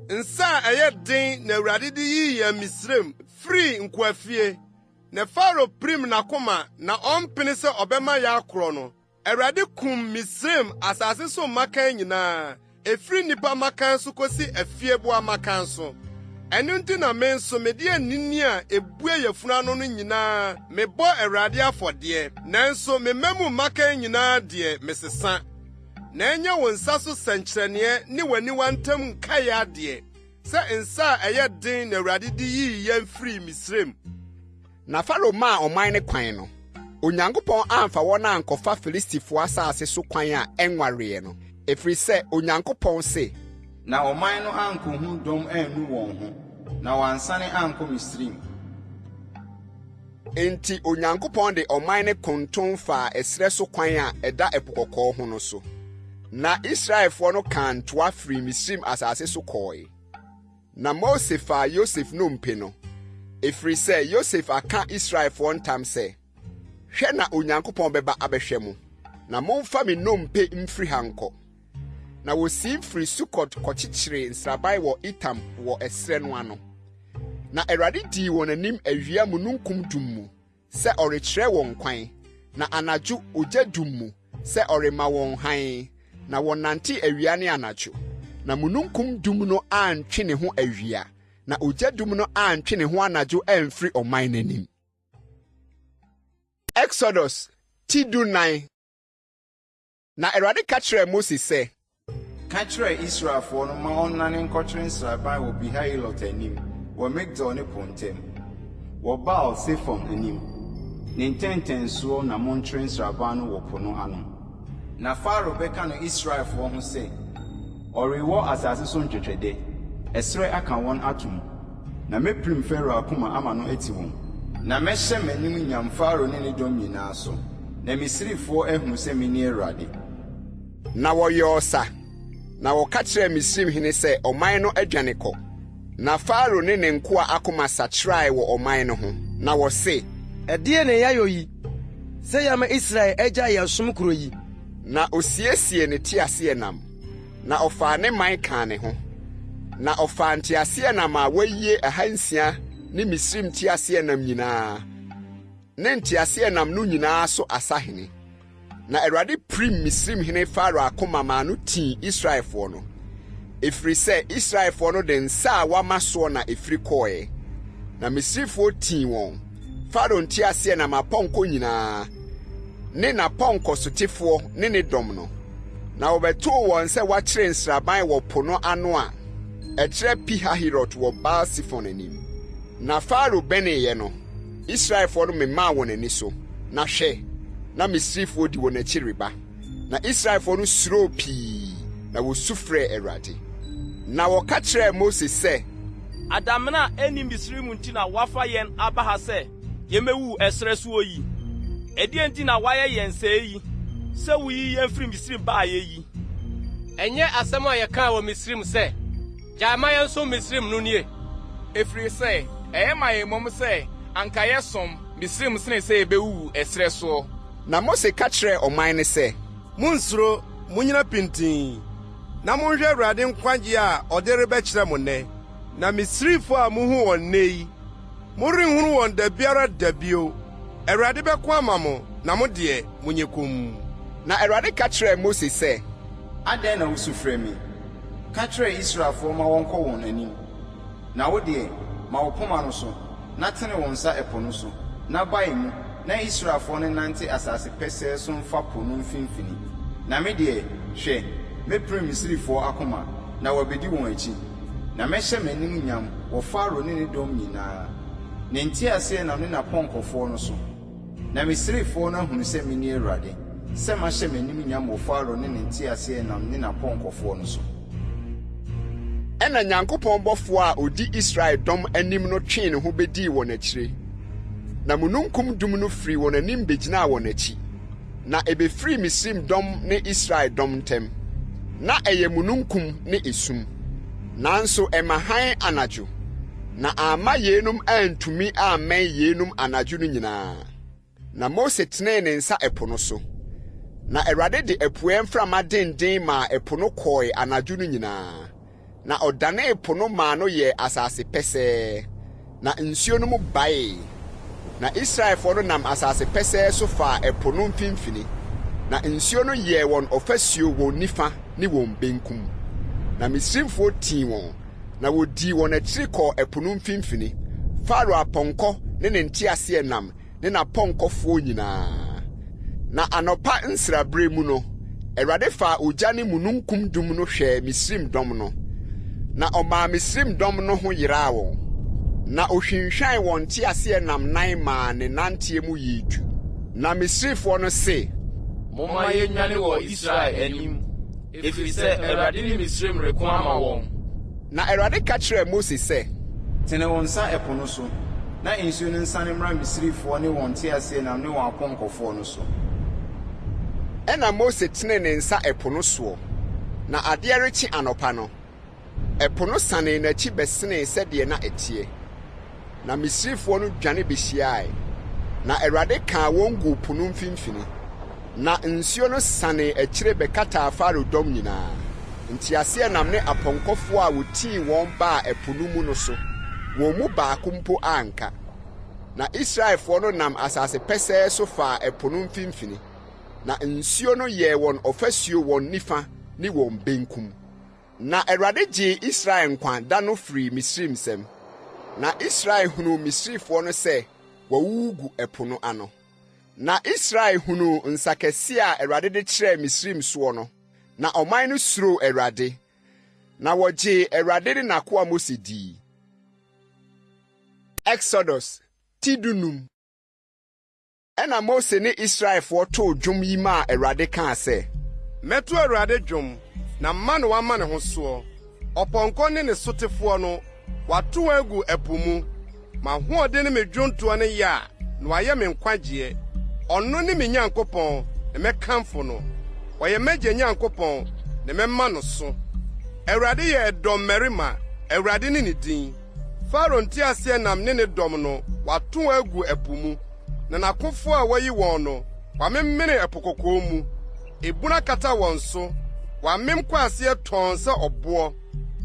'Nsa a ɛyɛ den na Awurade de yii yɛn Misraim. Yɛfirii nkoafie, na Farao pirim n'akoma na ɔmpene sɛ ɔbɛma yɛakorɔ no, Awurade kum Misraim asase so mmakan nyinaa, ɛfiri nnipa mmakan so kosi afieboa mmakan so. Ɛno nti na me nso mede anini a ebue yafunu ano no nyinaa mebɔ Awurade afɔdeɛ, nanso me mma mu mmakan nyinaa deɛ, mesesa. Na ɛnyɛ wo nsa so sɛnkyerɛnneɛ ne w'aniwa ntam nkae adeɛ, sɛ nsa a ɛyɛ den na Awurade de yii yɛn firii Misraim. Na Farao maa ɔman no kwan no, Onyankopɔn amfa wɔn ankɔfa Filistifoɔ asase so kwan a ɛnwareɛ no, ɛfiri sɛ Onyankopɔn se. Na ɔman no ankɔhu dɔm annu wɔn ho, na wɔansane ankɔ Misraim. Enti Onyankopɔn de ɔman no konton faa ɛserɛ so kwan a ɛda Ɛpo Kɔkɔɔ ho no so. Na Israelfoɔ no kaa ntoa firii Misraim asase so kɔɔe. Na Mose faa Yosef nnompe no, ɛfiri sɛ Yosef aka Israelfoɔ ntam sɛ, Hwɛ na Onyankopɔn bɛba abɛhwɛ mo, na momfa me nnompe mfiri ha nkɔ. Na wɔsiim firii Sukot kɔkyekyeree nsraban wɔ Etam wɔ ɛserɛ no ano. Na Awurade dii wɔn anim awia mununkum dum mu sɛ ɔrekyerɛ wɔn kwan, na anadwo ogya dum mu sɛ ɔrema wɔn hann, na wɔnante awia ne anadwo. Na mununkum dum no antwe ne ho awia, na ogya dum no antwe ne ho anadwo amfiri ɔman no anim. Exodus ti 14. Na Awurade ka kyerɛɛ Mose sɛ. Ka kyerɛ Israelfoɔ no ma wɔnnane nkɔkyere nsraban wɔ Pihahirot anim wɔ Migdol ne po ntam, wɔ Baal-Sefon anim. Ne ntɛntɛnsoɔ na monkyere nsraban no wɔ po no ano. Na Farao bɛka no Israelfoɔ ho sɛ, 'Ɔrewɔ asase so ntwɛtwɛdɛ, ɛserɛ aka wɔn atom. Na mɛpirim Farao akoma ama no ati wɔn. Na mɛhyɛ m'anim nyam Farao ne ne dɔm nyinaa so, na Misrifoɔ ahunu sɛ mene Awurade. Na wɔyɔɔ sa, na wɔka kyerɛɛ Misraimhene sɛ ɔman no adwane kɔ. Na Farao ne ne nkoa akoma sakyerae wɔ ɔman no ho, na wɔse. Ɛdeɛn na yɛayɔ yi, sɛ yɛama Israel agyae yɛn som korɔ yi? Na ɔsiesiee ne teaseɛnam, na ɔfaa ne man kaa ne ho. Na ɔfaa nteaseɛnam a wɔayie 600 ne Misraim nteaseɛnam nyinaa, ne nteaseɛnam no nyinaa so asahene. Na Awurade pirim Misraimhene Farao akoma maa no tii Israelfoɔ no, ɛfiri sɛ Israelfoɔ no de nsa a wɔama soɔ na ɛfiri kɔeɛ. Na Misrifoɔ tii wɔn, Farao nteaseɛnam apɔnkɔ nyinaa, ne n'apɔnkɔsotefoɔ ne ne dɔm no. Na wɔbɛtoo wɔn sɛ wɔakyere nsraban wɔ po no ano a ɛkyerɛ Pi-Hahirot wɔ Baal-Sefon anim. Na Farao bɛneeɛ no, Israelfoɔ no memaa wɔn ani so, na hwɛ, na Misrifoɔ di wɔn akyi reba. Na Israelfoɔ no suroo pii, na wɔsu frɛɛ Awurade. Na wɔka kyerɛɛ Mose sɛ. Adamena a ɛnni Misraim nti na woafa yɛn aba ha sɛ yemmewuwu ɛserɛ soɔ yi? Ɛdeɛn nti na woayɛ yɛn sɛɛ yi, sɛ woyii yɛn firii Misraim baeɛ yi? Ɛnyɛ asɛm a yɛkaa wɔ Misraim sɛ, 'Gyae ma yɛnsom Misraim' no nie? Ɛfiri sɛ ɛyɛ ma yɛn mmom sɛ anka yɛsom Misraim sene sɛ yɛbɛwuwu ɛserɛ soɔ. Na Mose ka kyerɛɛ ɔman no sɛ. Monnsuro, monnyina pintinn, na monhwɛ Awurade nkwagyeɛ a ɔde rebɛkyerɛ mo nnɛ. Na Misraimfoɔ a muhu wɔn nnɛ yi, Morenhunu wɔn da biara da bio. Awurade bɛko ama mo, na mo deɛ, monyɛ komm. Na Awurade ka kyerɛɛ Mose sɛ. Adɛn na wusu frɛ me? Ka kyerɛ Israelfoɔ ma wɔnkɔ wɔn anim. Na wo deɛ, ma wo poma no so, na tene wo nsa ɛpo no so, na bae mu, na Israelfoɔ no nnante asase pɛsɛɛ so mfa po no mfimfini. Na me deɛ, hwɛ, mɛpirim Misrifoɔ akoma, na wɔabɛdi wɔn akyi. Na mɛhyɛ m'anim nyam wɔ Farao ne ne dɔm nyinaa, ne nteaseɛnam ne n'apɔnkɔfoɔ no so, na Misrifoɔ no ahunu sɛ mene Awurade, sɛ mahyɛ m'anim nyam wɔ Farao ne ne nteaseɛnam ne n'apɔnkɔfoɔ no so. Ɛnna Nyankopɔn bɔfoɔ a ɔdi Israel dɔm anim no twee ne ho bɛdii wɔn akyire, na mununkum dum no firii wɔn anim bɛgyinaa wɔn akyi. Na ebefirii Misraim dɔm ne Israel dɔm ntam. Ná ɛyɛ mununkum ne esum, nanso ɛma hann anadwo, na amma yeinom antumi ammɛn yeinom anadwo no nyinaa. Na Mose tenee ne nsa ɛpo no so, na Awurade de apueɛ mframa denden maa ɛpo no kɔe anadwo no nyinaa, na ɔdanee po no maa no yɛɛ asase pɛsɛɛ. Na nsuo no mu baee. Na Israelfoɔ no nam asase pɛsɛɛ so faa ɛpo no mfimfini, na nsuo no yɛɛ wɔn ɔfasuo wɔn nifa ne wɔn benkum. Na Misraimfoɔ tii wɔn, na wɔdii wɔn akyiri kɔɔ ɛpo no mfimfini, Farao apɔnkɔ ne ne nteaseɛnam ne n'apɔnkɔfoɔ nyinaa. Na anɔpa nsraberɛ mu no, Awurade faa ogya ne mununkum dum no hwɛɛ Misraim dɔm no, na ɔmaa Misraim dɔm no ho yeraa wɔn. Na ɔhwinhwan wɔn nteaseɛnam nan maa ne nanteɛ mu yɛɛ du. Na Misrifoɔ no se. Momma yɛnnwane wɔ Israel anim, ɛfiri sɛ Awurade ne Misraim reko ama wɔn. Na Awurade ka kyerɛɛ Mose sɛ. Tene wo nsa ɛpo no so, na nsuo no nsane mmra Misrifoɔ ne wɔn nteaseɛnam ne wɔn apɔnkɔfoɔ no so. Ɛnna Mose tenee ne nsa ɛpo no soɔ, na adeɛ rekye anɔpa no, ɛpo no sanee n'akyi bɛsenee sɛdeɛ na ɛteɛ. Na Misrifoɔ no dwane bɛhyiae, na Awurade kaa wɔn guu po no mfimfini. Na nsuo no sanee akyire bɛkataa Farao dɔm nyinaa, nteaseɛnam ne apɔnkɔfoɔ a wɔtii wɔn baa ɛpo no mu no so, wɔn mu baako mpo anka. Na Israelfoɔ no nam asase pɛsɛɛ so faa ɛpo no mfimfini, na nsuo no yɛɛ wɔn ɔfasuo wɔn nifa ne wɔn benkum. Na Awurade gyee Israel nkwa da no firii Misraim nsam, na Israel hunuu Misrifoɔ no sɛ wɔawuwu gu ɛpo no ano. Na Israel hunuu nsa kɛseɛ a Awurade de kyerɛɛ Misraim soɔ no, na ɔman no suroo Awurade, na wɔgyee Awurade ne n'akoa Mose dii. Exodus ti dunum. Ɛnna Mose ne Israelfoɔ too dwom yi maa Awurade kaa sɛ. Mɛto Awurade dwom, na ma na wama ne ho soɔ. Ɔpɔnkɔ ne ne sotefoɔ no, wato wɔn agu ɛpo mu. M'ahoɔden ne me dwontoɔ ne Yah, na wayɛ me nkwagyeɛ. Ɔno ne me Nyankopɔn, na mɛkamfo no. Ɔyɛ m'agya Nyankopɔn, na mɛma no so. Awurade yɛ dɔmmarima, Awurade ne ne din. Farao nteaseɛnam ne ne dɔm no, wato wɔn agu ɛpo mu, na n'akofo a wayi wɔn no, wamemene Ɛpo Kɔkɔɔ mu. Ebun akata wɔn so, wɔamem kɔ aseɛ tɔnn sɛ ɔboɔ.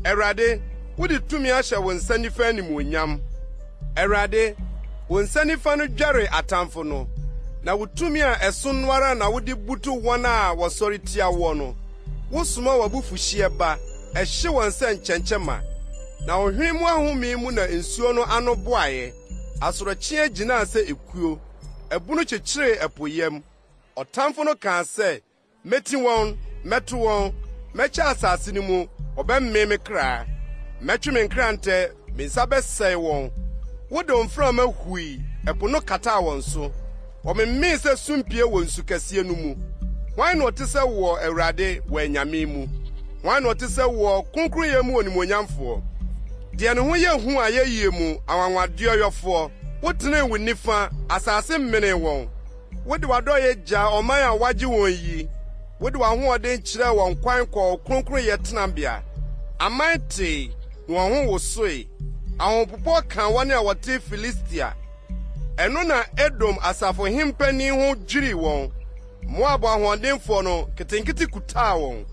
Awurade, wode tumi ahyɛ wo nsa nifa animuonyam. Awurade, wo nsa nifa no dwɛre atamfo no, na wo tumi a ɛso no ara na wode butu wɔn a wɔsɔre tia woɔ no. Wosoma w'abufuhyeɛ ba, ɛhye wɔn sɛ nkyɛnkyɛmma. Na wo hwene mu ahome mu na nsuo no ano boaeɛ, asorɔkyeɛ gyinaa sɛ ekuo, ebunu kyekyeree ɛpo yam. Ɔtamfo no kaa sɛ, Meti wɔn, mɛto wɔn, mɛkyɛ asase no mu, wɔbɛmee me kra. Mɛtwe me nkrantɛ, me nsa bɛsɛe wɔn. Wode wo mframa hui, ɛpo no kataa wɔn so. Wɔmemee sɛ sumpie wɔ nsu kɛseɛ no mu. Hwan na ɔte sɛ woɔ, Awurade, wɔ anyame mu? Hwan na ɔte sɛ woɔ, kronkronyɛ mu onimuonyamfoɔ? Deɛ ne ho yɛ hu ayɛyie mu, anwanwadeɛyɔfoɔ. Wotenee wo nifa, asase menee wɔn. Wode w'adɔeɛ gyaa ɔman a woagye wɔn yi, wode w'ahoɔden kyerɛɛ wɔn kwan kɔɔ wo kronkronyɛ tenabea. Aman tee, na wɔn ho wosoe, ahopopoɔ kaa wɔn a wɔte Filistia. Ɛno na Edom asafohempanin ho dwirii wɔn, Moab ahoɔdenfoɔ no, nketenkete kutaa wɔn.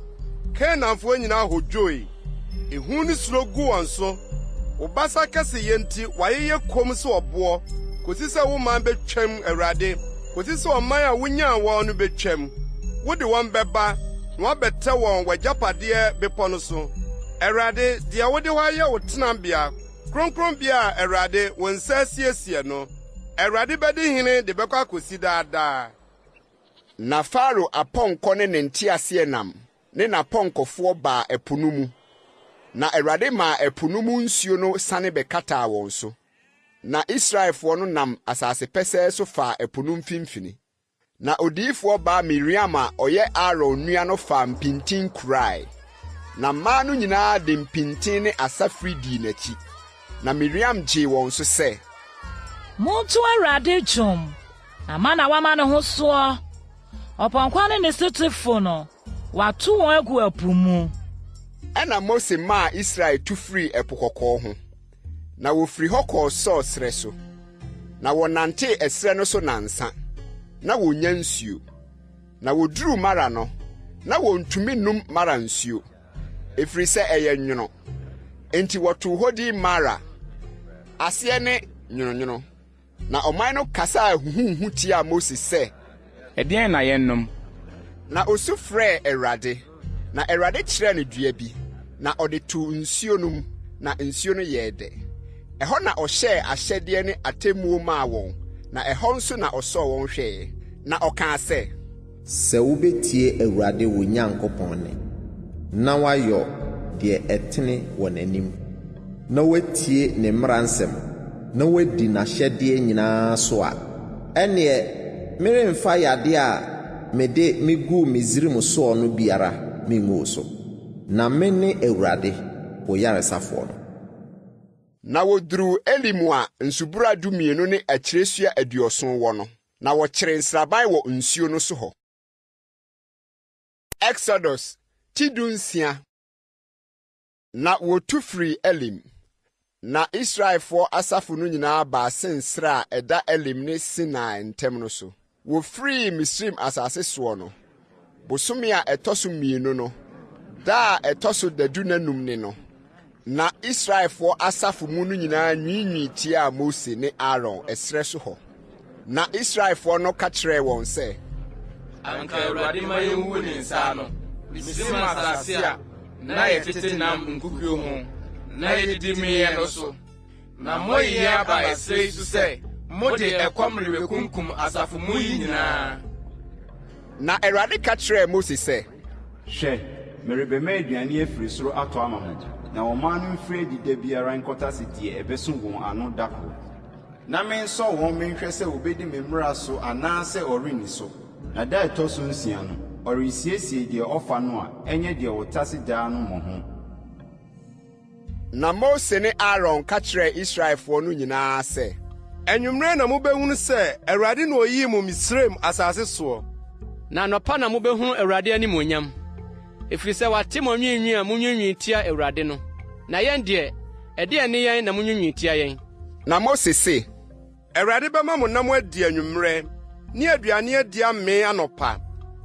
Kanaanfoɔ nyinaa hodwoe, ehu ne suro gu wɔn so. Wo basa kɛseyɛ nti wɔayeyɛ komm sɛ ɔboɔ, kosi sɛ wo man betwam, Awurade, kosi sɛ ɔman a wunyaa wɔn no betwam. Wode wɔn bɛba, na woabɛtɛ wɔn w'agyapadeɛ bepɔ no so. Awurade, deɛ wode hɔ ayɛ wo tenabea, kronkronbea a Awurade, wo nsa asiesie no. Awurade bɛdi hene de bɛkɔ akosi daa daa. Na Farao apɔnkɔ ne ne nteaseɛnam ne n'apɔnkɔfoɔ baa ɛpo no mu, na Awurade maa ɛpo no mu nsuo no sane bɛkataa wɔn so. Na Israelfoɔ no nam asase pɛsɛɛ so faa ɛpo no mfimfini. Na odiyifoɔ baa Miriam a ɔyɛ Aaron nua no faa mpintin kurae. Na mmaa no nyinaa de mpintin ne asafiri dii n'akyi. Na Miriam gyee wɔn so sɛ. Monto Awurade dwom! Ama na wama ne ho soɔ. Ɔpɔnkɔ ne ne sotefo no, wato wɔn agu ɛpo mu. Ɛnna Mose maa Israel tu firii Ɛpo Kɔkɔɔ ho, na wɔfiri hɔ kɔɔ Sur serɛ so. Na wɔnantee ɛserɛ no so nnansa, na wɔnnya nsuo. Na wɔduruu Mara no, na wɔntumi nnom Mara nsuo, ɛfiri sɛ ɛyɛ nwono. Enti wɔtoo hɔ din Mara. Aseɛ ne, Nwononwono. Na ɔman no kasaa huhuhuhu tiaa Mose sɛ, Ɛdeɛn na yɛnnom? Na osu frɛɛ Awurade, na Awurade kyerɛɛ no dua bi, na ɔde too nsuo no mu, na nsuo no yɛɛ dɛ. Ɛhɔ na ɔhyɛɛ ahyɛdeɛ ne atemmuo maa wɔn, na ɛhɔ nso na ɔsɔɔ wɔn hwɛeɛ. Na ɔkaa sɛ. Sɛ wobɛtie Awurade wo Nyankopɔn nne, na woayɔ deɛ ɛtene wɔ n'anim, na woatie ne mmara nsɛm, na woadi n'ahyɛdeɛ nyinaa so a, ɛnneɛ meremfa yadeɛ a mede meguu Misraim soɔ no biara mengu wo so, na mene Awurade, wo yaresafoɔ no. Na wɔduruu Elim a nsubura 12 ne akyiresua 70 wɔ no. Na wɔkyeree nsraban wɔ nsuo no so hɔ. Exodus ti dunsia. Na wɔtu firii Elim, na Israelfoɔ asafo no nyinaa baa Sin serɛ a ɛda Elim ne Sinai ntam no so. Wɔfirii Misraim asase soɔ no, bosome a ɛtɔ so mmienu no, da a ɛtɔ so dadu nnanum ne no. Na Israelfoɔ asafo mu no nyinaa nwiinwii tiaa Mose ne Aaron ɛserɛ so hɔ. Na Israelfoɔ no ka kyerɛɛ wɔn sɛ. Anka Awurade mma yɛnwuwu ne nsa ano, Misraim asase a na yɛtete nam nkukuo ho na yɛdidi meeɛ no so. Na moayi yɛn aba ɛserɛ yi so sɛ mode ɛkɔm rebekunkum asafo mu yi nyinaa. Na Awurade ka kyerɛɛ Mose sɛ. Hwɛ, merebɛma aduane afiri soro atɔ ama mo, na ɔman no mfiri adi da biara nkɔtase deɛ ɛbɛso wɔn ano da koro. Na mensɔ wɔn menhwɛ sɛ wɔbɛdi me mmara so anaasɛ wɔrenni so. Na da a ɛtɔ so nsia no, ɔresiesie deɛ ɔfa no a ɛnyɛ deɛ ɔtase daa no mmɔho. Na Mose ne Aaron ka kyerɛɛ Israelfoɔ no nyinaa sɛ. Anwummerɛ na mobɛhunu sɛ Awurade na ɔyii mo Misraim asase soɔ. Na anɔpa na mobɛhunu Awurade animuonyam, ɛfiri sɛ wate mo anwiinwii a monwiinwii tia Awurade no. Na yɛn deɛ, ɛdeɛn ne yɛn na monwiinwii tia yɛn? Na Mose se. Awurade bɛma mo nam adi anwummerɛ, ne aduane adi amee anɔpa,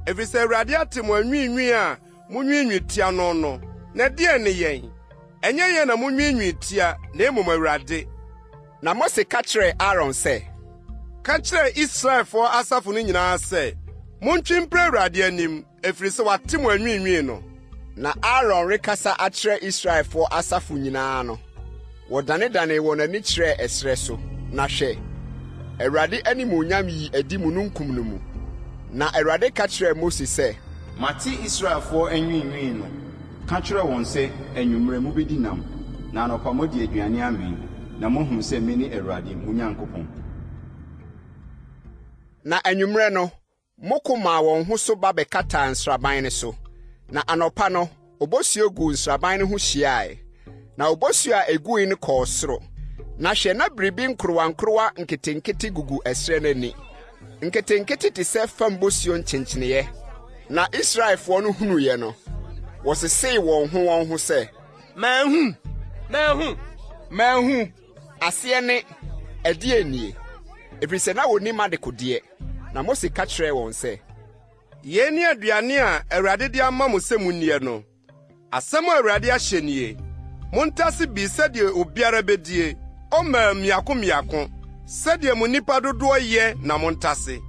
ɛfiri sɛ Awurade ate mo anwiinwii a munwiinwii tia no no. Na ɛdeɛn ne yɛn? Ɛnyɛ yɛn na munwiinwii tia, na mmom Awurade. Na Mose ka kyerɛɛ Aaron sɛ. Ka kyerɛ Israelfoɔ asafo no nyinaa sɛ, 'Montwe mpra Awurade anim, ɛfiri sɛ wate mo anwiinwii no. Na Aaron rekasa akyerɛ Israelfoɔ asafo nyinaa no, wɔdanedanee wɔn ani kyerɛɛ ɛserɛ so, na hwɛ, Awurade animuonyam yii adi mununkum no mu. Na Awurade ka kyerɛɛ Mose sɛ. Mate Israelfoɔ anwiinwii no. Ka kyerɛ wɔn sɛ, 'Anwummerɛ mobɛdi nam, na anɔpa moadi aduane amee, na moahunu sɛ mene Awurade, mo Nyankopɔn. Na anwummerɛ no, Mmoko maa wɔn ho so ba bɛkataa nsraban no so, na anɔpa no, obosuo guu nsraban no ho hyiae. Na obosuo a egui no kɔɔ soro, na hwɛ na biribi nkorowankorowa nketenkete gugu ɛserɛ no ani, nketenkete te sɛ fam bosuo nkyenkyeneeɛ. Na Israelfoɔ no hunuiɛ no, wɔsesee wɔn ho wɔn ho sɛ, Manhu! Manhu! Manhu! Aseɛ ne, Ɛdeɛn nie? Ɛfiri sɛ na wɔnnim adekodeɛ. Na Mose ka kyerɛɛ wɔn sɛ. Yei ne aduane a Awurade de ama mo sɛ monnie no. Asɛm a Awurade ahyɛ nie, Montase bi sɛdeɛ obiara bɛdie, omer mmiako mmiako, sɛdeɛ mo nnipa dodoɔ yɛ na montase.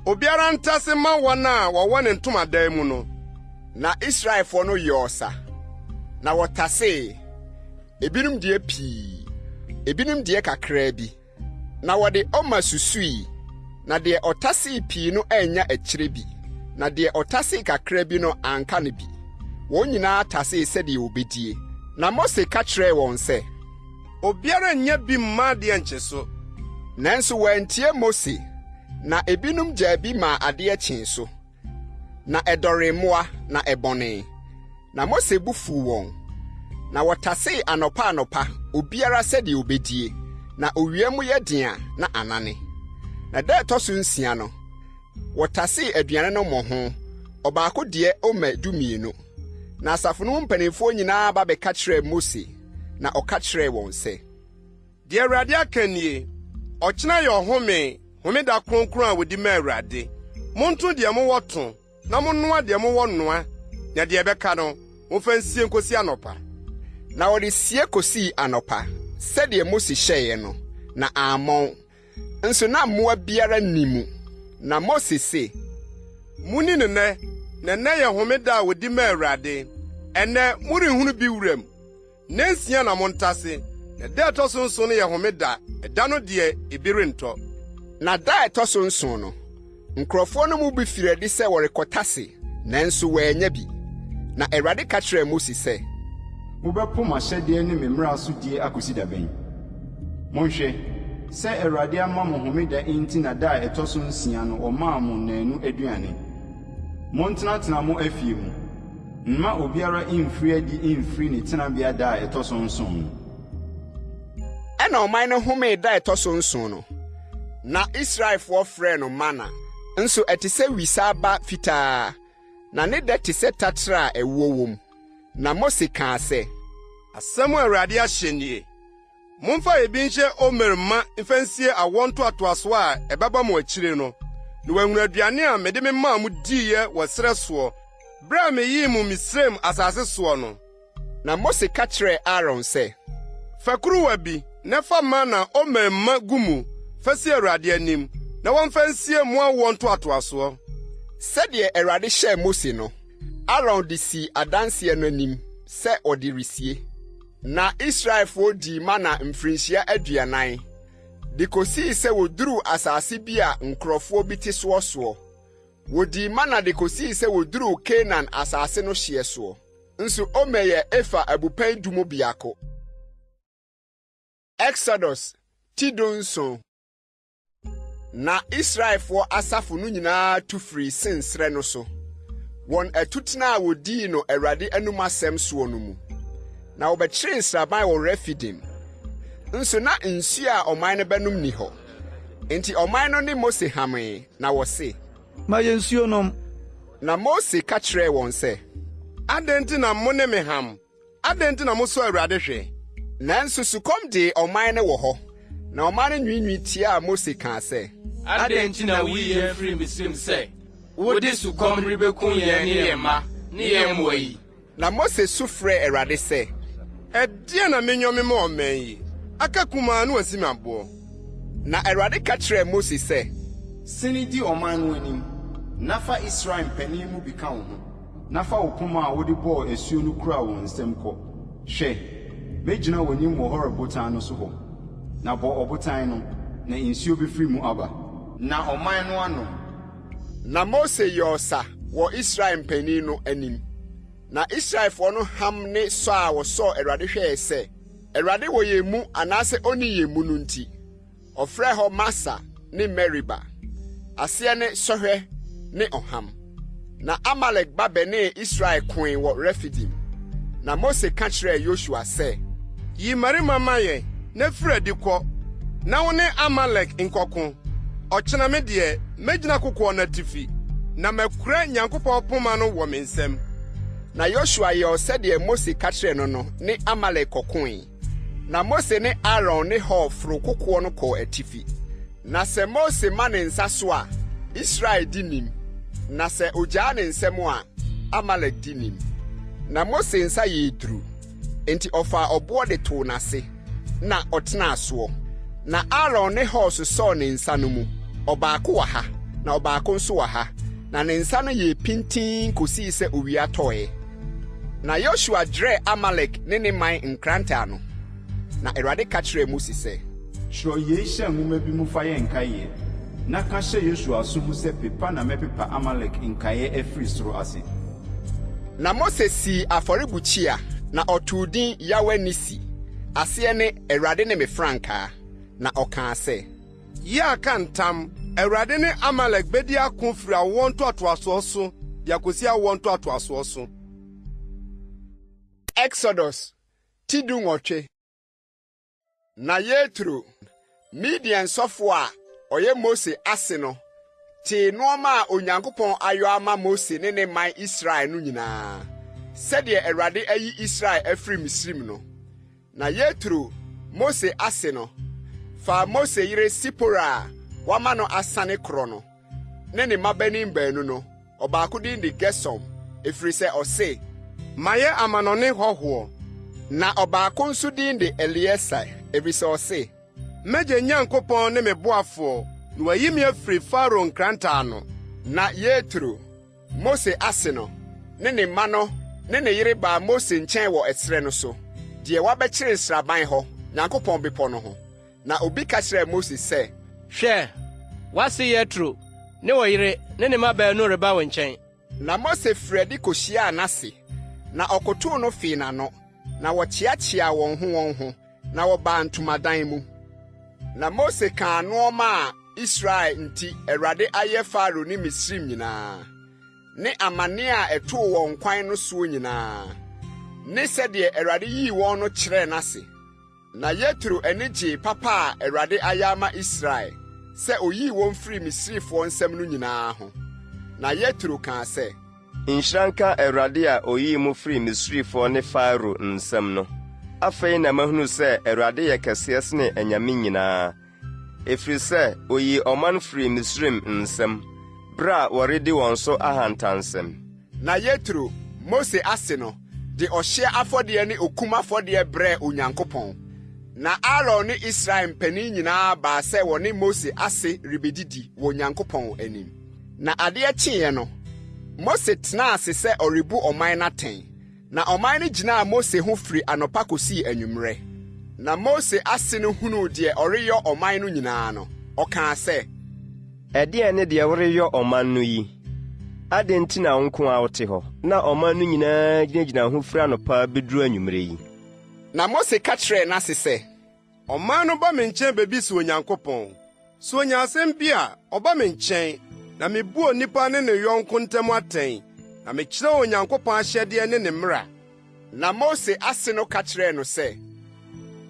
Obiara ntase mma wɔn a wɔwɔ ne ntomadan mu no. Na Israelfoɔ no yɔɔ sa, na wɔtasee, ebinom deɛ pii, ebinom deɛ kakraa bi. Na wɔde omer susui, na deɛ ɔtasee pii no annya akyire bi, na deɛ ɔtasee kakra bi no anka no bi. Wɔn nyinaa tasee sɛdeɛ wɔbɛdie. Na Mose ka kyerɛɛ wɔn sɛ. Obiara nnya bi mma adeɛ nkye so. Nanso wɔantie Mose, na ebinom gyaa bi maa adeɛ kyee so. Na ɛdɔree mmoa, na ɛbɔnee. Na Mose bo fuu wɔn. Na wɔtasee anɔpa anɔpa, obiara sɛdeɛ ɔbɛdie, na owia mu yɛ den a, na anane. Na da a ɛtɔ so nsia no, wɔtasee aduane no mmɔho, ɔbaako deɛ omer 12. Na asafo no mu mpanimfoɔ nyinaa ba bɛka kyerɛɛ Mose, na ɔka kyerɛɛ wɔn sɛ. Deɛ Awurade aka nie, Ɔkyena yɛ ɔhome, homeda kronkron a wɔdi ma Awurade. Monto deɛ mowɔ to, na monnoa deɛ mowɔ noa, na deɛ ɛbɛka no, momfa nsie nkɔsi anɔpa. Na wɔde sie kɔsii anɔpa. sɛdeɛ Mose hyɛeɛ no, na ammɔn. Nso na mmoa biara nni mu. Na Mose se, Munni no nnɛ, na nnɛ yɛ homeda a wɔdi ma Awurade. Ɛnnɛ, morenhunu bi wuram. Nnansia na montase, na da a ɛtɔ so nson no yɛ homeda, ɛda no deɛ, ebi rentɔ. Na da a ɛtɔ so nson no, nkurɔfoɔ no mu bi firii adi sɛ wɔrekɔtase, nanso wɔannya bi. Na Awurade ka kyerɛɛ Mose sɛ. Mobɛpo m'ahyɛdeɛ ne me mmara so die akɔsi da bɛn? Monhwɛ, sɛ Awurade ama mo homeda enti na da a ɛtɔ so nsia no ɔmaa mo nnanu aduane. Montenatena mo afie mu. Mma obiara mmfiri adi mmfiri ne tenabea da a ɛtɔ so nson no. Ɛnna ɔman no homee da a ɛtɔ so nson no. Na Israelfoɔ frɛɛ no mana. Nso ɛte sɛ wisa aba fitaa, na ne dɛ te sɛ taterɛ a ɛwoɔ wom. Na Mose kaa sɛ. Asɛm a Awurade ahyɛ nie, Momfa ebi nhyɛ omer ma mfa nsie awoɔ ntoatoasoɔ a ɛbɛba mo akyire no, na wɔahunu aduane a mede memaa mo diiɛ wɔ serɛ soɔ, berɛ a meyii mo Misraim asase soɔ no. Na Mose ka kyerɛɛ Aaron sɛ. Fa kuruwa bi, na fa mana omer ma gu mu fa si Awurade anim, na wɔmfa nsie mo awoɔ ntoatoasoɔ. Sɛdeɛ Awurade hyɛɛ Mose no, Aaron de sii Adanseɛ no anim sɛ ɔde resie. Na Israelfoɔ dii mana mfirinhyia 40, de kɔsii sɛ wɔduruu asase bi a nkurɔfoɔ bi te soɔ soɔ. Wɔdii mana de kɔsii sɛ wɔduruu Kanaan asase no hyeɛ soɔ. Nso omer yɛ efa abupɛn du mu biako. Exodus ti 17. Na Israelfoɔ asafo no nyinaa tu firii Sin serɛ no so, wɔn atutena a wɔdii no Awurade anom asɛm soɔ no mu. Na wɔbɛkyeree nsraban wɔ Refidim. Nso na nsuo a ɔman no bɛnom nni hɔ. Enti ɔman no ne Mose hamee, na wɔse, Ma yɛn nsuo nnom. Na Mose ka kyerɛɛ wɔn sɛ, Adɛn nti na mo ne me ham? Adɛn nti na mosɔ Awurade hwɛ? Nanso sukɔm dee ɔman no wɔ hɔ, na ɔman no nwiinwii tiaa Mose kaa sɛ. Adɛn nti na wuyii yɛn firii Misraim sɛ wode sukɔm rebekum yɛn ne yɛn mma ne yɛn mmoa yi? Na Mose su frɛɛ Awurade sɛ. Ɛdeɛn na menyɔ mema ɔman yi? Aka kumaa na wɔasi me aboɔ. Na Awurade ka kyerɛɛ Mose sɛ. Sene di ɔman no anim, na fa Israel mpanin mu bi ka wo ho. Na fa wo poma a wode bɔɔ asuo no kura wo nsam kɔ. Hwɛ, mɛgyina w'anim wɔ Horeb botan no so hɔ, na bɔ ɔbotan no, na nsuo bɛfiri mu aba. Na ɔman no anom. Na Mose yɔɔ sa wɔ Israel mpanin no anim. Na Israelfoɔ no ham ne sɔ a wɔsɔɔ Awurade hwɛɛ sɛ, Awurade wɔ yɛn mu anaasɛ ɔnni yɛn mu no nti. Ɔfrɛɛ hɔ Masa ne Meriba. Aseɛ ne Sɔhwɛ ne Ɔham. Na Amalek ba bɛnee Israel koe wɔ Refidim. Na Mose ka kyerɛɛ Yosua sɛ. Yi mmarima ma yɛn, na firi adi kɔ, na wo ne Amalek nkɔko. Ɔkyena me deɛ, mɛgyina kokoɔ no atifi, na makura Nyankopɔn poma no wɔ me nsam. Na Yosua yɔɔ sɛdeɛ Mose ka kyerɛɛ no no ne Amalek kɔkoe. Na Mose ne Aaron ne Hur foroo kokoɔ no kɔɔ atifi. Na sɛ Mose ma ne nsa so a, Israel di nim, na sɛ ogyaa ne nsam a, Amalek di nim. Na Mose nsa yɛɛ duru, enti ɔfaa ɔboɔ de too n'ase, na ɔtenaa soɔ. Na Aaron ne Hur sosɔɔ ne nsa no mu, ɔbaako wɔ ha, na ɔbaako nso wɔ ha, na ne nsa no yɛɛ pintinn kɔsii sɛ owia tɔeɛ. Na Yosua dwerɛɛ Amalek ne ne man nkrantɛ ano. Na Awurade ka kyerɛɛ Mose sɛ. Twerɛ yei hyɛ nwoma bi mu fa yɛ nkaeɛ, na ka hyɛ Yosua aso mu sɛ pepa na mɛpepa Amalek nkaeɛ afiri soro ase. Na Mose sii afɔrebukyia, na ɔtoo din Yahweh-Nissi, aseɛ ne, Awurade ne me frankaa. Na ɔkaa sɛ. Yah ka ntam, Awurade ne Amalek bedi ako firi awoɔ ntoatoasoɔ so de akosi awoɔ ntoatoasoɔ so. Exodus ti 18. Na Yetro, Midian sɔfo a ɔyɛ Mose ase no, tee nneɛma a Onyankopɔn ayɔ ama Mose ne ne man Israel no nyinaa, sɛdeɛ Awurade ayi Israel afiri Misraim no. Na Yetro, Mose ase no, faa Mose yere Sipora a wama no asane korɔ no, ne ne mmabanin baanu no, ɔbaako din de Gersom, ɛfiri sɛ ɔse, Mayɛ amanɔne hɔhoɔ. Na ɔbaako nso din de Elieser, ɛfiri sɛ ɔse. M'agya Nyankopɔn ne me boafoɔ, na wayi me afiri Farao nkrantɛ ano. Na Yetro, Mose ase no, ne ne mma no ne ne yere baa Mose nkyɛn wɔ ɛserɛ no so, deɛ wɔabɛkyere nsraban hɔ, Nyankopɔn bepɔ no ho. Na obi ka kyerɛɛ Mose sɛ. Hwɛ, w'ase Yetro ne wo yere ne ne mma baanu reba wo nkyɛn. Na Mose firii adi kohyiaa n'ase, na ɔkotow no fee n'ano, na wɔkyeakyeaa wɔn ho wɔn ho, na wɔbaa ntomadan mu. Na Mose kaa nneɛma a Israel nti Awurade ayɛ Farao ne Misraim nyinaa, ne amane a ɛtoo wɔn kwan no soɔ nyinaa, ne sɛdeɛ Awurade yii wɔn no kyerɛɛ n'ase. Na Yetro ani gyee papa a Awurade ayɛ ama Israel, sɛ oyii wɔn firii Misrifoɔ nsam no nyinaa ho. Na Yetro kaa sɛ. Nhyira nka Awurade a oyii mo firii Misrifoɔ ne Farao nsam no. Afei na mahunu sɛ Awurade yɛ kɛseɛ sene anyame nyinaa, ɛfiri sɛ oyii ɔman firii Misraim nsam, berɛ a wɔredi wɔn so ahantansɛm. Na Yetro, Mose ase no, de ɔhyeɛ afɔdeɛ ne okum afɔdeɛ brɛɛ Onyankopɔn. Na Aaron ne Israel mpanin nyinaa baa sɛ wɔne Mose ase rebedidi wɔ Onyankopɔn anim. Na adeɛ kyeeɛ no, Mose tenaa ase sɛ ɔrebu ɔman no atɛn. Na ɔman no gyinaa Mose ho firi anɔpa kɔsii anwummerɛ. Na Mose ase no hunuu deɛ ɔreyɔ ɔman no nyinaa no, ɔkaa sɛ. Ɛdeɛn ne deɛ woreyɔ ɔman no yi? Adɛn nti na wo nko ara wote hɔ, na ɔman no nyinaa gyinagyina ho firi anɔpa bɛduru anwummerɛ yi? Na Mose ka kyerɛɛ n'ase sɛ. Ɔman no ba me nkyɛn bebisa Onyankopɔn. Sɛ onya asɛm bi a, ɔba me nkyɛn, na mibu onipa ne ne yɔnko ntam atɛn, na mekyerɛ Onyankopɔn ahyɛdeɛ ne ne mmara. Na Mose ase no ka kyerɛɛ no sɛ.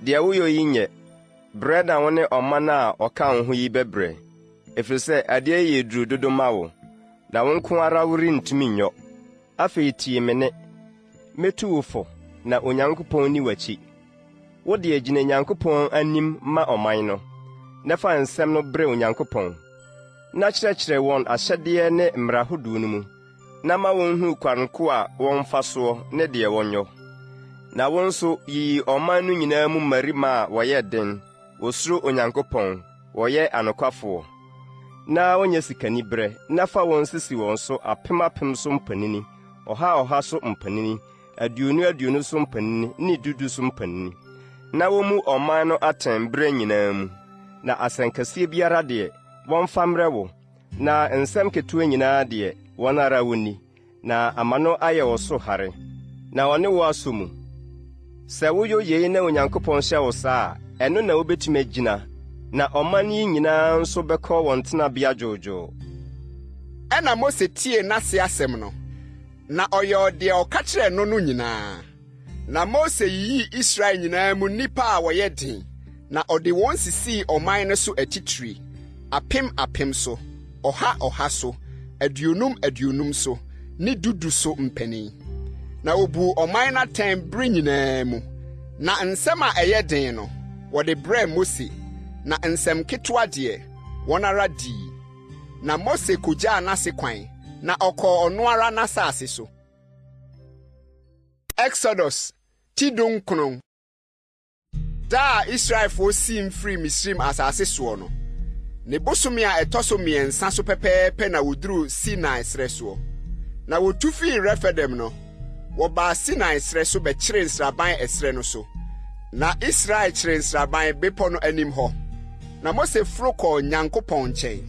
Deɛ woyɔ yi nyɛ. Brɛ na wo ne ɔman a ɔka wo ho yi bɛbrɛ, ɛfiri sɛ adeɛ yi yɛ duru dodo ma wo, na wo nko ara worentumi nyɔ. Afei tie me nne. Mɛtu wo fo, na Onyankopɔn nni w'akyi. Wo deɛ gyina Nyankopɔn anim ma ɔman no, na fa nsɛm no brɛ Onyankopɔn, na kyerɛkyerɛ wɔn ahyɛdeɛ ne mmara hodoɔ no mu, na ma wɔnhunu kwan ko a wɔmfa soɔ ne deɛ wɔnyɔ. Na wo nso, yiyi ɔman no nyinaa mu mmarima a wɔyɛ den, wɔsuro Onyankopɔn, wɔyɛ anokwafoɔ, na wɔnyɛ sikaniberɛ, na fa wɔn sisi wɔn so apem apem so mpanini, ɔha ɔha so mpanini, aduonu aduonu so mpanini ne du du so mpanini, na wommu ɔman no atɛn berɛ nyinaa mu. Na asɛnkɛseɛ biara deɛ, wɔmfa mmrɛ wo, na nsɛm ketewa nyinaa deɛ, wɔn ara wɔnni, na ama no ayɛ wo so hare, na wɔne wo asɔ mu. Sɛ woyɔ yei na Onyankopɔn hyɛ wo saa a, ɛno na wobɛtumi agyina, na ɔman yi nyinaa nso bɛkɔ wɔn tenabea dwoodwoo. Ɛnna Mose tiee n'ase asɛm no, Na ɔyɔɔ deɛ ɔka kyerɛɛ no no nyinaa. Na Mose yiyii Israel nyinaa mu nnipa a wɔyɛ den, na ɔde wɔn sisii ɔman no so atitire, apem apem so, ɔha ɔha so, aduonum aduonum so, ne du du so mpanin. Na wɔbuu ɔman no atɛn bere nyinaa mu. Na nsɛm a ɛyɛ den no, wɔde brɛɛ Mose, na nsɛm ketewa deɛ, wɔn ara dii. Na Mose kogyaa n'ase kwan, na ɔkɔɔ ɔno ara n'asase so. Exodus ti dunkron. Da a Israelfoɔ siim firii Misraim asase soɔ no, ne bosome a ɛtɔ so mmiɛnsa so pɛpɛɛpɛ na wɔduruu Sinai serɛ soɔ. Na wɔtu firii Refidim no, wɔbaa Sinai serɛ so bɛkyeree nsraban ɛserɛ no so. Na Israel kyeree nsraban bepɔ no anim hɔ. Na Mose foro kɔɔ Nyankopɔn nkyɛn.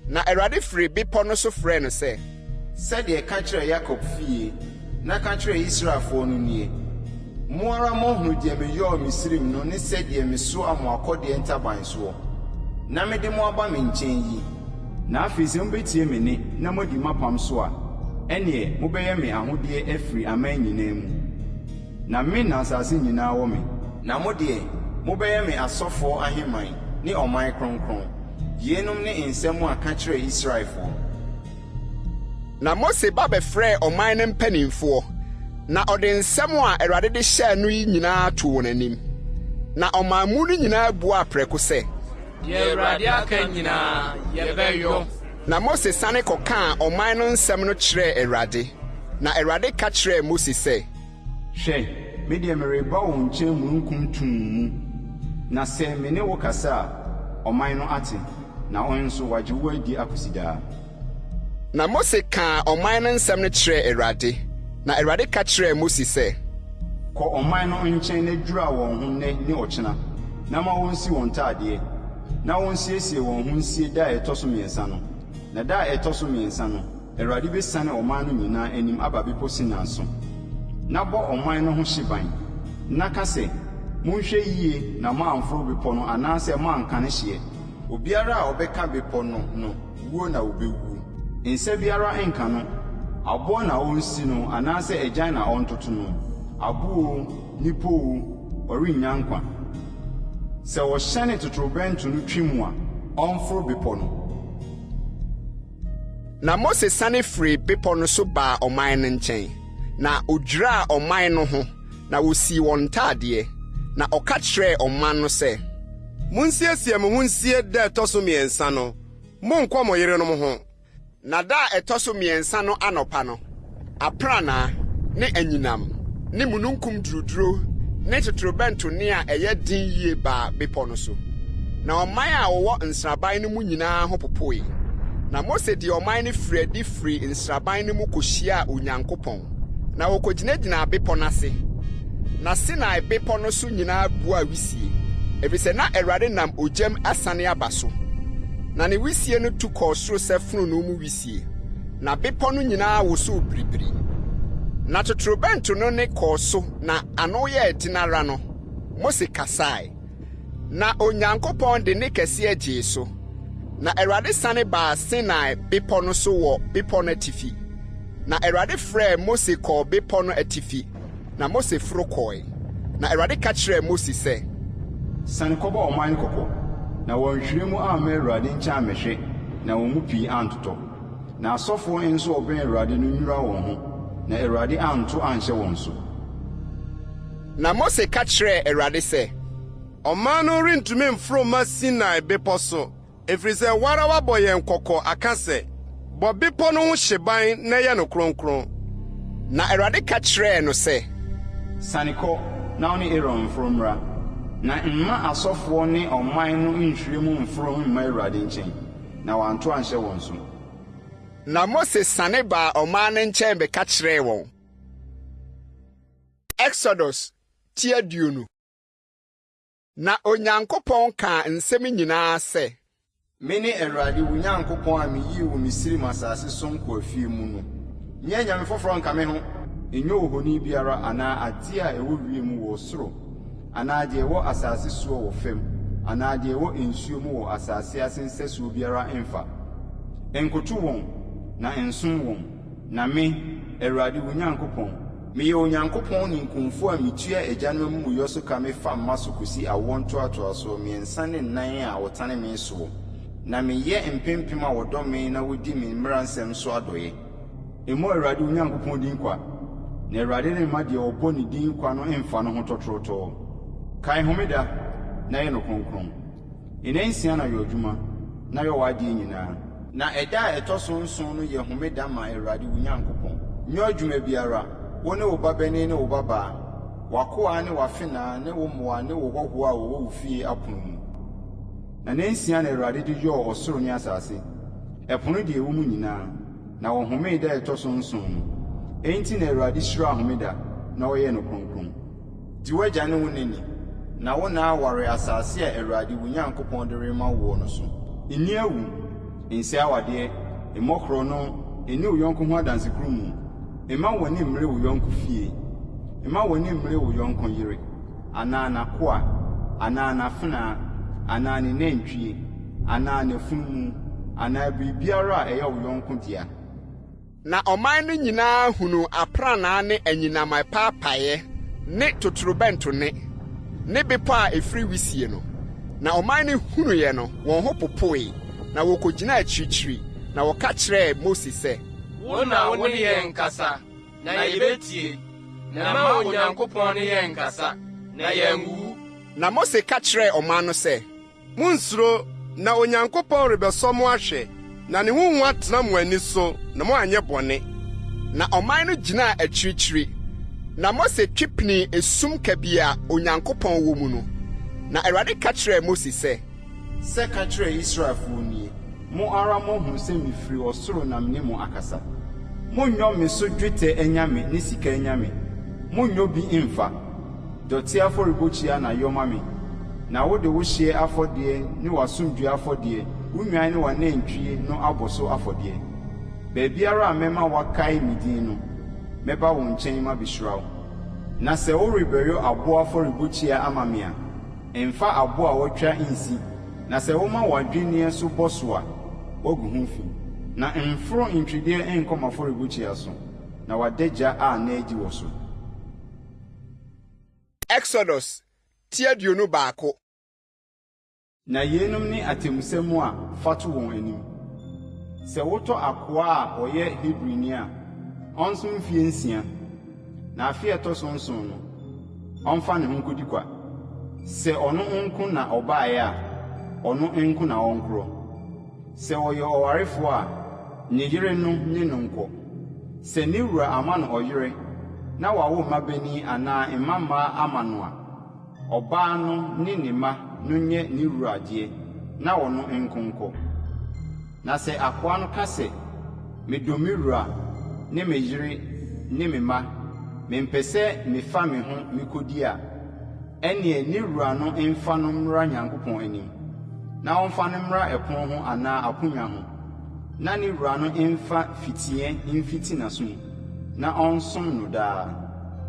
Na Awurade firi bepɔ no so frɛɛ no sɛ. Sɛdeɛ ka kyerɛ Yakob fie, na ka kyerɛ Israelfoɔ no nie, Mo ara moahunu deɛ meyɔɔ Misraim no ne sɛdeɛ mesoaa mo akɔdeɛ ntaban soɔ, na mede mo aba me nkyɛn yi. Na afei sɛ mobɛtie me nne na moadi m'apam so a, ɛnneɛ mobɛyɛ me ahodeɛ afiri aman nyinaa mu, na me na asase nyinaa wɔ me. Na mo deɛ, mobɛyɛ me asɔfoɔ ahemman ne ɔman kronkron. Yeinom ne nsɛm a ka kyerɛ Israelfoɔ. Na Mose ba bɛfrɛɛ ɔman no mpanimfoɔ, na ɔde nsɛm a Awurade de hyɛɛ no yi nyinaa too wɔn anim. Na ɔman mu no nyinaa buaa prɛko sɛ. Deɛ Awurade aka nyinaa, yɛbɛyɔ. Na Mose sane kɔkaa ɔman no nsɛm no kyerɛɛ Awurade. Na Awurade ka kyerɛɛ Mose sɛ. Hwɛ, Me deɛ mereba wo nkyɛn mununkum tumm mu, na sɛ me ne wo kasa a, ɔman no ate, na wɔn nso wɔagye wo adi akosi daa. Na Mose kaa ɔman no nsɛm no kyerɛɛ Awurade, na Awurade ka kyerɛɛ Mose sɛ. Kɔ ɔman no nkyɛn na dwira wɔn ho nnɛ ne ɔkyena, na ma wɔnsi wɔn ntadeɛ, na wɔnsiesie wɔn ho nsie da a ɛtɔ so mmiɛnsa no. Na da a ɛtɔ so mmiɛnsa no, Awurade bɛsiane ɔman no nyinaa anim aba Bepɔ Sinai so. Na bɔ ɔman no ho hyeban, na ka sɛ, 'Monhwɛ yie na moamforo bepɔ no anaasɛ moanka ne hyeɛ. Obiara a ɔbɛka bepɔ no no, wuo na ɔbɛwuo. Nsa biara nka no, aboɔ na ɔnsi no anaasɛ agyan na ɔntoto no, aboɔ oo, nnipa oo, ɔrennya nkwa. Sɛ wɔhyɛne totorobɛnto no twe mu a, ɔmforo bepɔ no. Na Mose sane firii bepɔ no so baa ɔman no nkyɛn, na ɔdwiraa ɔman no ho, na wɔsii wɔn ntadeɛ. Na ɔka kyerɛɛ ɔman no sɛ. Monsiesie mo ho nsie da a ɛtɔ so mmiɛnsa no, monnkɔ mo yerenom ho. Na da a ɛtɔ so mmiɛnsa no anɔpa no, aprannaa, ne anyinam, ne mununkum duruduro ne totorobɛnto nne a ɛyɛ den yie baa bepɔ no so. Na ɔman a wɔwɔ nsraban no mu nyinaa ho popoe. Na Mose de ɔman no firii adi firii nsraban no mu kɔhyiaa Onyankopɔn, na wɔkɔgyinagyinaa bepɔ no ase. Na Sinai Bepɔ no so nyinaa buaa wisie, efisɛ na Awurade nam ogyam asiane aba so. Na ne wisie no tu kɔɔ soro sɛ fononoo mu wisie, na bepɔ no nyinaa wosow biribiri. Na totorobɛnto no nne kɔɔ so na ano yɛɛ den ara no, Mose kasae. Na Onyankopɔn de nne kɛseɛ gyee so. Na Awurade siane baa Sinai Bepɔ no so wɔ bepɔ no atifi. Na Awurade frɛɛ Mose kɔɔ bepɔ no atifi, na Mose foro kɔe. Na Awurade ka kyerɛɛ Mose sɛ. Siane kɔbɔ ɔman no kɔkɔ, na wɔanhwire mu amma Awurade nkyɛn ammɛhwɛ, na wɔn mu pii antotɔ. Na asɔfoɔ nso a wɔbɛn Awurade no nnwira wɔn ho, na Awurade anto anhyɛ wɔn so. Na Mose ka kyerɛɛ Awurade sɛ. Ɔman no rentumi mforo mma Sinai Bepɔ so, ɛfiri sɛ wo ara woabɔ yɛn kɔkɔ aka sɛ, 'Bɔ bepɔ no ho hyeban na yɛ no kronkron. Na Awurade ka kyerɛɛ no sɛ. Siane kɔ, na wo ne Aaron mforo mmra, na mma asɔfoɔ ne ɔman no nhwire mu mforo mma Awurade nkyɛn, na wanto anhyɛ wɔn so. Na Mose siane baa ɔman no nkyɛn bɛka kyerɛɛ wɔn. Exodus ti 20. Na Onyankopɔn kaa nsɛm nyinaa sɛ. Mene Awurade wo Nyankopɔn a miyii wo Misraim asase so nkoafie mu no. Nyɛ anyame foforɔ nka me ho. Nyɛ ohoni biara anaa adeɛ a ɛwɔ wiem wɔ soro anaa deɛ ɛwɔ asase soɔ wɔ fam anaa deɛ ɛwɔ nsuo mu wɔ asase ase nsɛsoɔ biara mfa. Nkoto wɔn, na nsom wɔn. Na me, Awurade wo Nyankopɔn, meyɛ Onyankopɔn ninkunfo a mitua agyanom amumuyɔ so ka mefa mma so kosi awoɔ ntoatoasoɔ mmiɛnsa ne nnan a wɔtane me soɔ, na meyɛ mpempem a wɔdɔ me na wodi me mmara nsɛm so adɔeɛ. Mmɔ Awurade wo Nyankopɔn din kwa, na Awurade remma deɛ ɔbɔ ne din kwa no mfa no ho tɔtorɔtɔɔ. Kae homeda na yɛ no kronkron. Nnansia na yɔ adwuma, na yɔ w'adeɛ nyinaa. Na ɛda a ɛtɔ so nson no yɛ homeda ma Awurade wo Nyankopɔn. Nyɔ adwuma biara, wo ne wo babanin ne wo babaa, w'akoa ne w'afenaa ne wo mmoa ne wo hɔhoɔ a wɔwɔ wo fie apono mu. Na nnansia na Awurade de yɔɔ ɔsoro ne asase, ɛpo ne deɛ ɛwɔ mu nyinaa, na ɔhomee da a ɛtɔ so nson no. Enti na Awurade hyiraa homeda na ɔyɛɛ no kronkron. Di w'agya ne wo na ni, na wo nna aware asase a Awurade wo Nyankopɔn de rema woɔ no so. Nni awu, nsɛe awadeɛ, mmɔ korɔno, nni wo yɔnko ho adansekurumu, mma w'ani mmere wo yɔnko fie, mma w'ani mmere wo yɔnko yere, anaa n'akoa, anaa n'afenaa, anaa ne nantwie, anaa n'afunumu, anaa biribiara a ɛyɛ wo yɔnko dea. Na ɔman no nyinaa hunuu aprannaa ne anyinam a ɛpaapaeɛ ne totorobɛnto nne, ne bepɔ a ɛfiri wisie no. Na ɔman no hunuiɛ no, wɔn ho popoe, na wɔkɔgyinaa akyirikyiri, na wɔka kyerɛɛ Mose sɛ. Wo na wo ne yɛn nkasa, na yɛbɛtie, na mma Onyankopɔn ne yɛn nnkasa, na yɛanwuwu. Na Mose ka kyerɛɛ ɔman no sɛ. Munnsuro, na Onyankopɔn rebɛsɔ mo ahwɛ, na ne ho hu atena mo ani so, na moanyɛ bɔne. Na ɔman no gyinaa akyirikyiri. Na Mose twe pinii esum kabii a Onyankopɔn wɔ mu no. Na Awurade ka kyerɛɛ Mose sɛ. Sɛ ka kyerɛ Israelfoɔ nie, 'Mo ara moahunu sɛ mefiri ɔsoro na me ne mo akasa. Monnyɔ me so dwetɛ anyame ne sika anyame. Monnyɔ bi mmfa. Dɔteɛ afɔrebukyia na yɔ ma me, na wode wo hyeɛ afɔdeɛ ne w'asomdwoeɛ afɔdeɛ, wo nnwan ne w'anantwie no abɔ so afɔdeɛ. Baabiara a mɛma wɔakae me din no, mɛba wo nkyɛn mabɛhyira wo. Na sɛ worebɛyɔ aboɔ afɔrebukyia ama me a, mfa aboɔ a wɔatwa nsi, na sɛ woma w'adwinneɛ so bɔ so a, woagu ho fi. Na mforo ntwedeɛ nkɔ m'afɔrebukyia so, na w'adagya anna adi wɔ so. Exodus ti 21. Na yeinom ne atemmusɛm a fa to wɔn anim, Sɛ wotɔ akoa a ɔyɛ Hebrini a, ɔnsom mfeɛ nsia, na afe a ɛtɔ so nson no, ɔmfa ne ho nkɔdi kwa. Sɛ ɔno nko na ɔbaeɛ a, ɔno nko na ɔnkorɔ. Sɛ ɔyɛ ɔwarefoɔ a, ne yere no ne no nkɔ. Sɛ ne wura ama no ɔyere na wawo mmabanin anaa mmammaa ama no a, ɔbaa no ne ne mma no nyɛ ne wura deɛ na ɔno nko nkɔ. Na sɛ akoa no ka sɛ, Medɔ me wura ne me yere ne me mma, mempɛ sɛ mefa me ho mekɔdi a, ɛnneɛ ne wura no mfa no mmra Nyankopɔn anim, na ɔmfa no mmra ɛpono ho anaa aponnwa ho, na ne wura no mfa fitiiɛ mfiti n'aso mu, na ɔnsom no daa.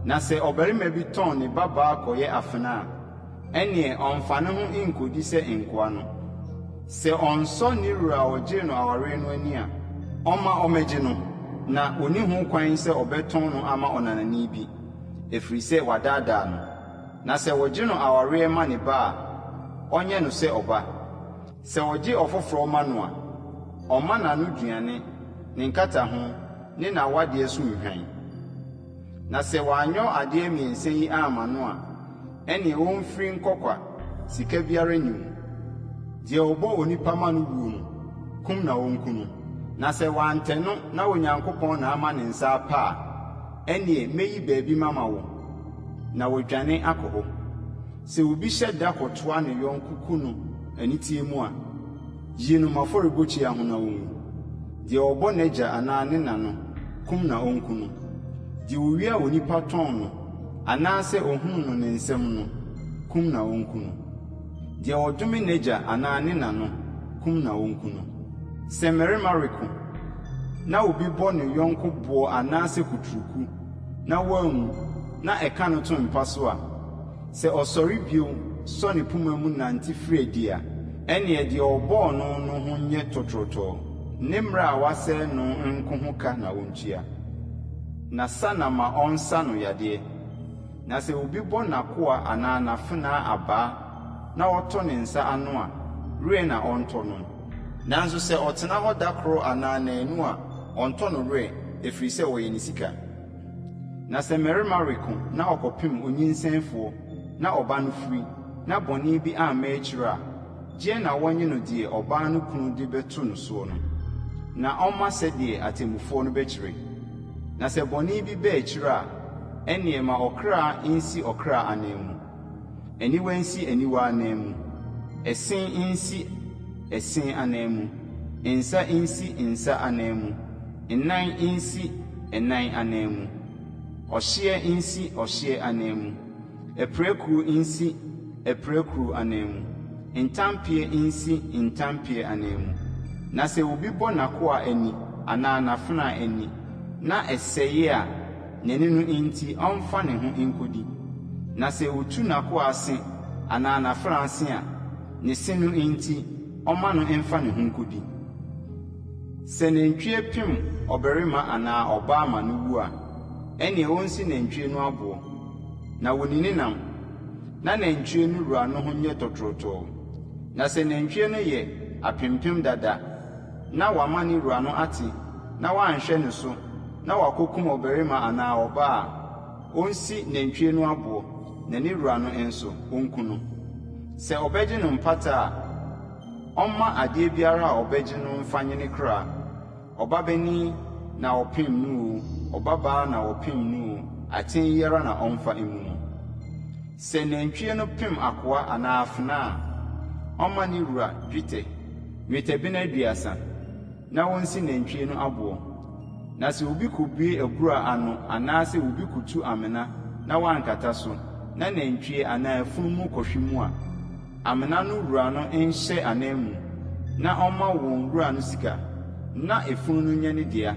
Na sɛ ɔbarima bi tɔn ne babaa kɔyɛ afenaa a, ɛnneɛ ɔmmfa ne ho nnkɔdi sɛ nkoa no. Sɛ ɔnsɔ ne wura a ɔgyee no awareɛ no ani a, ɔmma ɔmmɛgye no, na ɔnni ho kwan sɛ ɔbɛtɔn no ama ɔnanani bi, ɛfiri sɛ wadaadaa no. Na sɛ wɔgye no awareɛ ma ne ba a, ɔnyɛ no sɛ ɔba. Sɛ ɔgye ɔfoforɔ ma no a, ɔmma n'anoduane, ne nkataho, ne n'awadeɛ so nhwan. Na sɛ wanyɔ adeɛ mmiɛnsa yi amma no a, ɛnneɛ ɔmfiri nkɔ kwa, sika biara nni mu. Deɛ ɔbɔ onipa ma no wuo no, kum na wɔnku no. Na sɛ wantɛ no na Onyankopɔn na ama ne nsa apa a, ɛnneɛ mɛyi baabi mama wo, na wadwane akɔ hɔ. Sɛ obi hyɛ da kɔtoa ne yɔnko ku no aniteɛ mu a, yi no m'afɔrebukyia ho na ɔnwu. Deɛ ɔbɔ n'agya anaa ne na no, kum na ɔnku no. Deɛ ɔwia onipa tɔn no anaasɛ ɔhunu no ne nsam no, kum na ɔnku no. Deɛ ɔdome n'agya anaa ne na no, kum na ɔnku no. Sɛ mmarima reko, na obi bɔ ne yɔnko boɔ anaasɛ kuturuku, na wanwu, na ɛka no to mpa so a, sɛ ɔsɔre bio sɔ ne poma mu nante firi adi a, ɛnneɛ deɛ ɔbɔɔ no no ho nyɛ tɔtorɔtɔɔ, ne mmerɛ a wasɛe no nko ho ka na ɔntua. Na sa na ma ɔnsa no yadeɛ. Na sɛ obi bɔ n'akoa anaa n'afenaa abaa na ɔtɔ ne nsa ano a, werɛ na ɔntɔ no. Nanso sɛ ɔtena hɔ da koro anaa nnanu a, ɔntɔ no werɛ, ɛfiri sɛ ɔyɛ ne sika. Na sɛ mmarima reko na ɔkɔpem onyinsɛnfoɔ na ɔba no firi, na bɔne bi amma akyire a, gyeɛ na wɔnnye no deɛ ɔbaa no kunu de bɛto no soɔ no, na ɔmma sɛdeɛ atemmufoɔ no bɛkyerɛ. Na sɛ bɔne bi ba akyire a, ɛnneɛ ma ɔkra nsi ɔkra ananmu. Aniwa nsi aniwa ananmu, ɛse nsi ɛse ananmu, nsa nsi nsa ananmu, nnan nsi ɛnan ananmu, ɔhyeɛ nsi ɔhyeɛ ananmu, apirakuro nsi apirakuro ananmu, ntampeɛ nsi ntampeɛ ananmu. Na sɛ obi bɔ n'akoa ani anaa n'afenaa ani na ɛsɛe a, N'ani no nti ɔmfa ne ho nkodi. Na sɛ otu n'akoa se anaa n'afenaa se a, ne se no nti ɔmma no mfa ne ho nkodi. Sɛ nantwie pem ɔbarima anaa ɔbaa ma no wu a, ɛnneɛ ɔnsi nantwie no aboɔ, na wɔnni ne nam, na nantwie no wura no ho nyɛ tɔtorɔtɔɔ. Na sɛ nantwie no yɛ apempem dada na wama ne wura no ate na wanhwɛ ne so na wakɔkum ɔbarima anaa ɔbaa a, ɔnsi nantwie no aboɔ, na ne wura no nso, ɔnku no. Sɛ ɔbɛgye no mpata a, ɔmma adeɛ biara a ɔbɛgye no mfa nnye ne kra, ɔbabanin na wɔpem no oo, ɔbabaa na wɔpem no oo, atɛn yi ara na ɔmfa mmu no. Sɛ nantwie no pem akoa anaa afenaa a, ɔmma ne wura dwetɛ, nnwetɛbena 30, na wonsi nantwie no aboɔ. Na sɛ obi kɔbue abura ano anaasɛ obi kɔtu amena na wankata so, na nantwie anaa afunumu kɔhwe mu a, amena no wura no nhyɛ ananmu na ɔmma wɔn wura no sika, na efunu no nyɛ ne dea.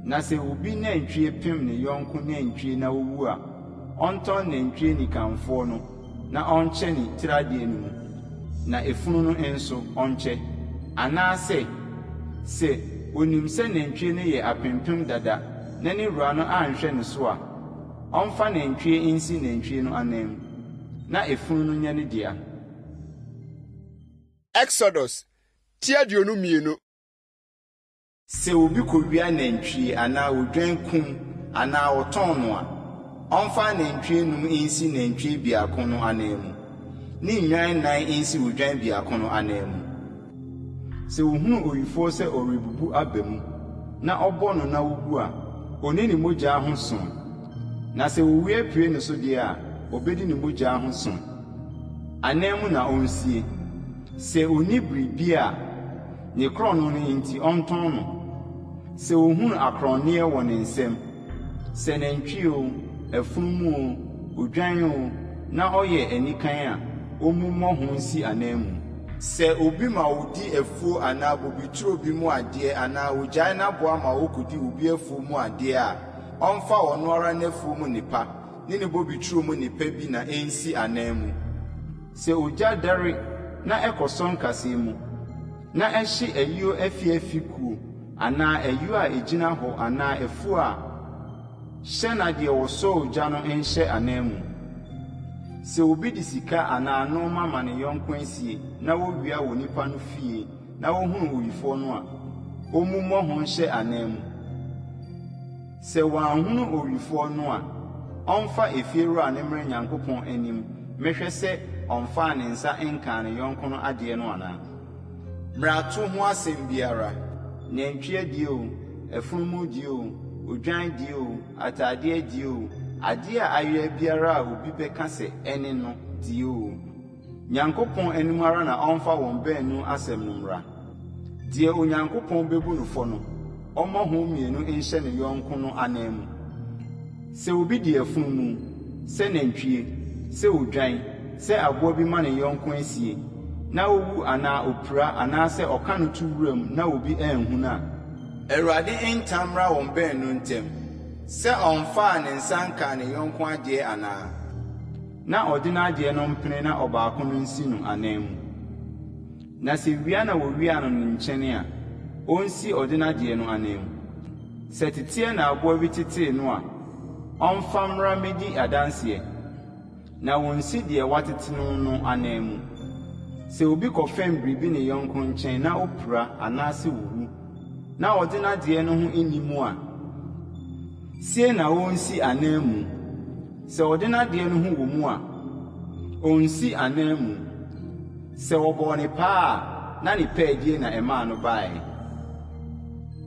Na sɛ obi nantwie pem ne yɔnko nantwie na ɔwu a, ɔntɔn nantwie nikanfoɔ no na ɔnkyɛ ne tiriadeɛ no mu, na efunu no nso, ɔnkyɛ. Anaasɛ, sɛ ɔnim sɛ nantwie no yɛ apempem dada na ne wura no anhwɛ ne so a, ɔmfa nantwie nsi nantwie no ananmu, na efunu no nyɛ ne dea. Exodus ti 22. Sɛ obi kowia nantwie anaa odwan kum anaa ɔtɔn no a, ɔmfa anantwie nnum nsi nantwie biako no ananmu, ne nnwan nnan nsi odwan biako no ananmu. Sɛ ohunu owifoɔ sɛ ɔrebubu aba mu, na ɔbɔ no na owu a, onni ne mogya ho so. Na sɛ owia pue ne so deɛ a, obedi ne mogya ho so. Ananmu na ɔnsie. Sɛ onni biribi a, ne korɔno no nti ɔntɔn no. Sɛ ohunu akorɔnneɛ wɔ ne nsam, sɛ nantwie oo, afunumu oo, odwan oo, na ɔyɛ anikan a, ommu mmɔ ho nsi ananmu. Sɛ obi ma odi afuo anaa bobeturo bi mu adeɛ anaa ogyae n'aboa ma okodi obi afuo mu adeɛ a, ɔmfa ɔno ara n'afuo mu nnepa ne ne bobeturo mu nnepa bi na ensi ananmu. Sɛ ogya dɛre na ɛkɔsɔ nkasɛɛ mu, na ɛhye ayuo afiafi kuo anaa ayuo a ɛgyina hɔ anaa afuo a, hyɛ na deɛ ɔsɔɔ ogya no nhyɛ ananmu. Sɛ obi de sika anaa nnoɔma ma ne yɔnko asie na wɔwia wɔ nipa no fie na wɔhunu owifoɔ no a, ɔmmu mmɔ ho nhyɛ ananmu. Sɛ wɔanhunu owifoɔ no a, ɔmfa efiewura no mmrɛ Nyankopɔn anim mmɛhwɛ sɛ ɔmfaa ne nsa nkaa ne yɔnko no adeɛ no anaa. Mmarato ho asɛm biara, nantwie deɛ oo, afunumu deɛ oo, odwan deɛ oo, atadeɛ deɛ oo, adeɛ a ayera biara a obi bɛka sɛ ɛne no deɛ oo, Nyankopɔn anim ara na ɔmfa wɔn baanu asɛm no mmra. Deɛ Onyankopɔn bɛbu no fɔ no, ɔmmɔ ho mmienu nhyɛ ne yɔnko no ananmu. Sɛ obi di afunumu, sɛ nantwie, sɛ odwan, sɛ aboa bi ma ne yɔnko asie, na ɔwu anaa ɔpira anaasɛ ɔka no to wuram na obi anhunu a. Awurade ntam mmra wɔn baanu ntam, sɛ ɔmfaa ne nsa nkaa ne yɔnko adeɛ anaa. Na ɔde n'adeɛ no mpene na ɔbaako no nsi no ananmu. Na sɛ wia na wɔwiaa no ne nkyɛn a, ɔnsi ɔdenadeɛ no ananmu. Sɛ teteɛ na aboa bi tetee no a, ɔmfa mmra mmɛdi adanseɛ, na wɔnsi deɛ watete no no ananmu. Sɛ obi kɔfɛm biribi ne yɔnko nkyɛn na ɔpira anaasɛ ɔwu, na ɔdenadeɛ no ho nni mu a, sie na ɔnsi ananmu. Sɛ ɔdenadeɛ no ho wɔ mu a, ɔnsi ananmu. Sɛ wɔbɔɔ no paa a, na ne pɛɛdie na ɛmaa no baeɛ.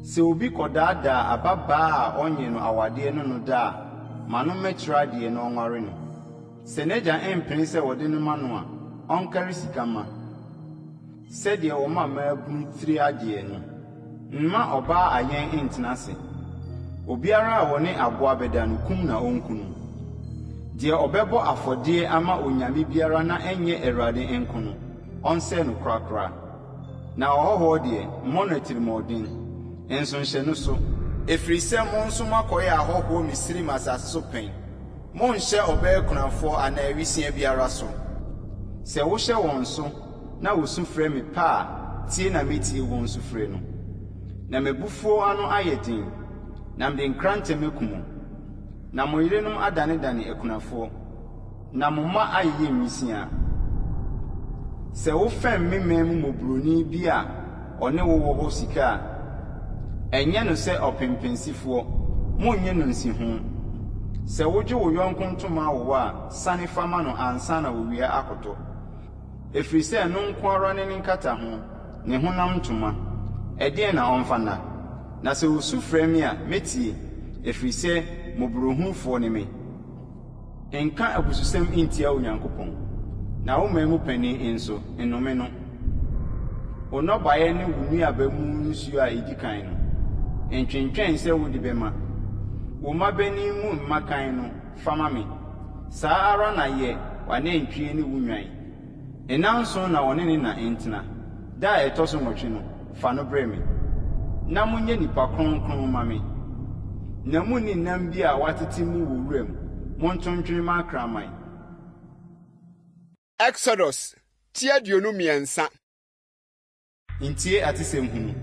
Sɛ obi kɔdaadaa ababaa a ɔnnye no awadeɛ ne no da a, ma no mmɛkyerɛ adeɛ na ɔnware no. Sɛ n'agya mpene sɛ wɔde no ma no a, ɔnkari sika mma. Sɛdeɛ wɔma mmaabunu tiri adeɛ no, mma ɔbaa ayɛn ntena ase. Obiara a ɔne aboa bɛda no, kum na ɔnku no. Deɛ ɔbɛbɔ afɔdeɛ ama onyame biara na ɛnyɛ Awurade nko no, ɔnsɛe no korakora. Na ɔhɔhoɔ deɛ, mmɔ no atirimuɔden, nso nhyɛ no so. Ɛfiri sɛ mo nso moakɔyɛ ahɔhoɔ Misraim asase so pɛn. Monnhyɛ ɔbaa kunafoɔ anaa awisiaa biara so. Sɛ wohyɛ wɔn so na wɔsu frɛ me pɛ a, tie na mɛtie wɔn sufrɛ no. Na m'abufuo ano ayɛ den, na mede nkrantɛ maku mo, na mo yerenom adanedane akunafoɔ, na mo mma ayeyɛ nwisiaa. Sɛ wofɛm me man mu mmɔborɔni bi a ɔne wo wɔ hɔ sika a, ɛnyɛ no sɛ ɔpempensifoɔ, monnye no nsiho. Sɛ wogye wo yɔnko ntoma awowa a, sane fa ma no ansa na owia akɔtɔ. Ɛfiri sɛ ɛno nko ara ne ne nkataho, ne honam ntoma. Ɛdeɛn na ɔmfa nna? Na sɛ ɔsu frɛ me a, mɛtie, ɛfiri sɛ mmɔborɔhunufoɔ ne me. Nka abususɛm ntia Onyankopɔn, na wo man mu panin nso, nnome no. Wo nnɔbaeɛ ne wo nnuaba mu nsuo a ɛdi kan no, ntwentwɛn sɛ wode bɛma. Wo mmabanin mu mmakan no, fa ma me. Saa ara na yɛ w'anantwie ne wo nnwan. Nnanson na ɔne ne na ntena, da a ɛtɔ so nwɔtwe no, fa no brɛ me. Na monyɛ nnipa kronkron mma me. Na munni nam bi a wɔatete mu wɔ wuram, monto ntwene mma akraman. Exodus ti 23. Ntie atesɛm hunu.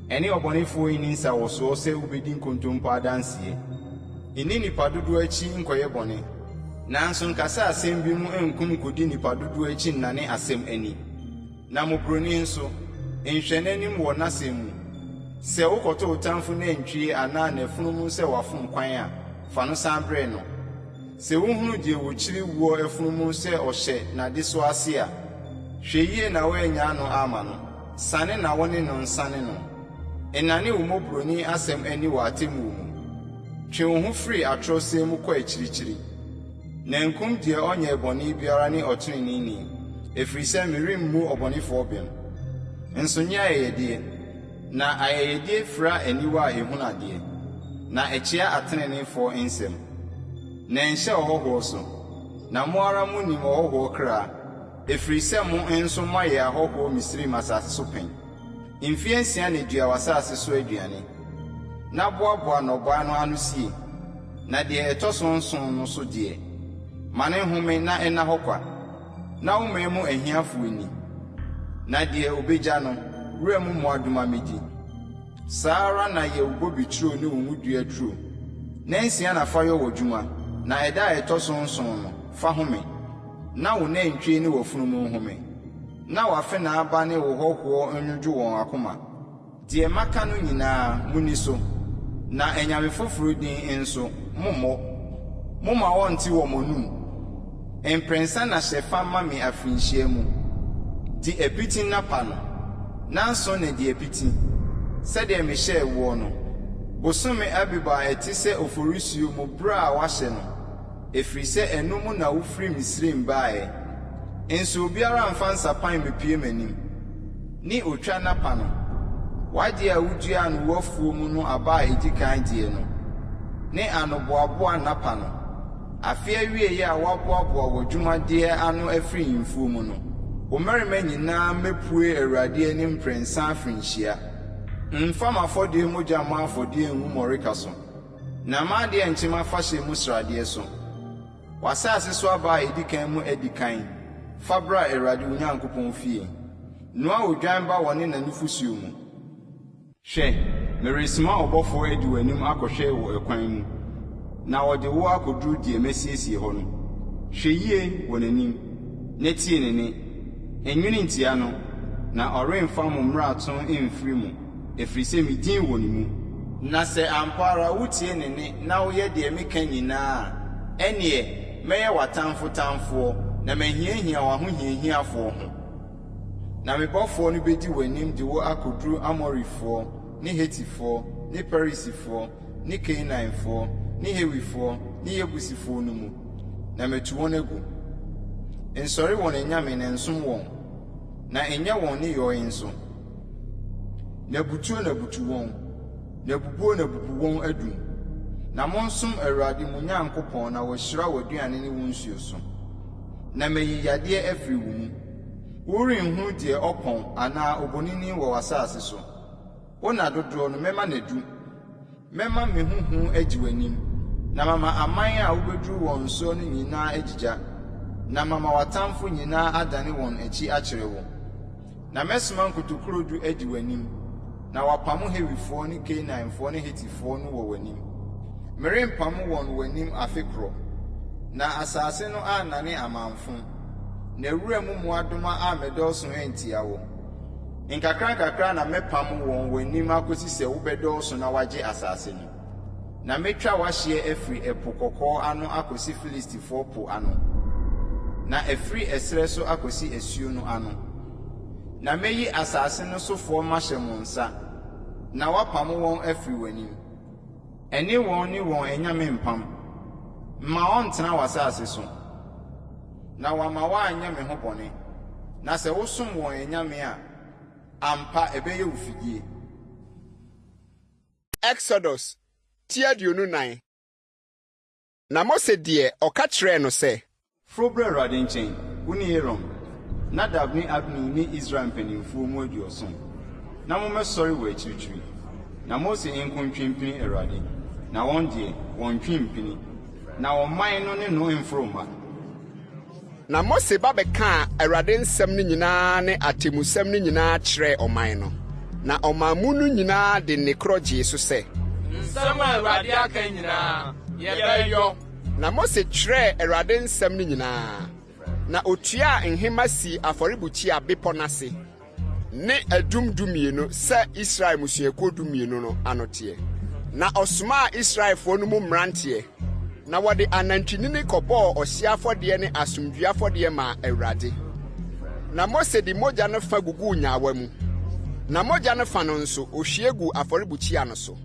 Ɛne ɔbɔnefoɔ nni nsawɔsoɔ sɛ wobɛdi nkontompo adanseɛ. Nni nnipa dodoɔ akyi nkɔyɛ bɔne, nanso nkasa asɛm bi mu nko nkɔdi nnipa dodoɔ akyi nnane asɛm ani. Na mmɔborɔni nso, nhwɛ n'anim wɔ n'asɛm mu. Sɛ wokɔto wo tamfo nantwie anaa n'afunumu sɛ wafom kwan a, fa no san brɛ no. Sɛ wohunu deɛ wɔkyiri woɔ afunumu sɛ ɔhyɛ n'adesoa ase a, hwɛ yie na woannyaa no amma no, sane na wo ne no nsane no. Nnane wo mmɔborɔni asɛm ani wɔ atemmuo mu. Twe wo ho firi atorɔsɛm mu kɔ akyirikyiri. Na nkum deɛ ɔnyɛɛ bɔne biara ne ɔteneneeni, ɛfiri sɛ meremmu ɔbɔnefoɔ bem. Nso nyɛ ayɛyɛdeɛ. Na ayɛyɛdeɛ fira aniwa a ɛhunu adeɛ, na ɛkyea ateneneefoɔ nsɛm. Na ɛnhyɛ ɔhɔhoɔ so, na mo ara monim ɔhɔhoɔ kra, ɛfiri sɛ mo nso moayɛ ahɔhoɔ Misraim asase so pɛn. Mfeɛ nsia na dua w'asase so aduane, na boaboa nnɔbaeɛ no ano sie, na deɛ ɛtɔ so nson no so deɛ, ma no nhome na ɛnna hɔ kwa. Na wo man mu ahiafoɔ nni, na deɛ ɔbɛgya no, wuram mmoadoma mmɛdi. Saa ara na yɛ wo bobe turo ne wo ngodua turo. Nnansia na fa yɔ w'adwuma, na ɛda a ɛtɔ so nson no, fa home, na wo nantwie ne w'afunumu nhome, na w'afenaa ba ne wo hɔhoɔ nnwodwo wɔn akoma. Deɛ maka no nyinaa, monni so, na anyame foforɔ din nso, mommɔ. Momma wɔnnte wɔ mo anom. Mprɛnsa na hyɛ fa ma me afirinhyia mu. Di apiti nnapa no, nnanson na di apiti, sɛdeɛ mehyɛɛ woɔ no, bosome Abib a ɛte sɛ Oforisuo mu berɛ a wɔahyɛ no. Ɛfiri sɛ ɛno mu na wofirii Misraim baeɛ. Nso obiara mmfa nsapan mmɛpue m'anim, ne otwa nnapa no, w'adeɛ a woduaa no w'afuo mu no aba a ɛdi kan deɛ no, ne anoboaboa nnapa no, afe awieeɛ a woaboaboa w'adwumadeɛ ano afiri mfuo mu no, wo mmarima nyinaa mmɛpue AWURADE anim mprɛnsa afirinhyia. Mfa m'afɔdeɛ mogya mmɔ afɔdeɛ ngu mmɔreka so. Na m'adeɛ nnkye m'afahyɛ mu sradeɛ so. W'asase so aba a ɛdi kan mu adikan, fa bra Awurade wo Nyankopɔn fie. Noa odwan ba wɔ ne na nufosuo mu. Hwɛ, meresoma ɔbɔfoɔ adi w'anim akɔhwɛ wo ɛkwan mu, na ɔde wo akɔduru deɛ masiesie hɔ no. Hwɛ yie wɔ n'anim, na tie ne nne. Nnwene ntia no, na ɔremfa mo mmarato mfiri mo. Ɛfiri sɛ me din wɔ ne mu. Na sɛ ampa ara wotie ne nne na woyɛ deɛ meka nyinaa a, ɛnneɛ mɛyɛ w'atamfo tamfoɔ na mahiahia w'ahohiahiafoɔ ho. Na me bɔfoɔ no bɛdi w'anim de wo akɔduru Amorifoɔ ne Hetifoɔ ne Perisifoɔ ne Kanaanfoɔ ne Hewifoɔ ne Yebusifoɔ no mu, na matu wɔn agu. Nsɔre wɔn anyame na nsom wɔn, na nyɛ wɔn nneyɔeɛ nso. Na butuo na butu wɔn, na bubuo na bubu wɔn adum. Na monsom Awurade mo Nyankopɔn na wahyira w'aduane ne wo nsuo so. Na mayi yadeɛ afiri wo mu. Worenhunu deɛ ɔpɔn anaa obonini wɔ w'asase so. Wo nna dodoɔ no, mɛma no adu. Mɛma me ho hu adi w'anim, na mama aman a wobɛduru wɔn soɔ no nyinaa agyigya, na mama w'atamfo nyinaa adane wɔn akyi akyerɛ wo. Na mɛsoma nkotokurodu adi w'anim, na wɔapamo Hewifoɔ ne Kanaanfoɔ ne Hetifoɔ no wɔ w'anim. Merempamo wɔn w'anim afe korɔ, na asase no annane amamfo, na wuram mmoadoma ammɛdɔɔso antia wo. Nkakrankakra na mɛpamo wɔn w'anim akosi sɛ wobɛdɔɔso na woagye asase no. Na mɛtwa w'ahyeɛ afiri Ɛpo Kɔkɔɔ ano akɔsi Filistifoɔ po ano, na afiri ɛserɛ so akɔsi asuo no ano. Na mɛyi asase no sofoɔ mahyɛ mo nsa, na woapamo wɔn afiri w'anim. Ɛne wɔn ne wɔn anyame mmpam. Mma ɔnntena w'asase so, na wamma woanyɛ me ho bɔne. Na sɛ wosom wɔn anyame a, ampa ɛbɛyɛ wo fidie. Exodus ti 24. Na Mose deɛ, ɔka kyerɛɛ no sɛ. Foro bra Awurade nkyɛn, wo ne Aaron, Nadab ne Abihu ne Israel mpanimfoɔ mu aduɔson, na mommɛsɔre wɔ akyirikyiri. Na Mose nko ntwe mpini Awurade, na wɔn deɛ, wɔnntwe mmpini, na ɔman no ne no mmforo mma. Na Mose ba bɛkaa Awurade nsɛm no nyinaa ne atemmusɛm no nyinaa kyerɛɛ ɔman no. Na ɔman mu no nyinaa de nne korɔ gyee so sɛ. Nsɛm a Awurade aka nyinaa, yɛbɛyɔ. Na Mose twerɛɛ Awurade nsɛm no nyinaa, na otuaa nhema sii afɔrebukyia bepɔ no ase. Ne adum dumienu sɛ Israel mmusuakuo dumienu no ano teɛ. Na ɔsomaa Israelfoɔ no mu mmeranteɛ, na wɔde anantwinini kɔbɔɔ ɔhyeɛ afɔdeɛ ne asomdwoeɛ afɔdeɛ maa Awurade. Na Mose de mogya no fa guguu nyaawa mu, na mogya no fa no nso, ɔhwie guu afɔrebukyia no so.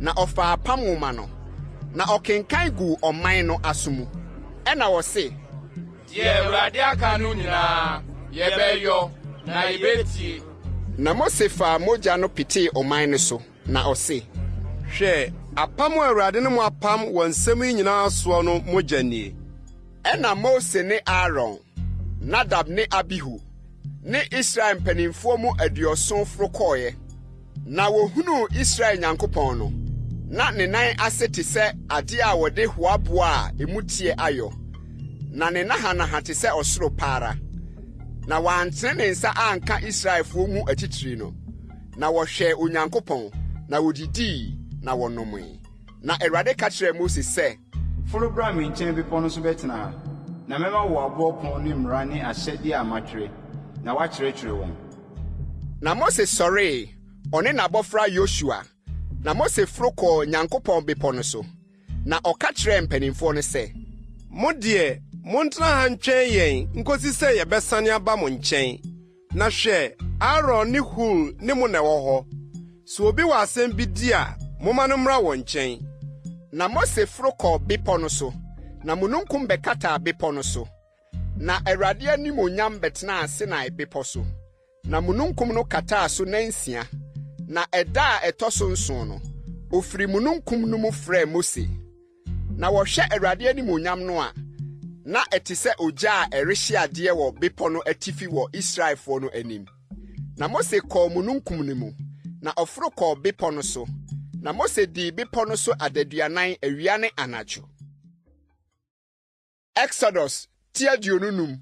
Na ɔfaa apam nwoma no, na ɔkenkan guu ɔman no aso mu. Ɛnna ɔse. Deɛ Awurade aka no nyinaa, yɛbɛyɔ, na yɛbɛtie. Na Mose faa mogya no petee ɔman no so, na ɔse. Hwɛ, apam a Awurade ne mo apam wɔ nsɛm yi nyinaa soɔ no mogya nie. Ɛnna Mose ne Aaron, Nadab ne Abihu, ne Israel mpanimfoɔ mu aduɔson foro kɔeɛ. Na wɔhunuu Israel Nyankopɔn no, na ne nan ase te sɛ adeɛ a wɔde hoaboɔ a emu teɛ ayɔ, na ne nahanaha te sɛ ɔsoro pa ara. Na wantene ne nsa anka Israelfoɔ mu atitire no, na wɔhwɛɛ Onyankopɔn, na wɔdidii na wɔnomee. Na Awurade ka kyerɛɛ Mose sɛ. Foro bra me nkyɛn bepɔ no so bɛtena ha, na mɛma wo aboɔ pono ne mmara ne ahyɛdeɛ a matwerɛ, na woakyerɛkyerɛ wɔn. Na Mose sɔree, ɔne n'abɔfra Yosua, na Mose foro kɔɔ Nyankopɔn bepɔ no so. Na ɔka kyerɛɛ mpanimfoɔ no sɛ. Mo deɛ, montena ha ntwɛn yɛn nkosi sɛ yɛbɛsane aba mo nkyɛn. Na hwɛ, Aaron ne Hur ne mo na ɛwɔ hɔ. Sɛ obi wɔ asɛm bi di a, momma no mmra wɔn nkyɛn. Na Mose foro kɔɔ bepɔ no so, na mununkum bɛkataa bepɔ no so. Na Awurade animuonyam bɛtenaa Sinai bepɔ so, na mununkum no kataa so nnansia. Na ɛda a ɛtɔ so nson no, ofiri mununkum no mu frɛɛ Mose. Na wɔhwɛ Awurade animuonyam no a, na ɛte sɛ ogya a ɛrehye adeɛ wɔ bepɔ no atifi wɔ Israelfoɔ no anim. Na Mose kɔɔ mununkum no mu, na ɔforo kɔɔ bepɔ no so. Na Mose dii bepɔ no so adaduanan awia ne anadwo. Exodus ti 25.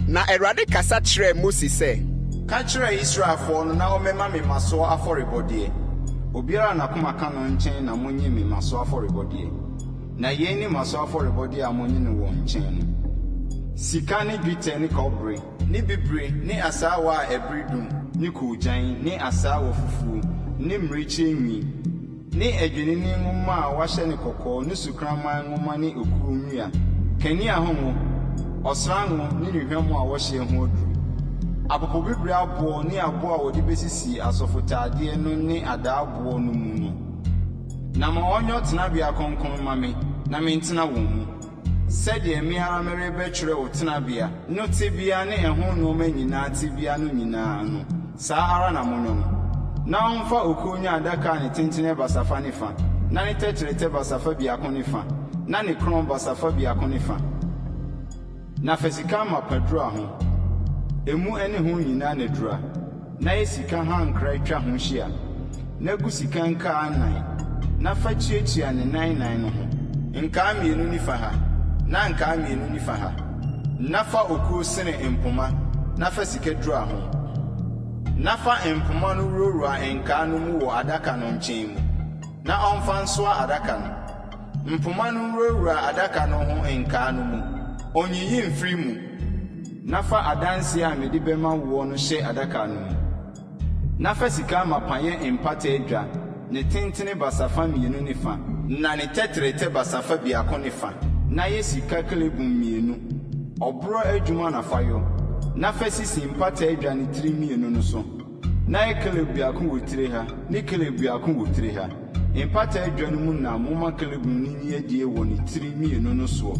Na Awurade kasa kyerɛɛ Mose sɛ. Ka kyerɛ Israelfoɔ no na wɔmmɛma me mmasoɔ afɔrebɔdeɛ. Obiara a n'akoma ka no nkyɛn na monnye me mmasoɔ afɔrebɔdeɛ. Na yei ne mmasoɔ afɔrebɔdeɛ a monnye no wɔn nkyɛn no, sika ne dwetɛ ne kɔbere ne bibire ne asaawa a ɛbere dum ne koogyan ne asaawa fufuo ne mmirekyie nwi. Ne adwennini nwoma a wɔahyɛ no kɔkɔɔ ne sukraman nwoma ne okuo nnua, kanea ho ngo, ɔsra ngo ne nnuhwam a wɔhyeɛ ho aduro, apopobibire aboɔ ne aboɔ a wɔde bɛsisi asɔfotadeɛ no ne adaaboɔ no mu no. Na ma wɔnyɔ tenabea kronkron mma me na mentena wɔn mu. Sɛdeɛ me ara merebɛtwerɛ wo tenabea no tebea ne ɛho nnoɔma nyinaa tebea no nyinaa no, saa ara na monyɔ no. Na ɔmfa okuo nyɛ adaka a ne tentene yɛ basafa ne fa, na ne tɛtrɛtɛ basafa biako ne fa, na ne korɔn basafa biako ne fa. Na fa sika amapa dura ho, emu ne ho nyinaa na dura. Na yɛ sika hankra twa ho hyia, na gu sika nkaa nnan, na fa tuatua ne nan nnan no ho, nkaa mmienu nifa ha, na nkaa mmienu nifa ha. Na fa okuo sene mpoma, na fa sika dura ho. Na fa mpoma no wurawura nkaa no mu wɔ adaka no nkyɛn mu, na ɔmfa nsoa adaka no. Mpoma no nwurawura adaka no ho nkaa no mu, onnyiyi mfiri mu. Na fa adanseɛ a mede bɛma woɔ no hyɛ adaka no mu. Na fa sika amapa yɛ mpata adwa, ne tentene basafa mmienu ne fa, na ne tɛtrɛtɛ basafa biako ne fa, na yɛ sika kerubim mmienu, ɔborɔ adwuma na fa yɔ, na fa sisi mpata adwa no tiri mmienu no so. Na yɛ kerub biako wɔ tire ha, ne kerub biako wɔ tire ha. Mpata adwa no mu na momma kerubim no nyi adie wɔ ne tiri mmienu no soɔ.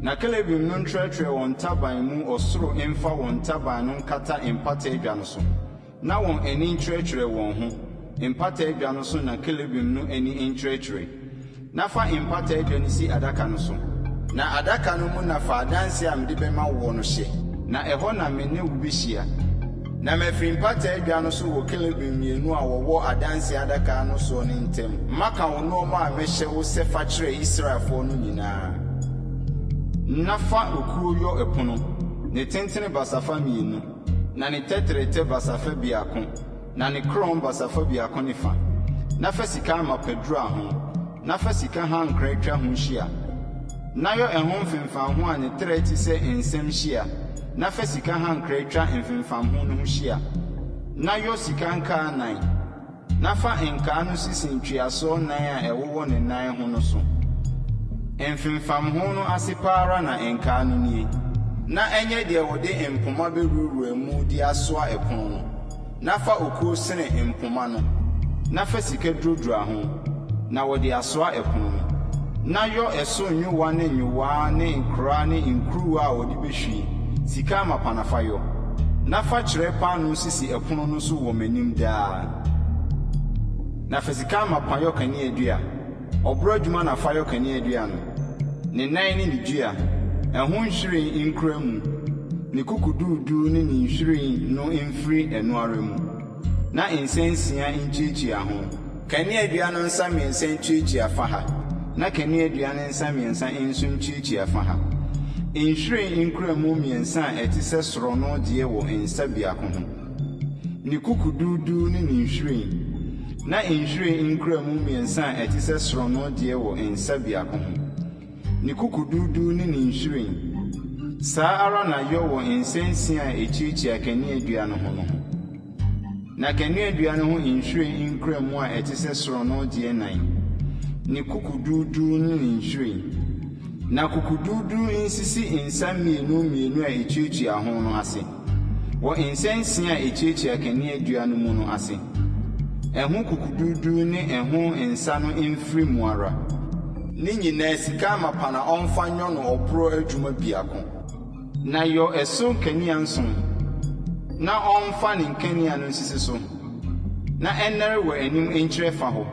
Na kerubim no ntrɛtrɛ wɔn ntaban mu ɔsoro mfa wɔn ntaban no nkata mpata adwa no so, na wɔn ani nkyerɛkyerɛ wɔn ho, mpata adwa no so na kerubim no ani nkyerɛkyerɛ. Na fa mpata adwa no si adaka no so. Na adaka no mu na fa adanseɛ a mede bɛma woɔ no hyɛ, na ɛhɔ na me ne wo bɛhyia. Na mafiri mpata adwa no so wɔ kerubim mmienu a wɔwɔ adanseɛ adaka no soɔ no ntam maka wo nnoɔma a mɛhyɛ wo sɛ fa kyerɛ Israelfoɔ no nyinaa. Na fa okuo yɔ ɛpono, ne tentene basafa mmienu, na ne tɛtrɛtɛ basafa biako, na ne korɔn basafa biako ne fa. Na fa sika amapa dura ho, na fa sika hankra twa ho hyia. Na yɔ ɛho mfemfamho a ne trɛ te sɛ nsam hyia, na fa sika hankra twa mfemfamho no ho hyia. Na yɔ sika nkaa nnan, na fa nkaa no sisi ntweasoɔ nnan a ɛwowɔ ne nan ho no so. Mfemfamho no ase pa ara na nkaa no nnie. Na ɛnyɛ deɛ wɔde mpoma bɛwurawura mu de asoa ɛpono no. Na fa okuo sene mpoma no, na fa sika duradura ho, na wɔde asoa ɛpono no. Na yɔ ɛso nyowa ne nyowaa ne nkoraa ne nkuruwa a wɔde bɛhwie, sika amapa na fa yɔ. Na fa kyerɛ paanoo sisi ɛpono no so wɔ m'anim daa. Na fa sika amapa yɔ kaneadua. Ɔborɔ adwuma na fa yɔ kaneadua no, ne nan ne ne dua, ɛho nhwiren nkura mu, ne kukuduuduu ne ne nhwiren no mfiri ɛno ara mu, na nsa nsia ntuatua ho. Kaneadua no nsa mmiɛnsa ntuatua fa ha, na kaneadua no nsa mmiɛnsa nso ntuatua fa ha. Nhwiren nkuramu mmiɛnsa a ɛte sɛ sorɔno deɛ wɔ nsa biako ho. Ne kukuduuduu ne ne nhwiren, na nhwiren nkuramu mmiɛnsa a ɛte sɛ sorɔno deɛ wɔ nsa biako ho, ne kukuduuduu ne ne nhwiren. Saa ara na yɔ wɔ nsa nsia a ɛtuatua kaneadua no ho no ho. Na kaneadua no ho nhwiren nkuramu a ɛte sɛ sorɔno deɛ nnan, ne kukuduuduu ne ne nhwiren. Na kukuduuduu nsisi nsa mmienu mmienu a ɛtuatua ho no ase. Wɔ nsa nsia a etuatua kaneadua no mu no ase. Ɛho kukuduuduu ne ɛho nsa no mfiri mu ara. Ne nyinaa sika amapa na ɔmfa nyɔ no ɔborɔ adwuma biako. Na yɔ ɛso nkanea nson, na ɔmfa ne nkanea no nsisi so, na ɛnnɛre wɔ anim nkyerɛ fa hɔ.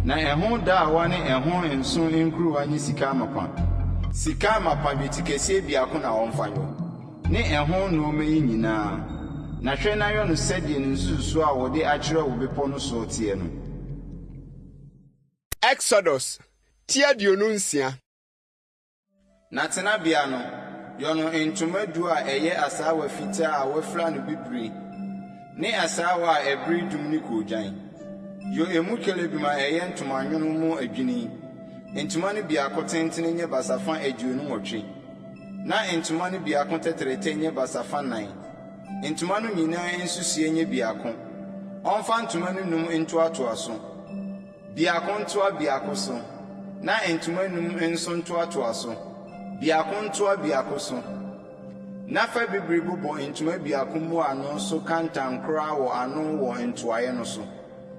Na ɛho daawa ne ɛho nso nkuruwa nyɛ sika amapa. Sika amapa dwetikɛseɛ biako na ɔmfa nyɔ. Ne ɛho nnoɔma yi nyinaa, na hwɛ na yɔ no sɛdeɛ ne nsususoɔ a wɔde akyerɛ wo bepɔ no soɔ teɛ no. Exodus ti 26. Na tenabea no, yɔ no ntoma du a ɛyɛ asaawa fitaa a wɔafira no bibire ne asaawa a ɛbere dum ne koogyan. Yɔ emu kerubim a ɛyɛ ntomanwono mu adwini. Ntoma no biako tentene nyɛ basafa 28. Na ntoma no biako tɛtrɛtɛ nyɛ basafa nnan. Ntoma no nyinaa nsusuiɛ nyɛ biako. Ɔmfa ntoma no num ntoatoa so, biako ntoa biako so, na ntoma num nso ntoatoa so, biako ntoa biako so. Na fa bibiri bobɔ ntoma biako mmuano so kantankoraa wɔ ano wɔ ntoaeɛ no so.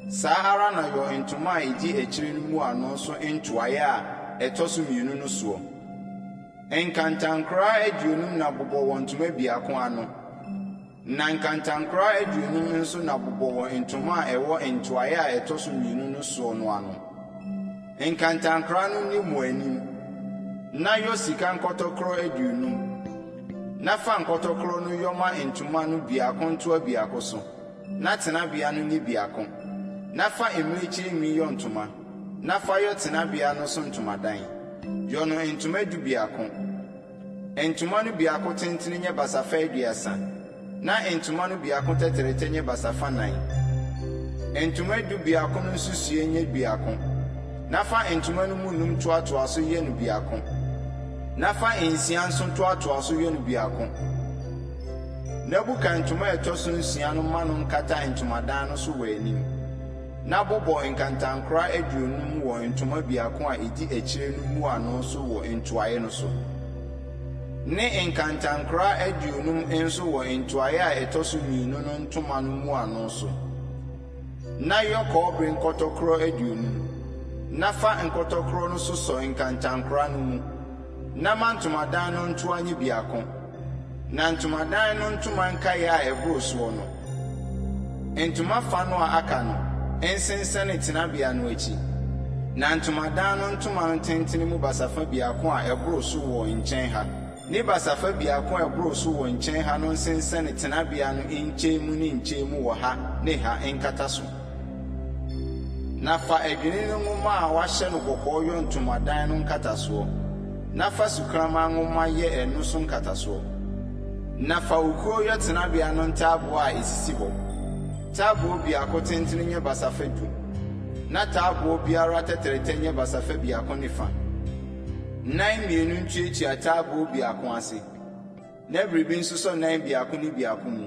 Saa ara na yɔ ntoma a ɛdi akyire no mmuano so ntoaeɛ a ɛtɔ so mmienu no soɔ. Nkantankoraa 50 na bobɔ wɔ ntoma biako ano, na nkantankoraa 50 nso na bobɔ wɔ ntoma a ɛwɔ ntoaeɛ a ɛtɔ so mmienu no soɔ no ano. Nkantankoraa no nni mo anim. Na yɔ sika nkɔtɔkorɔ 50, na fa nkɔtɔkorɔ no yɔ ma ntoma no biako ntoa biako so, na tenabea no nyɛ biako. Na fa mmirekyie nwi yɔ ntoma. Na fa yɔ tenabea no so ntomadan. Yɔ no ntoma dubiako. Ntoma no biako tentene nyɛ basafa 30, na ntoma no biako tɛtrɛtɛ nyɛ basafa nnan. Ntoma dubiako no nsusuiɛ nyɛ biako, na fa ntoma no mu nnum toatoa so yɛ no biako, na fa nsia nso toatoa so yɛ no biako. Na buka ntoma a ɛtɔ so nsia no ma no nkata ntomadan no so wɔ anim. Na bobɔ nkantankoraa 50 wɔ ntoma biako a edi akyire no mmuano so wɔ ntoaeɛ no so, ne nkantankoraa 50 nso wɔ ntoaeɛ a ɛtɔ so mmienu no ntoma no mmuano so. Na yɔ kɔbere nkɔtɔkorɔ 50. Na fa nkɔtɔkorɔ no sosɔ nkantankoraa no mu, na ma ntomadan no ntoa nyɛ biako. Na ntomadan no ntoma nkaeɛ a ɛboro soɔ no, ntoma fa no a aka no, nsensɛne tenabea no akyi. Na ntomadan no ntoma no tentene mu basafa biako a ɛboro so wɔ nkyɛn ha, ne basafa biako a ɛboro so wɔ nkyɛn ha no nsensɛne tenabea no nkyɛn mu ne nkyɛn mu wɔ ha ne ha nkata so. Na fa adwennini nwoma a wɔahyɛ no kɔkɔɔ yɔ ntomadan no nkatasoɔ, na fa sukraman nwoma yɛ ɛno so nkatasoɔ. Na fa okuo yɔ tenabea no ntaaboɔ a ɛsisi hɔ. Taaboɔ biako tentene nyɛ basafa du, na taaboɔ biara tɛtrɛtɛ nyɛ basafa biako ne fa. Nan mmienu ntuatua taaboɔ biako ase, na biribi nsosɔ nan biako ne biako mu.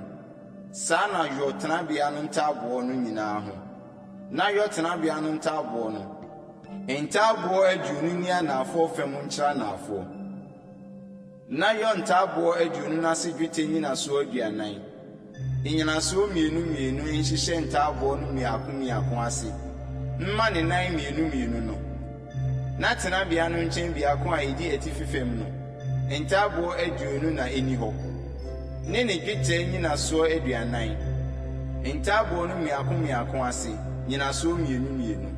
Saa na yɔ tenabea no ntaaboɔ no nyinaa ho. Na yɔ tenabea no ntaaboɔ no. Ntaaboɔ 20 nni anaafoɔ fam nkyerɛ anaafoɔ. Na yɔ ntaaboɔ 20 no ase dwetɛ nnyinasoɔ 40. Nnyinasoɔ mmienu mmienu nhyehyɛ ntaaboɔ no mmiako mmiako ase mma ne nan mmienu mmienu no. Na tenabea no nkyɛn biako a edi atifi fam no, ntaaboɔ 20 na enni hɔ, ne ne dwetɛ nnyinasoɔ 40, ntaaboɔ no mmiako mmiako ase nnyinasoɔ mmienu mmienu.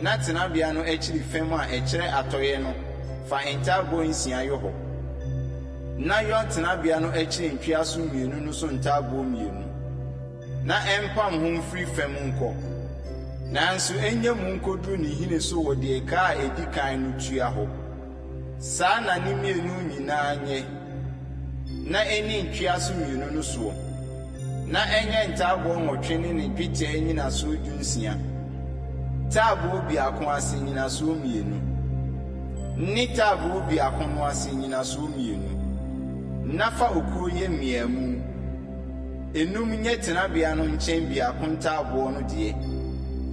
Na tenabea no akyiri fam a ɛkyerɛ atɔeɛ no, fa ntaaboɔ nsia yɔ hɔ. Na yɔ tenabea no akyiri ntweaso mmienu no so ntaaboɔ mmienu, na ɛmpam ho mfiri fam nkɔ, nanso ɛnyɛ mu nkɔduru ne nhini so wɔ deɛ kaa a ɛdi kan no tua hɔ. Saa na ne mmienu nyinaa nyɛ, na ɛnni ntweaso mmienu no soɔ, na ɛnyɛ ntaaboɔ nwɔtwe ne ne dwetɛ nnyinasoɔ dunsia, taaboɔ biako ase nnyinasoɔ mmienu, ne taaboɔ biako no ase nnyinasoɔ mmienu. Na fa okuo yɛ mmeamu. Enum nyɛ tenabea no nkyɛn biako ntaaboɔ no deɛ,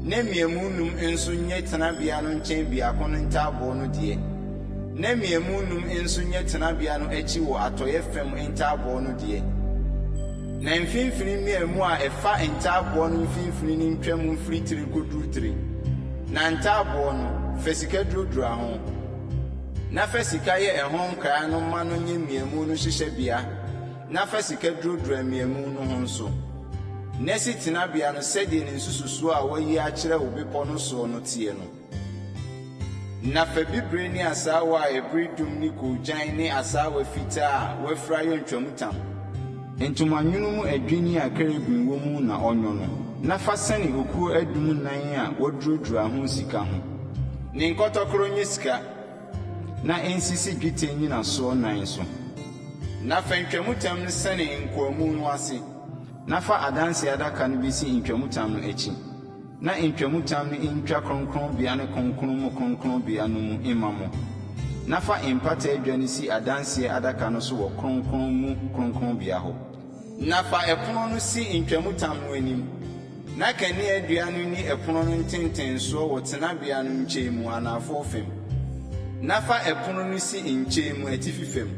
na mmeamu nnum nso nyɛ tenabea no nkyɛn biako no ntaaboɔ no deɛ, na mmeamu nnum nso nyɛ tenabea no akyi wɔ atɔeɛ fam ntaaboɔ no deɛ. Na mfimfini mmeamu a ɛfa ntaaboɔ no mfimfini no ntwam mfiri tire nkɔduru tire. Na ntaaboɔ no, fa sika duradura ho, na fa sika yɛ ɛho nkaa no ma no nyɛ mmeamu no hyehyɛbea Na fa sika duradura mmeamu no ho nso, na si tenabea no sɛdeɛ ne nsususoɔ a wɔayi akyerɛ wo bepɔ no soɔ no teɛ no. Na fa bibire ne asaawa a ɛbere dum ne koogyan ne asaawa fitaa a wɔafira yɔ ntwamutam. Ntomanwono mu adwinni a kerubim wɔ mu na ɔnwɔ no, na fa sɛne okuo adum nnan a wɔaduradura ho sika ho. Ne nkɔtɔkoro nyɛ sika. Na ensisi dwetɛ nnyinasoɔ nan so. Na fa ntwamutam no sɛne nkɔamu no ase. Na fa Adanseɛ Adaka no bɛsi ntwamutam no akyi, na ntwamutam no ntwa kronkronbea ne kronkron mu kronkronbea no mu mma mo. Na fa mpata adwa no si Adanseɛ Adaka no so wɔ kronkron mu kronkronbea hɔ. Na fa ɛpono no si ntwamutam no anim, na kaneadua no nni ɛpono no ntentensoɔ wɔ tenabea no nkyɛn mu anafoɔ fam. Na fa ɛpono no si nkyɛn mu atifi fam.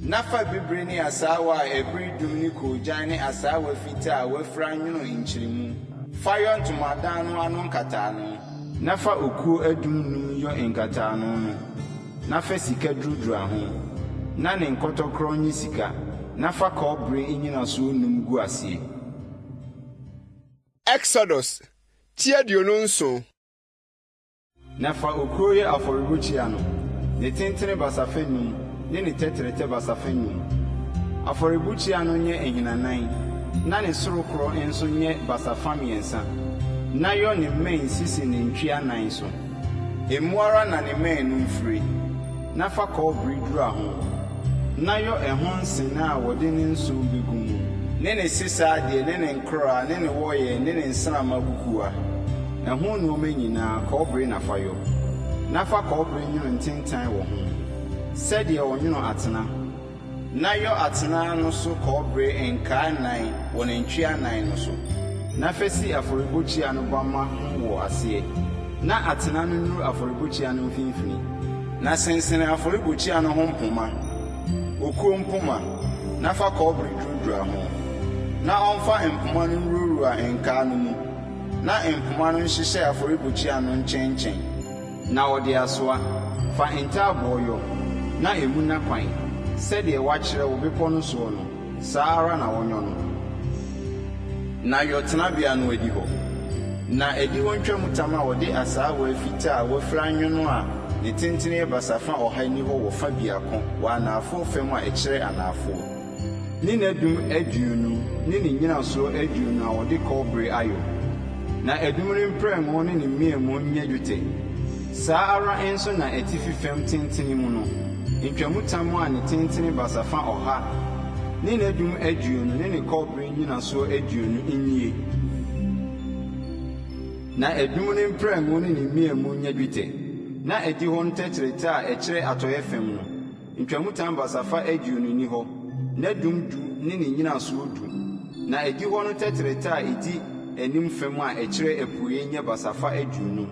Na fa bibire ne asaawa a ɛbere dum ne koogyan ne asaawa fitaa a wɔafira nwono nkyeremu fa yɔ ntomadan no ano nkataano. Na fa okuo adum num yɔ nkataano no. Na fa sika duradura ho, na ne nkɔtɔkorɔ nyɛ sika, na fa kɔbere nnyinasoɔ num gu aseɛ. Exodus ti 27. Na fa okuo yɛ afɔrebukyia no, ne tentene basafa nnum ne ne tɛtrɛtɛ basafa nnum. Afɔrebukyia no nyɛ ahinanan, na ne sorokorɔ nso nyɛ basafa mmiɛnsa, na yɔ ne mmɛn sisi ne ntwea nan so. Emu ara na ne mmɛn no mfire, na fa kɔbere dura ho, na yɔ ɛho nsena a wɔde ne nsõ begu mu, ne ne sesa adeɛ ne ne nkoraa ne ne wɔeɛ ne ne nsramma kukuwa, ɛho nnoɔma nyinaa, kɔbere na fa yɔ. Na fa kɔbere nwono ntentan wɔ ho, sɛdeɛ wɔnwono atena. Na yɔ atena no so kɔbere nkaa nnan wɔ ne ntwea nnan no so, na fa si afɔrebukyia no bamma ho wɔ aseɛ, na atena no nnuru afɔrebukyia no mfimfini. Na sensene afɔrebukyia no ho mpoma, okuo mpoma, na fa kɔbere duradura ho, na ɔmfa mpoma no nwurawura nkaa no mu, na mpoma no nhyehyɛ afɔrebukyia no nkyɛnkyɛn. Na wɔde asoa. Fa ntaaboɔ yɔ, na emu nna kwan, sɛdeɛ wɔakyerɛ wo bepɔ no soɔ no, saa ara na wɔnyɔ no. Na yɔ tenabea no adihɔ. Na adihɔ ntwamutam a wɔde asaawa fitaa a wɔafira anwono a ne tentene yɛ basafa ɔha nni hɔ wɔ fa biako wɔ anaafoɔ fam a ɛkyerɛ anaafoɔ. Ne n'adum aduonu ne ne nnyinasoɔ aduonu a wɔde kɔbere ayɔ, na adum no mprɛngo ne ne mmeamu nyɛ dwetɛ. Saa ara nso na atifi fam tentene mu no, ntwamutam a ne tentene basafa ɔha ne n'adum aduonu ne ne kɔbere nnyinasoɔ aduonu nnie, na adum no mprɛngo ne ne mmeamu nyɛ dwetɛ, na adihɔ no tɛtrɛtɛ a ɛkyerɛ atɔeɛ fam no, Ntwamutam basafa aduonu nni hɔ, n'adum du ne ne nnyinasoɔ du, na adihɔ no tɛtrɛtɛ a ɛdi anim fam a ɛkyerɛ apueeɛ nyɛ basafa aduonum.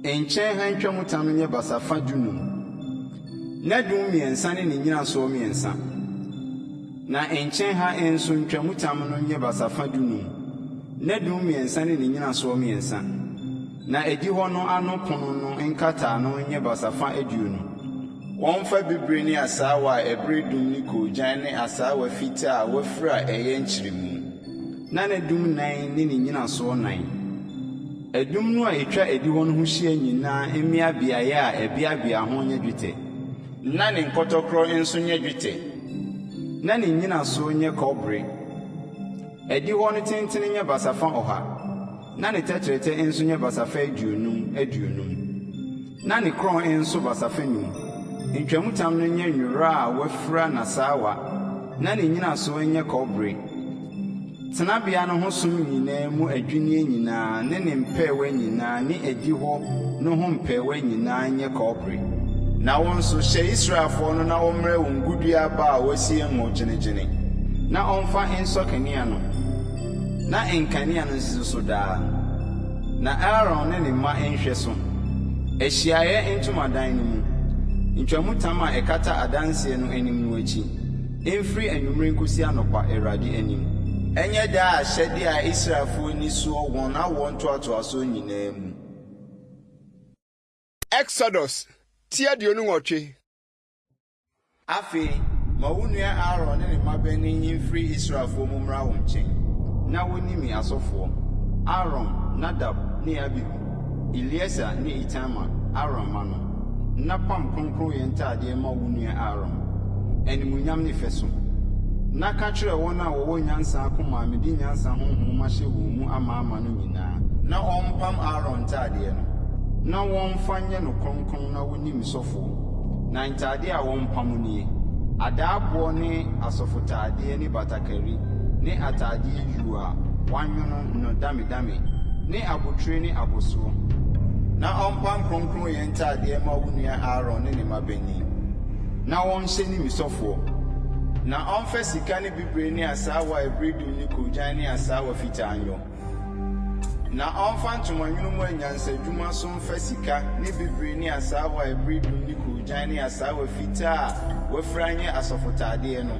Nkyɛn ha ntwamutam no nyɛ basafa dunum, n'adum mmiɛnsa ne ne nnyinasoɔ mmiɛnsa, na nkyɛn ha nso ntwamutam no nyɛ basafa dunum, n'adum mmiɛnsa ne ne nnyinasoɔ mmiɛnsa, na adihɔ no ano pono no nkataano nyɛ basafa aduonu. Wɔmfa bibire ne asaawa a ɛbere dum ne koogyan ne asaawa fitaa a wɔafira a ɛyɛ nkyeremu, na n'adum nan ne ne nnyinasoɔ nan. Adum no a ɛtwa adihɔ no ho hyia nyinaa mmea beaeɛ a ɛbeabea ho nyɛ dwetɛ, na ne nkɔtɔkorɔ nso nyɛ dwetɛ, na ne nnyinasoɔ nyɛ kɔbere. Adihɔ no tentene nyɛ basafa ɔha, na ne tɛtrɛtɛ nso nyɛ basafa aduonum aduonum. Na ne korɔn nso basafa num. Ntwamutam no nyɛ nwera a wɔafira n'asaawa, na ne nnyinasoɔ nyɛ kɔbere. Tenabea no ho som nyinaa mu adwinneɛ nyinaa ne ne mpɛɛwa nyinaa ne adihɔ no ho mpɛɛwa nyinaa nyɛ kɔbere. Na wo nso, hyɛ Israelfoɔ no na wɔmmrɛ wo ngodua aba a wɔasie ngo gyenegyene, na ɔmfa nsɔ kanea no, na nkanea no nsisi so daa. Na Aaron ne ne mma nhwɛ so, ahyiaeɛ ntomadan no mu, ntwamutam a ɛkata Adanseɛ no anim no akyi, mfiri anwummerɛ nkɔsi anɔpa, Awurade anim. Ɛnyɛ daa ahyɛdeɛ a Israelfoɔ nni soɔ wɔn awoɔ ntoatoasoɔ nyinaa mu. Exodus ti 28. Afei, ma wo nua Aaron ne ne mmabanin mfiri Israelfoɔ mu mmra wo nkyɛn, na wɔnni me asɔfoɔ, Aaron, Nadab ne Abihu, Eleasa ne Itamar, Aaron mma no, na pam kronkronyɛ ntadeɛ ma wo nua Aaron, animuonyam ne fɛ so. Na ka kyerɛ wɔn a wɔwɔ nyansa akoma a mede nyansa honhom mahyɛ wɔn mu amaama no nyinaa, na wɔmpam Aaron ntadeɛ no, na wɔmfa nyɛ no kronkron na wɔnni me sɔfoɔ. Na ntadeɛ a wɔmpam nie, adaaboɔ ne asɔfotadeɛ ne batakari ne atadeɛ yuu a wɔanwono no damedame ne abotire ne abɔsoɔ. Na ɔmpam kronkronyɛ ntadeɛ mma wo nua Aaron ne ne mmabanin, na wɔnhyɛ nni me sɔfoɔ. Na ɔmfa sika ne bibire ne asaawa a ɛbere dum ne koogyan ne asaawa fitaa nyɔ. Na ɔmfa ntomanwono mu anyansadwuma so mfa sika ne bibire ne asaawa a ɛbere dum ne koogyan ne asaawa fitaa a wɔafira nyɛ asɔfotadeɛ no.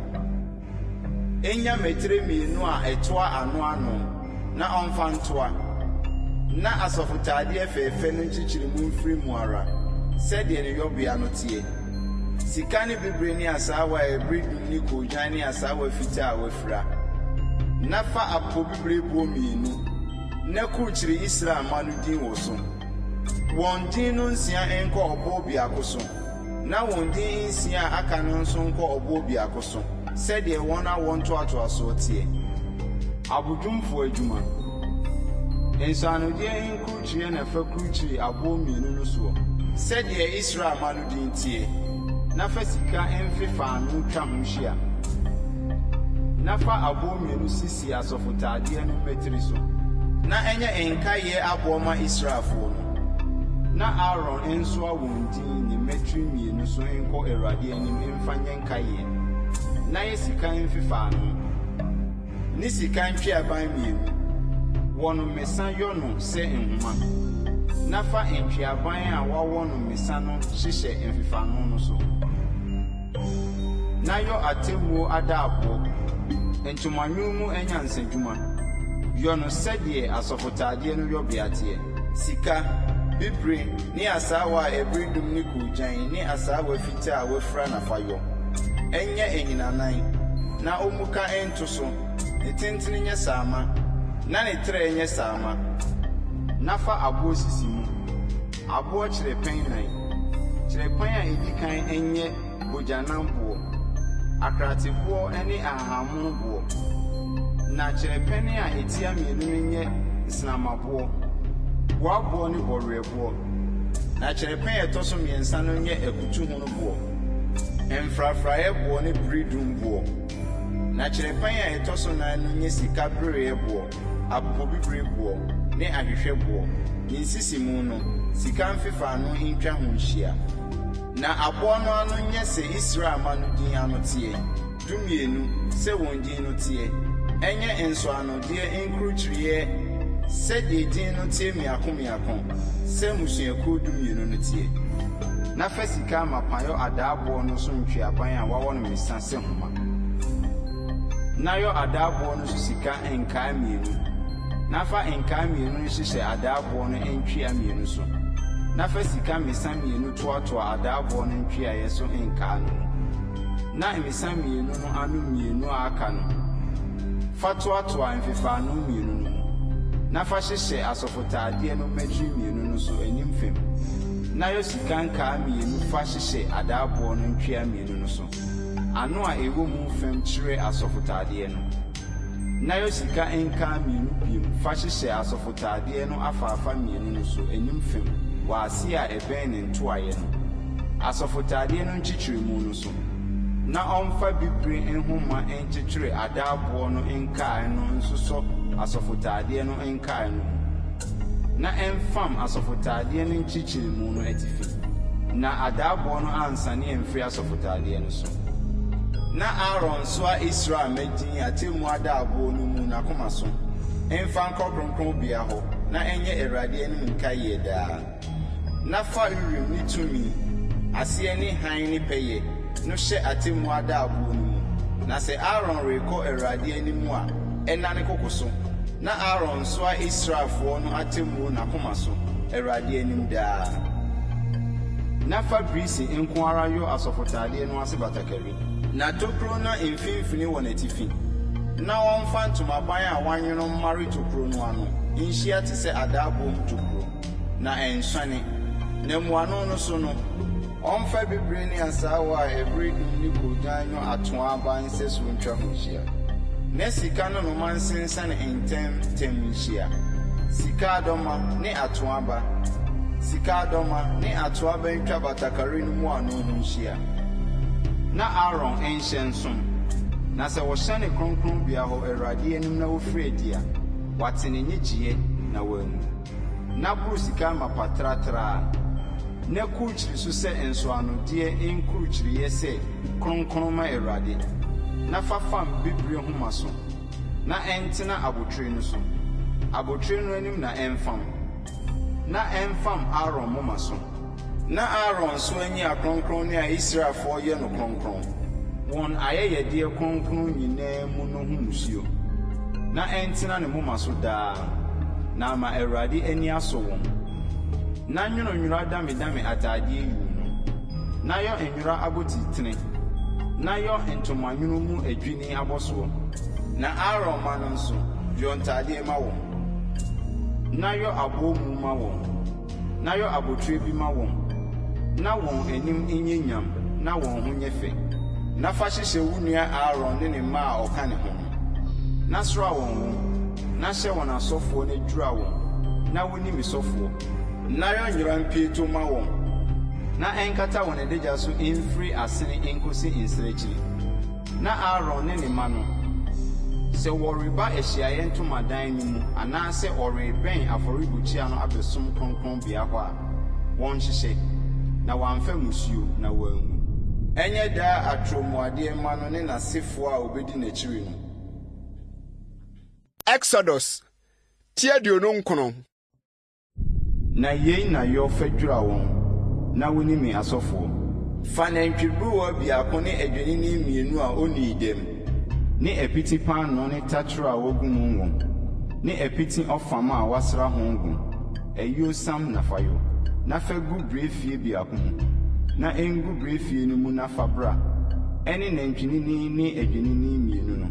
Ɛnnya mmatire mmienu a ɛtoa ano ano, na ɔmfa ntoa, na asɔfotadeɛ fɛfɛ no nkyekyeremu mfiri mu ara, sɛdeɛ ne yɔbea no teɛ. Sika ne bibire ne asaawa a ɛbere dum ne koogyan ne asaawa fitaa a wɔafira. Na fa apopobibireboɔ mmienu, na kurukyire Israel mma no din wɔ so. Wɔn din no nsia nkɔ ɔboɔ biako so, na wɔn din nsia a aka no nso nkɔ ɔboɔ biako so, sɛdeɛ wɔn awoɔ ntoatoasoɔ teɛ. Abodwumfoɔ adwuma. Nsɔanodeɛ nkurukyireɛ na fa kurukyire aboɔ mmienu no soɔ, sɛdeɛ Israel mma no din teɛ, na fa sika mfefaano twa ho hyia. Na fa aboɔ mmienu sisi asɔfotadeɛ no mmatiri so, na ɛnyɛ nkaeɛ aboɔ mma Israelfoɔ no. Na Aaron nsoa wɔn din ne mmatiri mmienu so nkɔ Awurade anim mfa nyɛ nkaeɛ, na yɛ sika mfefaano. Ne sika ntweaban mmienu, wɔ no mmesa yɔ no sɛ nhoma, na fa ntweaban a wɔawɔ no mmesa no hyehyɛ mfefaano no so. Na yɔ atemmuo adaaboɔ, ntomanwono mu anyansadwuma, yɔ no sɛdeɛ asɔfotadeɛ no yɔbea teɛ, sika, Bibire ne asaawa a ɛbere dum ne koogyan ne asaawa fitaa a wɔafira na fa yɔ. Ɛnyɛ ahinanan, na ommuka nto so, ne tentene nyɛ saama, na ne trɛ nyɛ saama. Na fa aboɔ sisi mu, aboɔ kyerɛpɛn nan. Kyerɛpɛn a ɛdi kan nyɛ bogyanamboɔ, akrateboɔ ne ahahammonoboɔ. Na kyerɛpɛn a ɛtia mmienu no nyɛ nsrammaboɔ, hoaboɔ ne bɔwerɛboɔ. Na kyerɛpɛn a ɛtɔ so mmiɛnsa no nyɛ akutuhonoboɔ, mfrafraeɛboɔ ne beredumboɔ. Na kyerɛpɛn a ɛtɔ so nan no nyɛ sika bereɛboɔ, apopobibireboɔ ne ahwehwɛboɔ. Ne nsisimu no, sika mfefaano ntwa ho nhyia. Na aboɔ no ano nyɛ sɛ Israel mma no din ano teɛ, 12 sɛ wɔn din no teɛ, ɛnyɛ nsɔanodeɛ nkurukyireeɛ sɛdeɛ din no teɛ mmiako mmiako, sɛ mmusuakuo 12 no teɛ. Na fa sika amapa yɔ adaaboɔ no so ntweaban a wɔawɔ no mmesa sɛ homa. Na yɔ adaaboɔ no so sika nkaa mmienu, na fa nkaa mmienu no hyehyɛ adaaboɔ no ntwea mmienu so, na fa sika mmesa mmienu toatoa adaaboɔ no ntweaeɛ so nkaa no mu, na mmesa mmienu no ano mmienu a aka no, fa toatoa mfefaano mmienu no mu, na fa hyehyɛ asɔfotaadeɛ no mmatiri mmienu no so anim fam, na yɔ sika nkaa mmienu fa hyehyɛ adaaboɔ no ntwea mmienu no so. Ano a ɛwɔ mu fam kyerɛ asɔfotaadeɛ no. Na yɔ sika nkaa mmienu bio fa hyehyɛ asɔfotaadeɛ no afaafa mmienu no so anim fam wɔ aseɛ a ɛbɛn ne ntoaeɛ no, asɔfotaadeɛ no nkyekyeremu no so. Na ɔmfa bibire nhoma nkyekyere adaaboɔ no nkaa no nsosɔ asɔfotaadeɛ no nkaa no mu. Na ɛmfam asɔfotaadeɛ no nkyekyeremu no atifi, na adaaboɔ no ansane amfiri asɔfotaadeɛ no so. Na Aaron nsoa Israel mma din atemmuo adaaboɔ no mu n'akoma so mfa nkɔ kronkronbea hɔ na ɛnyɛ Awurade anim nkaeɛ daa. Na fa Urim ne Tumim, aseɛ ne hann ne pɛyɛ, no hyɛ atemmuo adaaboɔ no mu, na sɛ Aaron rekɔ Awurade anim a, ɛnna ne koko so. Na Aaron nsoa Israelfoɔ no atemmuo n'akoma so, Awurade anim daa. Na fa birisi nko ara yɔ asɔfotadeɛ no ase batakari. Na tokuro nna mfimfini wɔ n'atifi, na wɔmfa ntomaban a wɔanwono mmare tokuro no ano nhyia te sɛ adaaboɔ mu tokuro, na ɛnsuane. Na mmuano no so no, Ɔmfa bibire ne asaawa a ɛbere dum ne koogyan nyɔ atoaa aba nsɛsoɔ ntwa ho nhyia, na sika nnɔnoma nsensɛne ntɛmntɛm nhyia, sika adɔmma ne atoaa aba, sika adɔmma ne atoaa aba ntwa batakari no mmuano ho nhyia. Na Aaron nhyɛ nsom, na sɛ wɔhyɛne kronkronbea hɔ Awurade anim na wɔfiri adi a, wate ne nnyegyeeɛ na wanwu. Na boro sika amapa tratraa, na kurukyire so sɛ nsɔanodeɛ nkurukyireeɛ sɛ, Kronkron ma Awurade, na fa fam bibire homa so, na ɛntena abotire no so, abotire no anim na ɛmfam, na ɛmfam Aaron moma so. Na Aaron nso anyi akronkronne a Israelfoɔ yɛ no kronkron, wɔn ayɛyɛdeɛ kronkron nyinaa mu no ho mmusuo, na ɛntena ne moma so daa, na ama Awurade ani asɔ wɔn. Na nwono nwera damedame atadeɛ yuu no, na yɔ nwera abotitene, na yɔ ntomanwono mu adwini abɔsoɔ. Na Aaron mma no nso, yɔ ntadeɛ ma wɔn, na yɔ aboomu ma wɔn. Na yɔ abotire bi ma wɔn, na wɔn anim nyɛ nyam na wɔn ho nyɛ fɛ. Na fa hyehyɛ wo nua Aaron ne ne mma a wɔka ne ho no, na sra wɔn ngo, na hyɛ wɔn asɔfoɔ na dwira wɔn, na wɔnni me sɔfoɔ. Na yɔ nwera mpieto ma wɔn, na ɛnkata wɔn adagya so mfiri asene nkɔsi nsrɛkyire. Na Aaron ne ne mma no, sɛ wɔreba ahyiaeɛ ntomadan no mu anaasɛ wɔrebɛn afɔrebukyia no abɛsom kronkronbea hɔ a, wɔnhyehyɛ, na wɔamfa mmusuo, na wɔanwu. Ɛnyɛ daa atorɔmuadeɛ mma no ne n'asefoɔ a wɔbɛdi n'akyiri no. Exodus ti 29. Na yei na yɔ fa dwira wɔn, na wonni me asɔfoɔ. Fa nantwiburuwa biako ne adwennini mmienu a onnii dɛm, ne apiti paanoo ne taterɛ a wɔagu mu ngo, ne apiti ɔfam a wɔasra ho ngo, ayuosiam na fa yɔ. na fa gu birefie biako mu, na engu birefie no mu na fa bra, ɛne nantwinini ne adwennini mmienu no.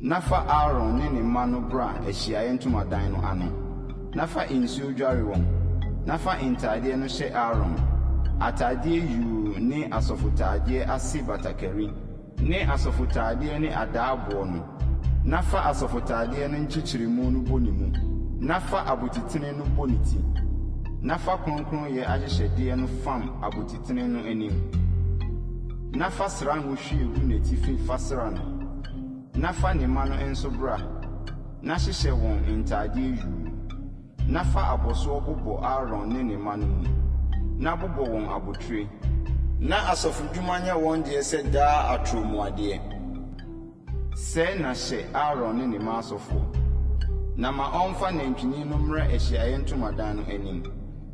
Na fa Aaron ne ne mma no bra ahyiaeɛ ntomadan no ano, na fa nsuo dware wɔn. Na fa ntadeɛ no hyɛ Aaron, atadeɛ yuu ne asɔfotadeɛ ase batakari, ne asɔfotadeɛ ne adaaboɔ no, na fa asɔfotadeɛ no nkyekyeremu no bɔ ne mu, na fa abotitene no bɔ ne ti. Na fa kronkronyɛ ahyehyɛdeɛ no fam abotitene no anim, na fa srango hwie gu n'atifi fa sra no. Na fa ne mma no nso bra, na hyehyɛ wɔn ntadeɛ yuu. Na fa abɔsoɔ bobɔ Aaron ne ne mma no mu, na bobɔ wɔn abotire. Na asɔfodwuma nyɛ wɔn deɛ sɛ daa atorɔmuadeɛ. Sɛɛ na hyɛ Aaron ne ne mma asɔfoɔ. Na ma ɔmfa nantwinini no mmra ahyiaeɛ ntomadan no anim,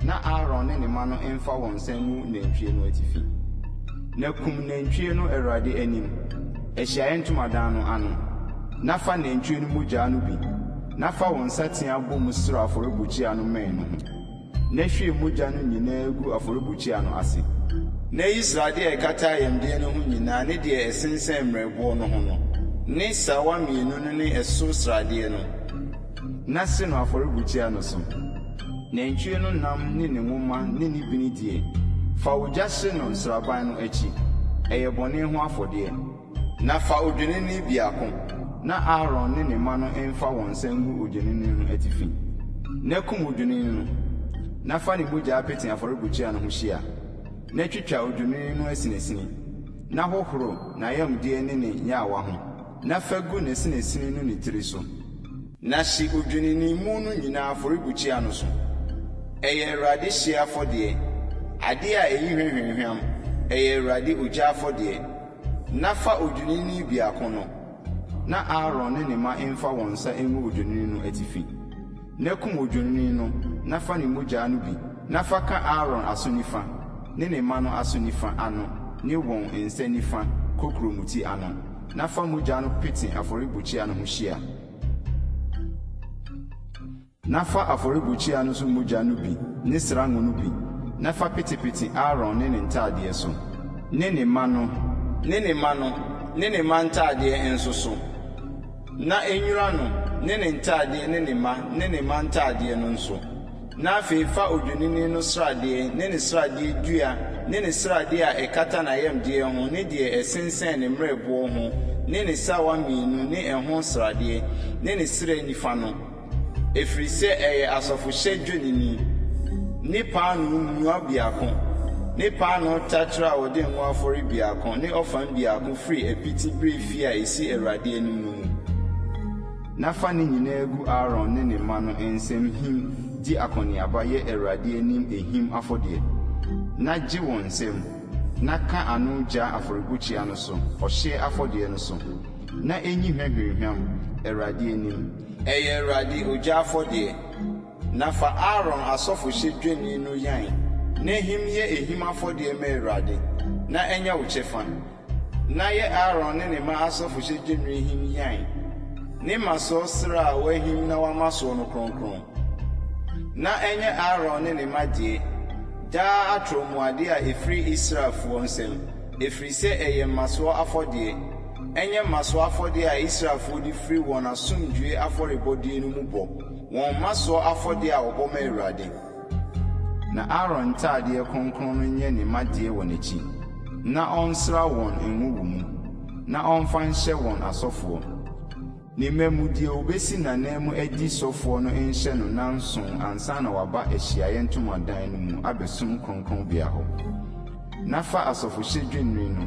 na Aaron ne ne mma no mfa wɔn nsa ngu nantwie no atifi. Na kum nantwie no AWURADE anim, ahyiaeɛ ntomadan no ano, na fa nantwie no mogya no bi, na fa wo nsateaa bɔ mu sra afɔrebukyia no mmɛn no ho, na hwie mogya no nyinaa gu afɔrebukyia no ase. Na yi sradeɛ a ɛkata ayamdeɛ no ho nyinaa ne deɛ ɛsensɛn mmerɛboɔ no ho no, ne sawa mmienu no ne ɛso sradeɛ no, na hye no afɔrebukyia no so. Nantwie no nam ne ne nwoma ne ne bini deɛ, fa ogya hye no nsraban no akyi. Ɛyɛ bɔne ho afɔdeɛ. Na fa odwennini biako, na Aaron ne ne mma no mfa wɔn nsa ngu odwennini no atifi. Na kum odwennini no, na fa ne mogya pete afɔrebukyia no ho hyia. Na twitwa odwennini no asinasini, na hohoro n'ayamdeɛ ne ne nyaawa ho, na fa gu n'asinasini no ne tiri so. Na hye odwennini mu no nyinaa afɔrebukyia no so. Ɛyɛ Awurade hyeɛ afɔdeɛ, adeɛ a ɛyi hwa hwamhwam, ɛyɛ Awurade ogya afɔdeɛ. Na fa odwennini biako no, na Aaron ne ne mma mfa wɔn nsa ngu odwennini no atifi. Na kum odwennini no na fa ne mogya no bi na fa ka Aaron aso nifa ne ne mma no aso nifa ano ne wɔn nsa nifa kokurobeti ano, na fa mogya no pete afɔrebukyia no ho hyia. Na fa afɔrebukyia no so mogya no bi ne sra ngo no bi, na fa petepete Aaron ne ne ntadeɛ so, ne ne mma no, ne ne mma no, ne ne mma ntadeɛ nso so, na nnwira no ne ne ntadeɛ ne ne mma ne ne mma ntadeɛ no nso. Na afei fa odwennini no sradeɛ ne ne sradeɛ dua ne ne sradeɛ a ɛkata n'ayamdeɛ ho ne deɛ ɛsensɛn ne mmerɛboɔ ho ne ne sawa mmienu ne ɛho sradeɛ ne ne srɛ nifa no, ɛfiri sɛ ɛyɛ asɔfohyɛ dwennini, ne paanoo mua biako, ne paanoo taterɛ a wɔde ngo afɔre biako ne ɔfam biako firi apiti berɛ fie a ɛsi AWURADE anim no mu. Na fa ne nyinaa gu Aaron ne ne mma no nsam him di akɔneaba yɛ AWURADE anim ehim afɔdeɛ, na gye wɔn nsam, na ka ano gya afɔrebukyia no so ɔhyeɛ afɔdeɛ no so, na ɛnyi hwa hwamhwam, AWURADE anim. Ɛyɛ AWURADE ogya afɔdeɛ. Na fa Aaron asɔfohyɛ dwennini no yan, na him yɛ ehim afɔdeɛ ma AWURADE, na ɛnyɛ wo kyɛfa. Na yɛ Aaron ne ne mma asɔfohyɛ dwennini him yan, ne mmasoɔ srɛ a wɔahim na wɔama soɔ no kronkron. Na ɛnyɛ Aaron ne ne mma deɛ, daa atorɔmuadeɛ a ɛfiri Israelfoɔ nsam, ɛfiri sɛ ɛyɛ mmasoɔ afɔdeɛ. Ɛnyɛ mmasoɔ afɔdeɛ a Israelfoɔ de firi wɔn asomdwoeɛ afɔrebɔdeɛ no mu bɔ, wɔn mmasoɔ afɔdeɛ a wɔbɔ ma Awurade. Na Aaron ntadeɛ kronkron no nyɛ ne mma deɛ wɔ n'akyi, na ɔnsra wɔn ngo wɔ mu, na ɔmfa nhyɛ wɔn asɔfoɔ. Ne mma mu, deɛ ɔbɛsi n'ananmu adi sɔfoɔ no nhyɛ no nnanson ansa na waba ahyiaeɛ ntomadan no mu abɛsom kronkronbea hɔ. Na fa asɔfohyɛ dwennini no,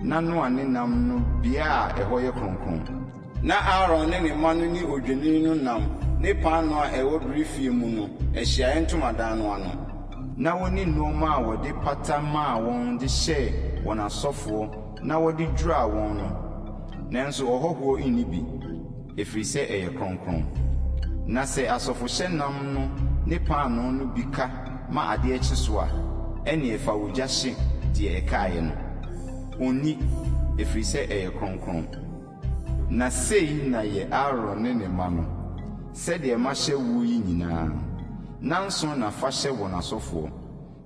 na noa ne nam no bea a ɛhɔ yɛ kronkron. Na Aaron ne ne mma no nni odwennini no nam ne paanoo a ɛwɔ birifie mu no ahyiaeɛ ntomadan no ano. Na wɔnni nnoɔma a wɔde pata maa wɔn de hyɛɛ wɔn asɔfoɔ na wɔde dwiraa wɔn no, nanso ɔhɔhoɔ nni bi, ɛfiri sɛ ɛyɛ kronkron. Na sɛ asɔfohyɛ nam no ne paanoo no bi ka ma adeɛ kye so a, ɛnneɛ fa ogya hye deɛ ɛkaeɛ no. Ɔnni, ɛfiri sɛ ɛyɛ kronkron. Na sei na yɛ Aaron ne ne mma no, sɛdeɛ mahyɛ woɔ yi nyinaa. Nnanson na fa hyɛ wɔn asɔfoɔ,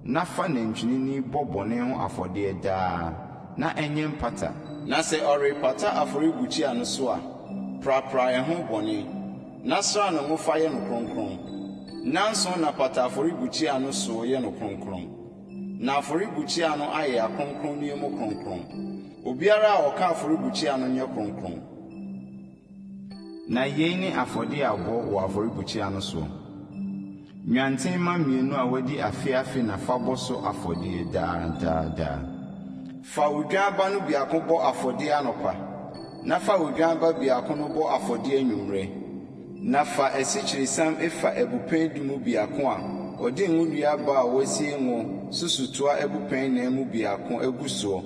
na fa nantwinini bɔ bɔne ho afɔdeɛ daa, na ɛnyɛ mpata. Na sɛ ɔrepata afɔrebukyia no so a, prapra ɛho bɔne, na sra no ngo fa yɛ no kronkron. Nnanson na pata afɔrebukyia no so yɛ no kronkron, na afɔrebukyia no ayɛ akronkronneɛ mu kronkron. Obiara a ɔka afɔrebukyia no nyɛ kronkron. Na yei ne afɔdeɛ a bɔ wɔ afɔrebukyia no soɔ, Nnwanten mma mmienu a wɔadi afe afe na fa bɔ so afɔdeɛ daa daa daa. Fa odwan ba no biako bɔ afɔdeɛ anɔpa, na fa odwan ba biako no bɔ afɔdeɛ anwummerɛ. Na fa asikyiresiam efa abupɛn du mu biako a wɔde ngodua aba a wɔasie ngo susutoa abupɛn nnan mu biako agu soɔ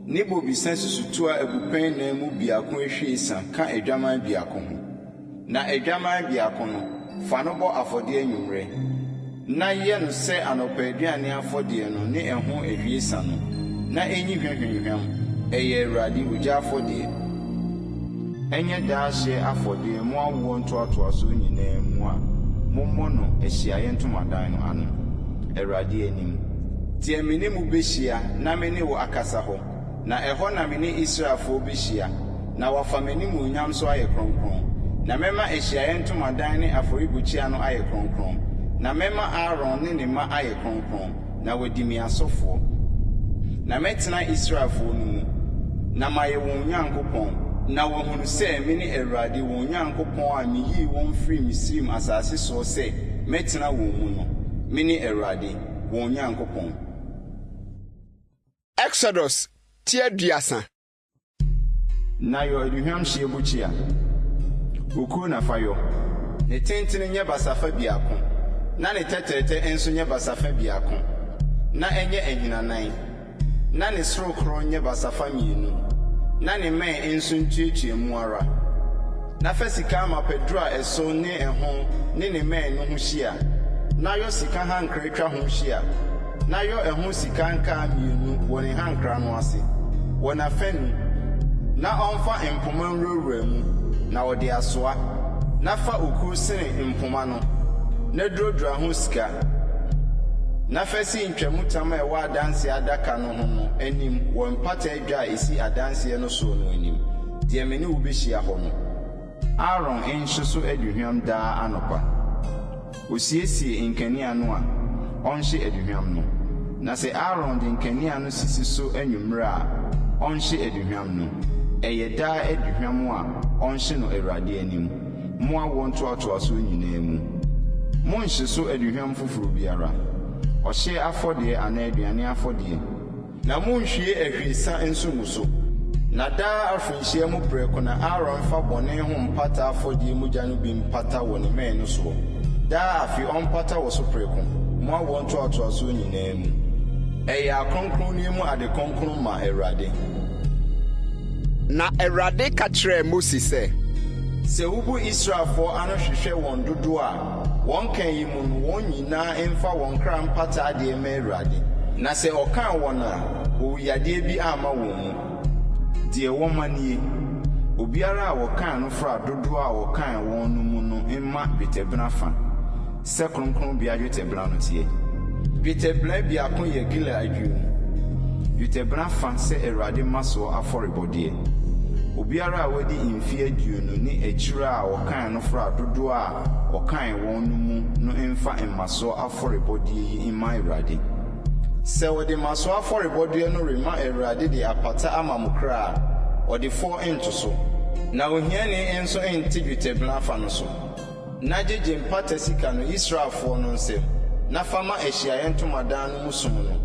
ne bobesa susutoa abupɛn nnan mu biako ahwiesa ka adwammaa biako ho. Na adwammaa biako no, fa no bɔ afɔdeɛ anwummerɛ, na yɛ no sɛ anɔpa aduane afɔdeɛ no ne ɛho ahwiesa no, na ɛnyi hwa hwamhwam, ɛyɛ Awurade ogya afɔdeɛ. Ɛnyɛ daa hyeɛ afɔdeɛ mo awoɔ ntoatoasoɔ nyinaa mu a mommɔ no ahyiaeɛ ntomadan no ano, Awurade anim. Deɛ me ne mo bɛhyia na me ne wo akasa hɔ, na ɛhɔ na me ne Israelfoɔ bɛhyia, na wɔafa m'animuonyam so ayɛ kronkron. Na mɛma ahyiaeɛ ntomadan ne afɔrebukyia no ayɛ kronkron, na mɛma Aaron ne ne mma ayɛ kronkron, na wɔadi me asɔfoɔ. Na mɛtena Israelfoɔ no mu, na mayɛ wɔn Nyankopɔn, na wɔahunu sɛ mene Awurade wɔn Nyankopɔn a meyii wɔn firii Misraim asase soɔ sɛ mɛtena wɔn mu no. Mene Awurade, wɔn Nyankopɔn. Exodus ti aduasa. Na yɔ aduhwam hyeɛ bukyia, okuo na fa yɔ. Ne tentene nyɛ basafa biako, na ne tɛtrɛtɛ nso nyɛ basafa biako, na ɛnyɛ ahinanan. Na ne sorokorɔ nyɛ basafa mmienu, na ne mmɛn nso ntuatua mu ara. Na fa sika amapa dura ɛso ne ɛho ne ne mmɛn no ho hyia, na yɔ sika hankra twa ho hyia, na yɔ ɛho sika nkaa mmienu wɔ ne hankra no ase, wɔ n'afanu, na ɔmfa mpoma nwurawura mu, na ɔde asoa. Na fa okuo sene mpoma no, na duradura ho sika. Na fa si ntwamutam a ɛwɔ Adanseɛ Adaka no ho no anim wɔ mpata adwa a ɛsi Adanseɛ no soɔ no anim, deɛ me ne wo bɛhyia hɔ no. Aaron nhye so aduhwam daa anɔpa. Ɔsiesie nkanea no a, ɔnhye aduhwam no. Na sɛ Aaron de nkanea no sisi so anwummerɛ a, ɔnhye aduhwam no. Ɛyɛ daa aduhwam a ɔnhye no Awurade anim, mo awoɔ ntoatoasoɔ nyinaa mu. Monnhye so aduhwam foforɔ biara, ɔhyeɛ afɔdeɛ anaa aduane afɔdeɛ. Na monnhwie ahwiesa nso ngu so. Na daa afirinhyia mu prɛko na Aaron mfa bɔne ho mpata afɔdeɛ mogya no bi mpata wɔ ne mmɛn no soɔ. Daa afe ɔmpata wɔ so prɛko, mo awoɔ ntoatoasoɔ nyinaa mu. Ɛyɛ akronkronneɛ mu ade kronkron ma Awurade. Na Awurade ka kyerɛɛ Mose sɛ. Sɛ wobu Israelfoɔ ano hwehwɛ wɔn dodoɔ a, Wɔn kan yi mu no, wɔn nyinaa mfa wɔn kra mpata adeɛ mma Awurade. Na sɛ ɔkaa wɔn a, owuyadeɛ bi amma wɔn mu. Deɛ wɔmma nie, Obiara a wɔkan no fra dodoɔ a wɔkan wɔn no mu no mma dwetɛbena fa, sɛ kronkronbea dwetɛbena no teɛ. Dwetɛbena biako yɛ gila aduonu, dwetɛbena fa sɛ Awurade mmasoɔ afɔrebɔdeɛ. Obiara a wadi mfeɛ aduonu ne akyire a wɔkan no fra dodoɔ a wɔkan wɔn no mu no mfa mmasoɔ afɔrebɔdeɛ yi mma Awurade. Sɛ wɔde mmasoɔ afɔrebɔdeɛ no rema Awurade de apata ama mo kra a, ɔdefoɔ nto so, na ohiani nso nte dwetɛbena fa no so. Na gyegye mpata sika no Israelfoɔ no nsam, na fa ma Ahyiaeɛ Ntomadan no mu som no,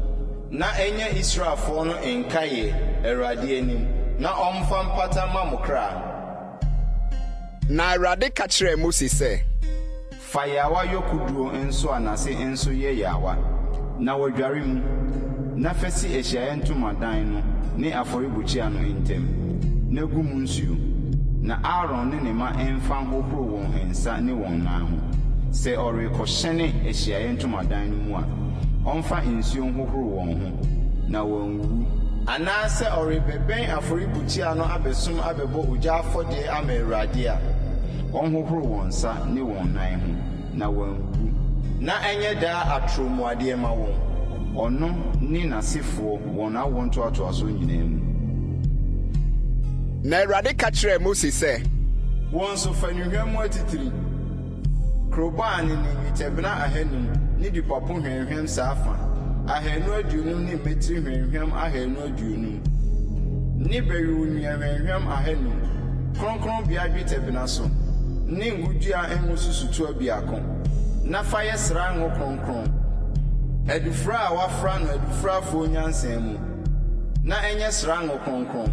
na ɛnyɛ Israelfoɔ no nkaeɛ Awurade anim, na ɔmfa mpata mma mo kra. Na Awurade ka kyerɛɛ Mose sɛ. Fa yaawa yɔ kuduo nso a n'ase nso yɛ yaawa, na wɔadware mu, na fa si ahyiaeɛ ntomadan no ne afɔrebukyia no ntam, na gu mu nsuo. Na Aaron ne ne mma mfa nhohoro wɔn nsa ne wɔn nan ho. Sɛ ɔrekɔhyɛne ahyiaeɛ ntomadan no mu a, ɔmfa nsuo nhohoro wɔn ho, na wɔanwuwu. Anaasɛ ɔrebɛbɛn afɔrebukyia no abɛsom abɛbɔ ogya afɔdeɛ ama Awurade a, ɔnhohoro wɔn nsa ne wɔn nan ho, na wɔanwuwu. Na ɛnyɛ daa atorɔmuadeɛ mma wɔn, ɔno ne n'asefoɔ, wɔn awoɔ ntoatoasoɔ nyinaa mu. Na Awurade ka kyerɛɛ Mose sɛ. Wo nso, fa nnuhwam mu atitire, kurobo anene nnwetɛbena ahanum ne dupapo hwamhwam saa fa 250 ne mmatiri hwamhwam 250 ne bɛwewonua hwamhwam 500, kronkronbea dwetɛbena so, ne ngodua ngo susutoa biako, na fa yɛ sra ngo kronkron, adufra a wɔafra no adufrafoɔ nyansa mu, na ɛnyɛ sra ngo kronkron.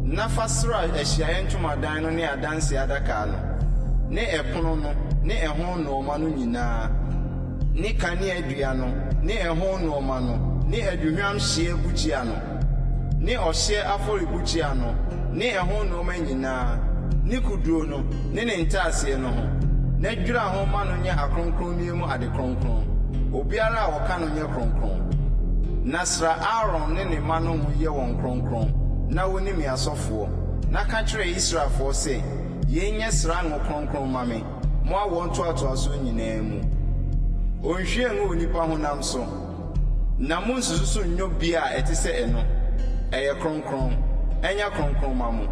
Na fa sra Ahyiaeɛ Ntomadan no ne Adanseɛ Adaka no, ne ɛpono no ne ɛho nnoɔma no nyinaa, ne kaneadua no ne ɛho nnoɔma no, ne aduhwam hyeɛ bukyia no, ne ɔhyeɛ afɔrebukyia no ne ɛho nnoɔma nyinaa, ne kuduo no ne ne ntaaseɛ no ho, na dwira ho ma no nyɛ akronkronneɛ mu ade kronkron. Obiara a ɔka no nyɛ kronkron. Na sra Aaron ne ne mma no ngo yɛ wɔn kronkron, na wɔnni me asɔfoɔ. Na ka kyerɛ Israelfoɔ sɛ, 'Yei nyɛ sra ngo kronkron mma me, mo awoɔ ntoatoasoɔ nyinaa mu. Ɔnnhwie ngu onipa honam so, na monnsusu so nnyɔ bi a ɛte sɛ ɛno. Ɛyɛ kronkron. Ɛnyɛ kronkron mma mo.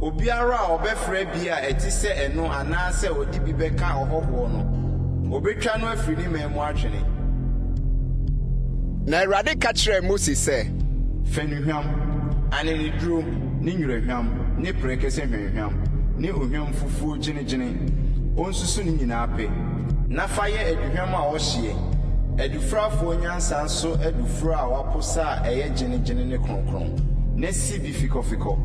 Obiara a ɔbɛfra bi a ɛte sɛ ɛno anaasɛ ɔde bi bɛka ɔhɔhoɔ no, wɔbɛtwa no afiri ne man mu atwene. Na Awurade ka kyerɛɛ Mose sɛ. Fa nnuhwam, aneneduro ne nwerahwam ne prɛkɛsɛ hwamhwam ne ohwam fufuo gyenegyene, ɔnsusu ne nyinaa pɛ, na fa yɛ aduhwam a ɔhyeɛ, adufrafoɔ nyansa so adufra a wɔaposa a ɛyɛ gyenegyene ne kronkron, na si bi fekɔfekɔ,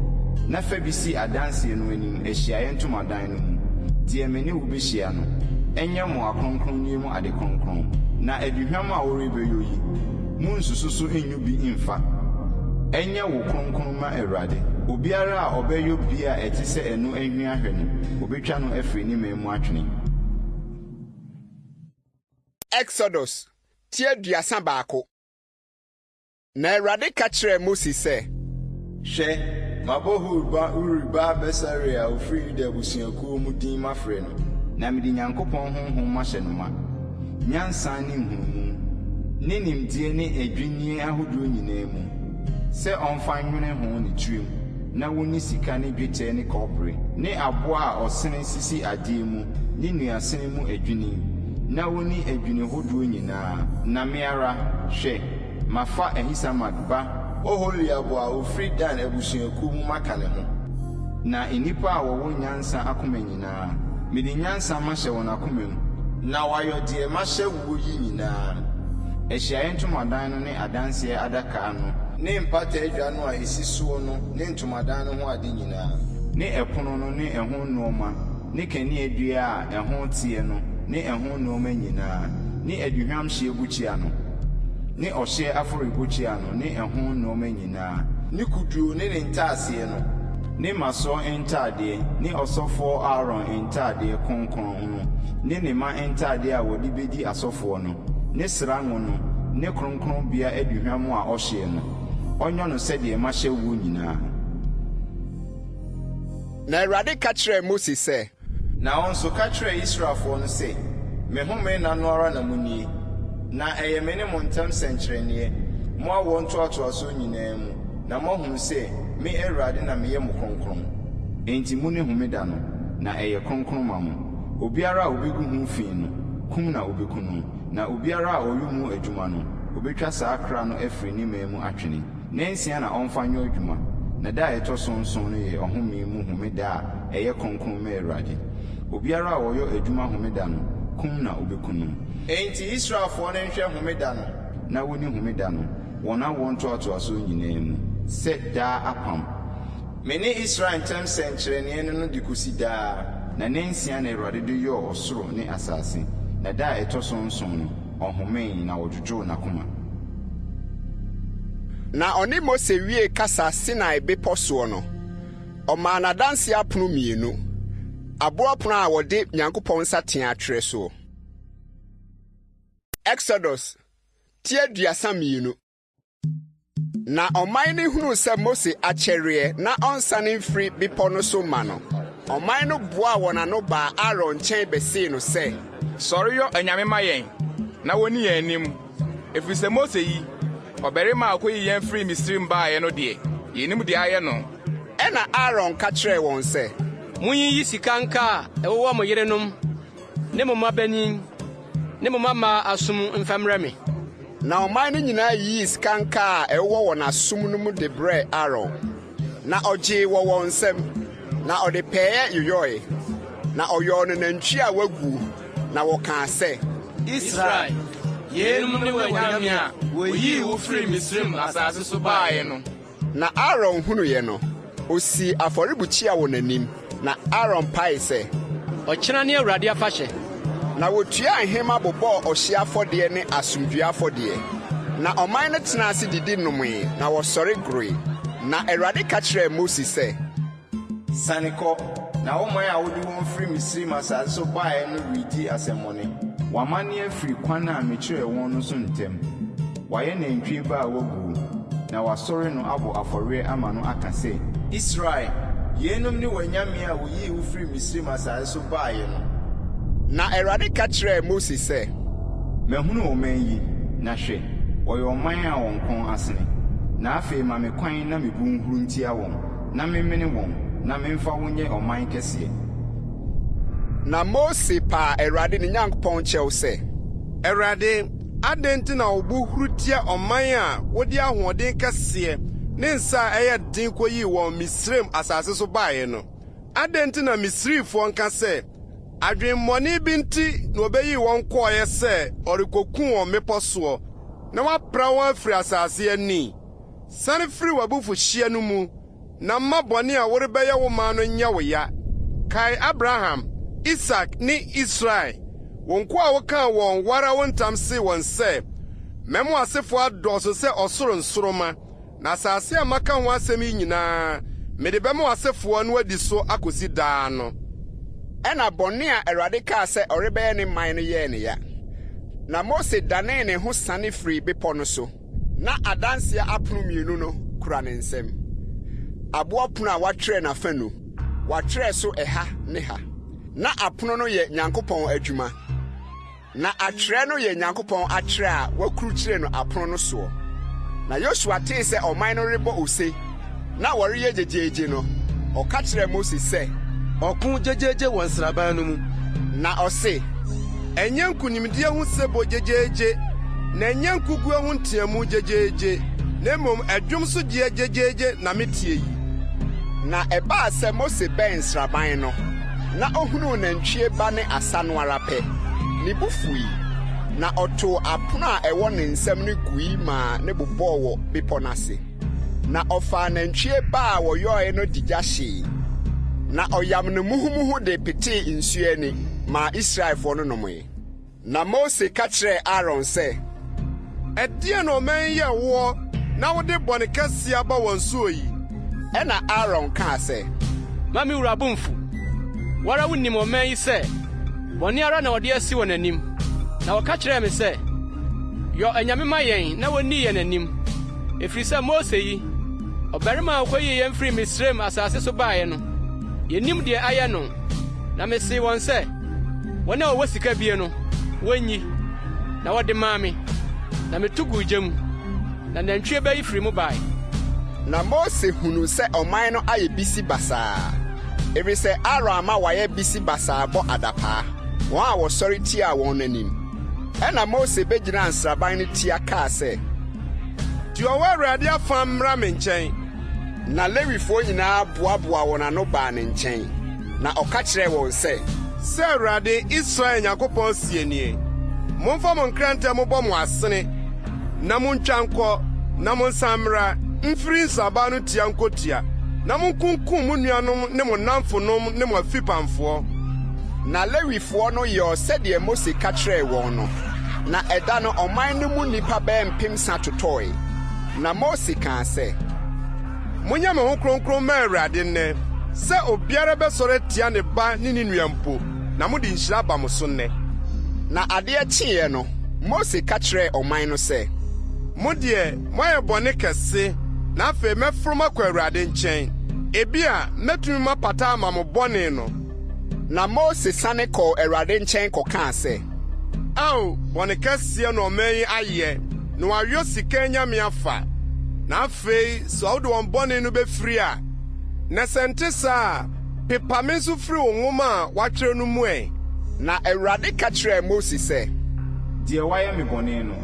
na fa bi si Adanseɛ no anim ahyiaeɛ ntomadan no mu, deɛ me ne wo bɛhyia no. Ɛnyɛ mo akronkronneɛ mu ade kronkron. Na aduhwam a worebɛyɔ yi, monnsusu so nnwo bi mmfa. Ɛnyɛ wo kronkron mma Awurade. Obiara a ɔbɛyɔ bi a ɛte sɛ ɛno ahwi ahwɛ no, wɔbɛtwa no afiri ne man mu atwene. Exodus ti 31. Na Awurade ka kyerɛɛ Mose sɛ. Hwɛ, mabɔ Hur ba Uri ba Besaleel a ɔfiri Yuda abusuakuo mu din mafrɛ no, na mede Nyankopɔn honhom mahyɛ no ma, nyansa ne nhunumu, ne nimdeɛ ne adwinnie ahodoɔ nyinaa mu, sɛ ɔmfa nnwene ho ne tirim na wɔnni sika ne dwetɛ ne kɔbere, ne aboɔ a ɔsene sisi adeɛ mu ne nnuasene mu adwini, na wɔnni adwini hodoɔ nyinaa, na me ara, hwɛ, mafa Ahisamak ba Oholiab a ɔfiri Dan abusuakuo mu maka ne ho. Na nnipa a wɔwɔ nyansa akoma nyinaa, mede nyansa mahyɛ wɔn akoma mu, na wɔayɔ deɛ mahyɛ woɔ yi nyinaa, ahyiaeɛ ntomadan no ne adanseɛ adaka no, ne mpata adwa no a ɛsi soɔ no ne ntomadan no ho ade nyinaa, ne ɛpono no ne ɛho nnoɔma, ne kaneadua a ɛho teɛ no ne ɛho nnoɔma nyinaa, ne aduhwam hyeɛ bukyia no, ne ɔhyeɛ afɔrebukyia no ne ɛho nnoɔma nyinaa, ne kuduo ne ne ntaaseɛ no, ne mmasoɔ ntadeɛ, ne ɔsɔfoɔ Aaron ntadeɛ kronkron no, ne ne mma ntadeɛ a wɔde bɛdi asɔfoɔ no, ne sra ngo no, ne kronkronbea aduhwam a ɔhyeɛ no, ɔnyɔ no sɛdeɛ mahyɛ woɔ nyinaa. Na Awurade ka kyerɛɛ Mose sɛ. Na wo nso, ka kyerɛ Israelfoɔ no sɛ, 'Me home nna no ara na monnie, na ɛyɛ me ne mo ntam sɛnkyerɛnneɛ, mo awoɔ ntoatoasoɔ nyinaa mu, na moahunu sɛ me Awurade na meyɛ mo kronkron. Enti monni homeda no, na ɛyɛ kronkron ma mo. Obiara a ɔbɛgu ho fi no, kum na wɔbɛku no, na obiara a ɔyɔ mu adwuma no, wɔbɛtwa saa kra no afiri ne man mu atwene. Nnansia na ɔmfa nyɔ adwuma, na da a ɛtɔ so nson no yɛ ɔhome mu homeda a ɛyɛ kronkron ma Awurade. Obiara a ɔyɔ adwuma homeda no, kum na wɔbɛku no. Enti Israelfoɔ no nhwɛ homeda no, na wɔnni homeda no, wɔn awoɔ ntoatoasoɔ nyinaa mu, sɛ daa apam. Me ne Israel ntam sɛnkyerɛnneɛ ne no de kɔsi daa. Na nnansia na Awurade de yɔɔ ɔsoro ne asase, na da a ɛtɔ so nson no, ɔhomee, na ɔdwodwoo n'akoma. Na ɔne Mose wiee kasa Sinai Bepɔ soɔ no, ɔmaa no adanseɛ apono mmienu, aboɔ apono a wɔde Nyankopɔn nsateaa atwerɛ soɔ. Exodus ti 32. Na ɔman no hunuu sɛ Mose akyɛreɛ na ɔnsane mfiri bepɔ no so mma no. Ɔman no boaa wɔn ano baa Aaron nkyɛn bɛsee no sɛ, Sɔre yɔ anyame ma yɛn, na wɔnni yɛn anim, ɛfiri sɛ Mose yi, ɔbarima a ɔkɔyii yɛn firii Misraim baeɛ no deɛ, yennim deɛ ayɛ no. Ɛnna Aaron ka kyerɛɛ wɔn sɛ, Monyiyi sika nkaa a ɛwowɔ mo yerenom ne mo mmabanin ne mo mmammaa asom mfa mmrɛ me. Na ɔman no nyinaa yiyii sika nkaa a ɛwowɔ wɔn asom no mu de brɛɛ Aaron. Na ɔgyee wɔ wɔn nsam, na ɔde pɛeɛ yoyɔe, na ɔyɔɔ no nantwie a waguo, na wɔkaa sɛ. Israel, yeinom ne w'anyame a wɔyii wo firii Misraim asase so baeɛ no. Na Aaron hunuiɛ no, ɔsii afɔrebukyia wɔ n'anim, na Aaron paee sɛ. Ɔkyena ne Awurade afahyɛ. Na wɔtuaa nhema bobɔɔ ɔhyeɛ afɔdeɛ ne asomdwoeɛ afɔdeɛ. Na ɔman no tenaa ase didi nomee, na wɔsɔre goroe. Na Awurade ka kyerɛɛ Mose sɛ. Siane kɔ, na wo man a wode wɔn firi Misraim asase so baeɛ no redi asɛmmɔne. Wɔamane afiri kwan a mekyerɛɛ wɔn no so ntɛm. Wɔayɛ nantwie ba a wɔaguo, na wɔasɔre no abɔ afɔreɛ ama no aka sɛ. Israel, yeinom ne w'anyame a wɔyii wo firii Misraim asase so baeɛ no. Na Awurade ka kyerɛɛ Mose sɛ. Mahunu ɔman yi, na hwɛ, wɔyɛ ɔman a wɔn kɔn asene. Na afei ma me kwan na me bo nhuru ntia wɔn, na memmene wɔn, na memfa wo nyɛ ɔman kɛseɛ. Na Mose paa Awurade ne Nyankopɔn kyɛw sɛ. Awurade, adɛn nti na wo bo huru tia ɔman a wode ahoɔden kɛseɛ ne nsa a ɛyɛ den kɔyii wɔn Misraim asase so baeɛ no? Adɛn nti na Misrifoɔ nka sɛ, 'Adwemmɔne bi nti na ɔbɛyii wɔn kɔeɛ sɛ ɔrekɔku wɔn mmepɔ soɔ na wapra wɔn afiri asase ani'? Sane firi w'abufuhyeɛ no mu na mma bɔne a worebɛyɛ wo man no nyɛ wo ya. Kae Abraham, Isak ne Israel, wo nkoa a wokaa wɔn wo ara wo ntam see wɔn sɛ, 'Mɛma w'asefoɔ adɔɔso sɛ ɔsoro nsoromma, na asase a maka ho asɛm yi nyinaa, mede bɛma w'asefoɔ na wɔadi so akosi daa no. Ɛnna bɔne a Awurade kaa sɛ ɔrebɛyɛ ne man no yɛɛ no ya. Na Mose danee ne ho siane firii bepɔ no so. Ná Adanseɛ apono mmienu no kura ne nsam, aboɔ pono a wɔatwerɛ n'afanu, wɔatwerɛ so ɛha ne ha. Ná apono no yɛ Nyankopɔn adwuma, na atwerɛ no yɛ Nyankopɔn atwerɛ a wɔakurukyire no apono no soɔ. Na Yosua tee sɛ ɔman no rebɔ ose na wɔreyɛ gyegyeegye no, ɔka kyerɛɛ Mose sɛ. Ɔko gyegyeegye wɔ nsraban no mu. Na ɔse. Ɛnyɛ nkonimdie ho sebɔ gyegyeegye, na ɛnyɛ nkoguo ho nteamu gyegyeegye, na mmom ɛdwom so gyeɛ gyegyeegye na meteɛ yi. Na ɛbaa sɛ Mose bɛn nsraban no, na ohunuu nantwie ba ne asa no ara pɛ, ne bo fui, na ɔtoo apono a ɛwɔ ne nsam no gui maa ne bobɔɔ wɔ bepɔ no ase. Na ɔfaa nantwie ba a wɔyɔe no de gya hyee, na ɔyam no muhumuhu de petee nsuo ani maa Israelfoɔ no nomee. Na Mose ka kyerɛɛ Aaron sɛ, Ɛdeɛn na ɔman yi yɛɛ woɔ na wode bɔne kɛseɛ aba wɔn soɔ yi? Ɛnna Aaron kaa sɛ, Mma me wura bo mmfu. Wo ara wunim ɔman yi sɛ bɔne ara na wɔde asi wɔn anim. Na wɔka kyerɛɛ me sɛ, 'Yɔ anyame ma yɛn na wonni yɛn anim, ɛfiri sɛ Mose yi, ɔbarima a ɔkɔyii yɛn firii Misraim asase so baeɛ no, yennim deɛ ayɛ no. Na mesee wɔn sɛ, 'Wɔn a wɔwɔ sika bie no, wonnyi. Na wɔde maa me, na meto guu gya mu, na nantwie ba yi firii mu bae. Na Mose hunuu sɛ ɔman no ayɛ bisi basaa, ɛfiri sɛ Aaron ama wɔayɛ bisi basaa bɔ adapaa, wɔn a wɔsɔre tiaa wɔn no anim. Ɛnna Mose bɛgyinaa nsraban no tia kaa sɛ. Deɛ ɔwɔ Awurade afa mmra me nkyɛn. Na Lewifoɔ nyinaa boaboaa wɔn ano baa ne nkyɛn, na ɔka kyerɛɛ wɔn sɛ. Sɛ Awurade, Israel Nyankopɔn seɛ nie, Momfa mo nkrantɛ mmobɔ mo asene, na muntwa nkɔ, na monsan mmra, mfiri nsraban no tia nkotia, na munkunkum mo nuanom ne mo nnamfonom ne mo afipamfoɔ. Na Lewifoɔ no yɔɔ sɛdeɛ Mose ka kyerɛɛ wɔn no, na ɛda no ɔman no mu nnipa bɛyɛ mpemsa totɔe. Na Mose kaa sɛ. Monyɛ mo ho kronkron mma Awurade nnɛ, sɛ obiara bɛsɔre atia ne ba ne ne nua mpo, na mode nhyira aba mo so nnɛ. Na adeɛ kyeeɛ no, Mose ka kyerɛɛ ɔman no sɛ. Mo deɛ, moayɛ bɔne kɛse, na afei mɛforo makɔ Awurade nkyɛn. Ebia mɛtumi mapata ama mo bɔne no. Na Mose sane kɔɔ Awurade nkyɛn kɔkaa sɛ, Ao, bɔne kɛseɛ na ɔman yi ayɛ, na wɔayɔ sika anyame afa. Na afei sɛ wode wɔn bɔne no bɛfiri a, na sɛ ɛnte saa a, pepa me nso firi wo nwoma a woatwerɛ no mu ɛ. Na Awurade ka kyerɛɛ Mose sɛ. Deɛ wayɛ me bɔne no,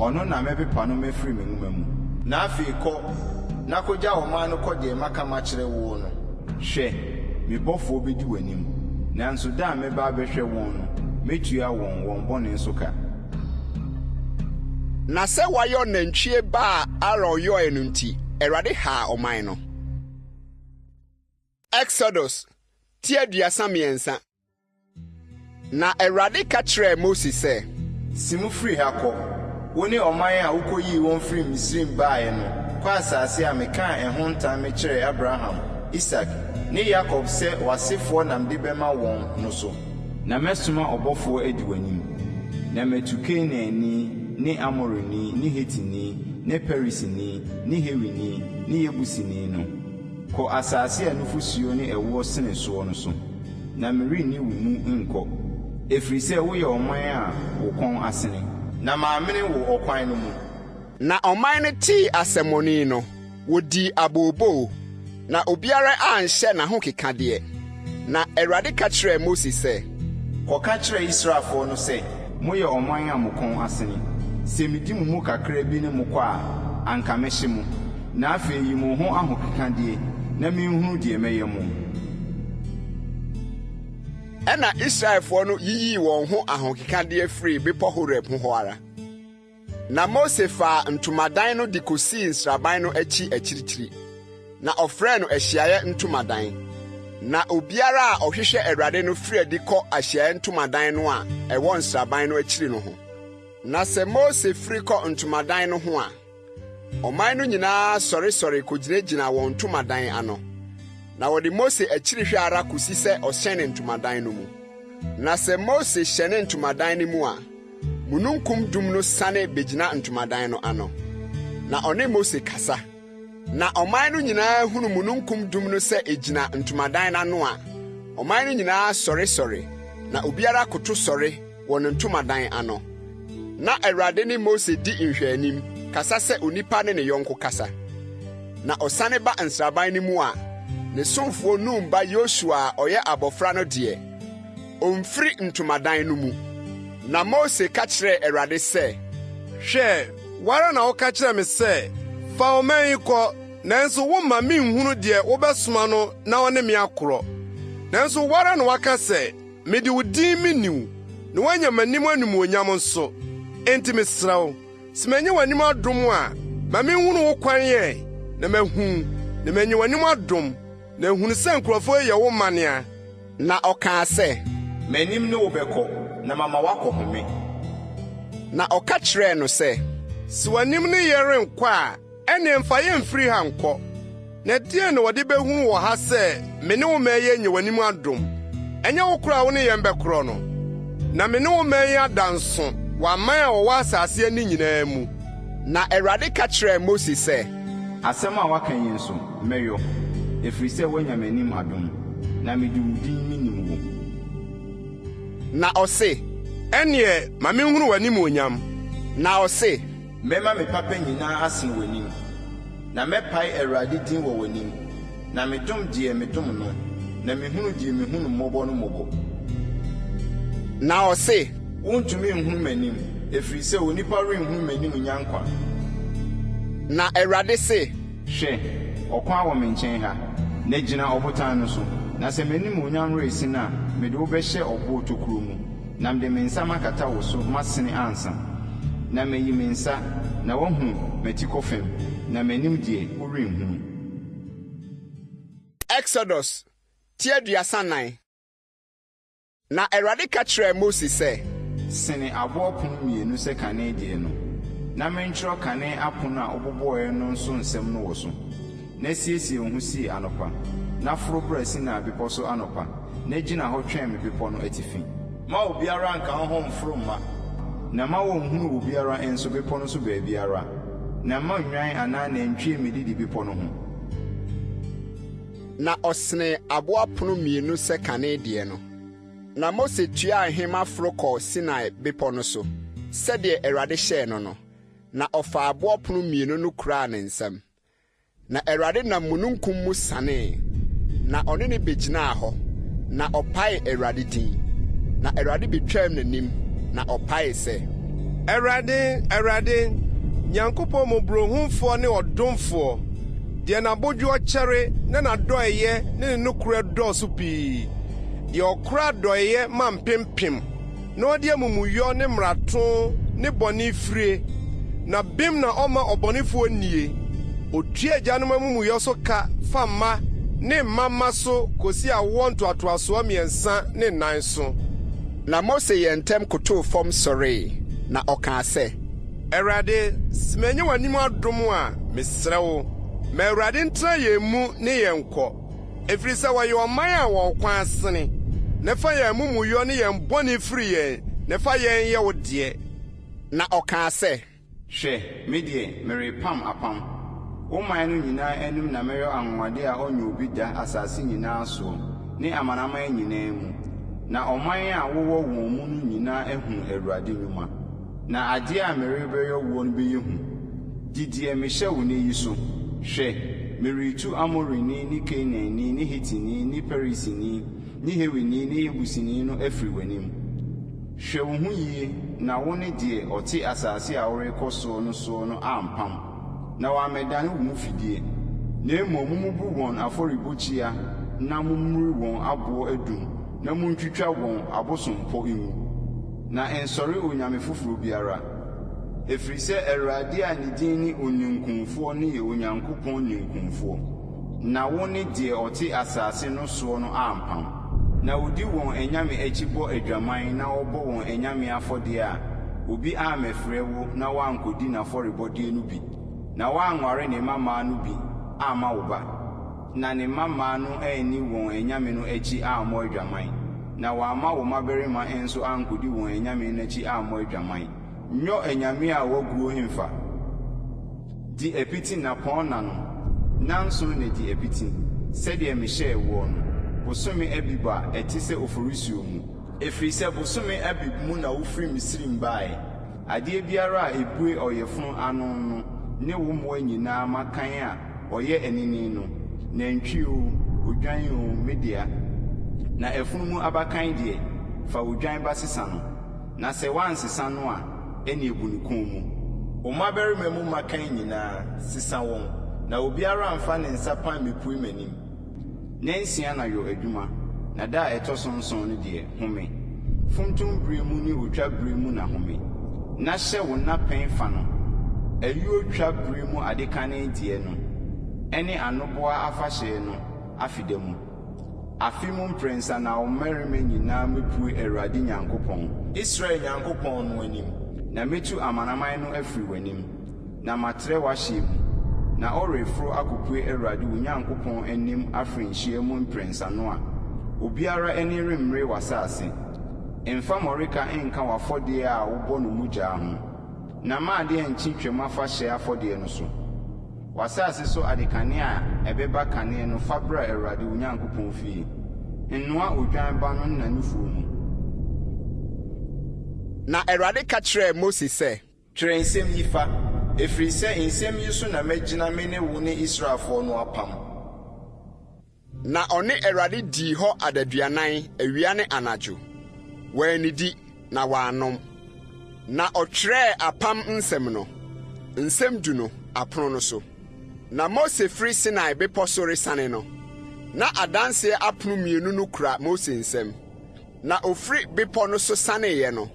ɔno na mɛpepa no mafiri me nwoma mu. Na afei kɔ, na kɔgya ɔman no kɔ deɛ maka makyerɛ woɔ no. Hwɛ, me bɔfoɔ bɛdi w'anim, nanso da a mɛba abɛhwɛ wɔn no, mɛtua wɔn wɔn bɔne so ka. Na sɛ wɔayɔ nantwie ba a Aaron yɔe no nti, Awurade haa ɔman no. Exodus ti 33. Na Awurade ka kyerɛɛ Mose sɛ. Si mu firi ha kɔ, wo ne ɔman a wokɔyii wɔn firii Misraim baeɛ no, kɔ asase a mekaa ɛho ntam mekyerɛɛ Abraham, Isak ne Yakob sɛ w'asefoɔ na mede bɛma wɔn no so. Na mɛsoma ɔbɔfoɔ adi w'anim, na matu Kanaanni ne Amorini ne Hetini ne Perisini ne Hewini ne Yebusini no. Kɔ asase a nufosuo ne ɛwoɔ sene soɔ no so, na merenni wo mu nkɔ, ɛfiri sɛ woyɛ ɔman a wo kɔn asene. Na mammene wo ɔkwan no mu. Na ɔman no tee asɛmmɔne no, wodii abooboo, na obiara anhyɛ n'ahokekadeɛ. Na Awurade ka kyerɛɛ Mose sɛ. Kɔka kyerɛ Israelfoɔ no sɛ. Moyɛ ɔman a mo kɔn asene. Sɛ medi mo mu kakra bi ne mo kɔ a, anka mɛhye mo. Na afei yi mo ho ahokekadeɛ, na menhunu deɛ mɛyɛ mo. Ɛnna Israelfoɔ no yiyii wɔn ho ahokekadeɛ firii Bepɔ Horeb ho hɔ ara. Na Mose faa ntomadan no de kosii nsraban no akyi akyirikyiri, na ɔfrɛɛ no Ahyiaeɛ Ntomadan. Na obiara a ɔhwehwɛ Awurade no firi adi kɔ Ahyiaeɛ Ntomadan no a ɛwɔ nsraban no akyiri no ho. Na sɛ Mose firi kɔ ntomadan no ho a, ɔman no nyinaa sɔresɔre kogyinagyina wɔn ntomadan ano, na wɔde Mose akyiri hwɛ ara kosi sɛ ɔhyɛne ntomadan no mu. Na sɛ Mose hyɛne ntomadan no mu a, mununkum dum no siane begyina ntomadan no ano, na ɔne Mose kasa. Na ɔman no nyinaa hunu mununkum dum no sɛ egyina ntomadan no ano a, ɔman no nyinaa sɔresɔre, na obiara koto sɔre wɔ ne ntomadan ano. Na Awurade ne Mose di nhwɛanim, kasa sɛ onipa ne ne yɔnko kasa. Na ɔsane ba nsraban no mu a, ne somfoɔ Nun ba Yosua a ɔyɛ abɔfra no deɛ, omfiri ntomadan no mu. Na Mose ka kyerɛɛ Awurade sɛ, Hwɛ, wo ara na woka kyerɛɛ me sɛ, 'Fa ɔman yi kɔ, nanso womma minhunu deɛ wobɛsoma no na ɔne me akorɔ. Nanso wo ara na woaka sɛ, 'Mede wo din mini wo, na woanya m'anim animuonyam nso. Enti mesrɛ wo, sɛ manya w'anim adom a, ma minhunu wo kwan ɛ, na mahu wo, na manya w'anim adom, na ahunu sɛ nkurɔfoɔ yi yɛ wo manea. Na ɔkaa sɛ. M'anim ne wo bɛkɔ, na mama woakɔhome. Na ɔka kyerɛɛ no sɛ. Sɛ w'anim ne yɛn renkɔ a, ɛnneɛ mfa yɛn mfiri ha nkɔ. Na ɛdeɛn na wɔde bɛhunu wɔ ha sɛ me ne wo man yi anya w'anim adom? Ɛnyɛ wo korɔ a wo ne yɛn bɛkorɔ no? Na me ne wo man yi ada nso wɔ aman a wɔwɔ asase ani nyinaa mu. Na Awurade ka kyerɛɛ Mose sɛ. Asɛm a woaka yi nso, mɛyɔ, ɛfiri sɛ woanya m'anim adom, na mede wo din menim wo. Na ɔse. Ɛnneɛ ma menhunu w'animuonyam. Na ɔse. Mɛma me papa nyinaa asene w'anim, na mɛpae Awurade din wɔ w'anim, na medom deɛ medom no, na mehunu deɛ mehu no mmɔbɔ no mmɔbɔ. Na ɔse. Wontumi nhunu m'anim, ɛfiri sɛ onipa renhunu m'anim nnya nkwa. Na Awurade se. Hwɛ, ɔkwan wɔ me nkyɛn ha, na gyina ɔbotan no so, na sɛ m'animuonyam resene a, mede wo bɛhyɛ ɔboɔ tokuro mu, na mede me nsa makata wo so masene ansa, na mayi me nsa, na woahunu m'atikɔ fam, na m'anim deɛ, worenhunu. Exodus ti 34. Na Awurade ka kyerɛɛ Mose sɛ. Sene aboɔ apono mmienu sɛ kane deɛ no, na mentwerɛ kane apono a wobobɔeɛ no nso nsɛm no wɔ so. Na siesie wo ho sie anɔpa, na foro bra Sinai Bepɔ so anɔpa, na gyina hɔ twɛn me bepɔ no atifi. Mma obiara nnka wo ho mmforo mma, na mma wɔnnhunu obiara nso bepɔ no so baabiara, na mma nnwan anaa nantwie mmedidi bepɔ no ho. Na ɔsenee aboɔ apono mmienu sɛ kane deɛ no. Na Mose tuaa nhema foro kɔɔ Sinai bepɔ no so, sɛdeɛ Awurade hyɛɛ no no, na ɔfaa aboɔpono mmienu no kuraa ne nsam. Na Awurade nam mununkum mu sianee, na ɔne no begyinaa hɔ, na ɔpaee Awurade din. Na Awurade betwaam n'anim, na ɔpaee sɛ. Awurade, Awurade, Nyankopɔn mmɔborɔhunufoɔ ne ɔdomfoɔ, deɛ n'abodwoɔ kyɛre na n'adɔeɛyɛ ne ne nokorɛ dɔɔso pii, deɛ ɔkora adɔeɛ ma mpempem, na ɔde amumuyɔ ne mmarato ne bɔne firie, na bem na ɔmma ɔbɔnefoɔ nnie. Ɔtua agyanom amumuyɔ so ka fa mma ne mma mma so kɔsi awoɔ ntoatoasoɔ mmiɛnsa ne nnan so. Na Mose yɛɛ ntɛm kotoo fam sɔree, na ɔkaa sɛ. Awurade, sɛ manya w'anim adom a, mesrɛ wo, ma Awurade ntena yɛn mu ne yɛn nkɔ. Ɛfiri sɛ wɔyɛ ɔman a wɔn kwan asene, na fa yɛn amumuyɔ ne yɛn bɔne firi yɛn, na fa yɛn yɛ wo deɛ. Na ɔkaa sɛ. Hwɛ, me deɛ, merepam apam. Wo man no nyinaa anim na mɛyɔ anwanwadeɛ a ɔnyɛ obi da asase nyinaa soɔ ne amanaman nyinaa mu, na ɔman a wowɔ wɔn mu no nyinaa ahunu Awurade nnwuma. Na adeɛ a merebɛyɔ woɔ no bɛyɛ hu. Di deɛ mehyɛ wo nnɛ yi so. Hwɛ, meretu Amorini ne Kanaanni ne Hitini ne Perisini ne Hewini ne Yebusini no afiri w'anim. Hwɛ wo ho yie na wo ne deɛ ɔte asase a worekɔ soɔ no soɔ no ampam, na wammɛdane wo mu fidie. Na mmom mommubu wɔn afɔrebukyia na mommuri wɔn aboɔ adum na montwitwa wɔn abosompɔ ngu. Na nsɔre onyame foforɔ biara, ɛfiri sɛ Awurade a ne din ne Oninkunfoɔ no yɛ Onyankopɔn ninkunfoɔ, na wo ne deɛ ɔte asase no soɔ no ampam. Na wɔdi wɔn anyame akyi bɔ adwaman na wɔbɔ wɔn anyame afɔdeɛ a, obi ammɛfrɛ wo na woankɔdi n'afɔrebɔdeɛ no bi, na woanware ne mmammaa no bi amma wo ba. Na ne mmammaa no anni wɔn anyame no akyi ammɔ adwaman, na wɔamma wo mmabarima nso ankɔdi wɔn anyame no akyi ammɔ adwaman. Nyɔ anyame a wɔaguo mfa. Di apiti nnapɔnna no, nnanson na di apiti, sɛdeɛ mehyɛɛ woɔ no, bosome Abib a ɛte sɛ Oforisuo mu. Ɛfiri sɛ bosome Abib mu na wofirii Misraim baeɛ. Adeɛ biara a ɛbue ɔyafunu ano no ne wo mmoa nyinaa mmakan a ɔyɛ anini no, nantwie oo, odwan oo, me dea. Na afunumu abakan deɛ, fa odwan ba sesa no, na sɛ woansesa no a, ɛnneɛ bu ne kɔn mu. Wo mmabarima mu mmakan nyinaa, sesa wɔn, na obiara mmfa ne nsa pan mmɛpue m'anim. Nnansia na yɔ adwuma, na da a ɛtɔ so nson no deɛ, home. Funtum berɛ mu ne otwa berɛ mu na home, na hyɛ wo nnapɛn fa no, ayuo twa berɛ mu adekane deɛ no, ɛne anoboa afahyɛ no afeda mu. Afe mu mprɛnsa na wo mmarima nyinaa mmɛpue Awurade Nyankopɔn, Israel Nyankopɔn no anim, na mɛtu amanaman no afiri w'anim. Na matrɛ w'ahyeɛ mu. Na woreforo akɔpue Awurade wo Nyankopɔn anim afirinhyia mu mprɛnsa no a, obiara ani remmere w'asase. Mfa mmɔreka nka w'afɔdeɛ a wobɔ no mogya ho, na mma adeɛ nnkye Twam Afahyɛ afɔdeɛ no so. W'asase so adekane a ɛbɛba kane no fa bra Awurade wo Nyankopɔn fie. Nnoa odwan ba no nna nufoɔ mu. Na Awurade ka kyerɛɛ Mose sɛ. Twerɛ nsɛm yi fa, ɛfiri sɛ nsɛm yi so na mɛgyina me ne wo ne Israelfoɔ no apam. Na ɔne Awurade dii hɔ adaduanan, awia ne anadwo. Wannidi, na wannom. Na ɔtwerɛɛ apam nsɛm no, nsɛm du no, apono no so. Na Mose firi Sinai bepɔ so resiane no, na Adanseɛ apono mmienu no kura Mose nsam. Na ofiri bepɔ no so sianeeɛ no,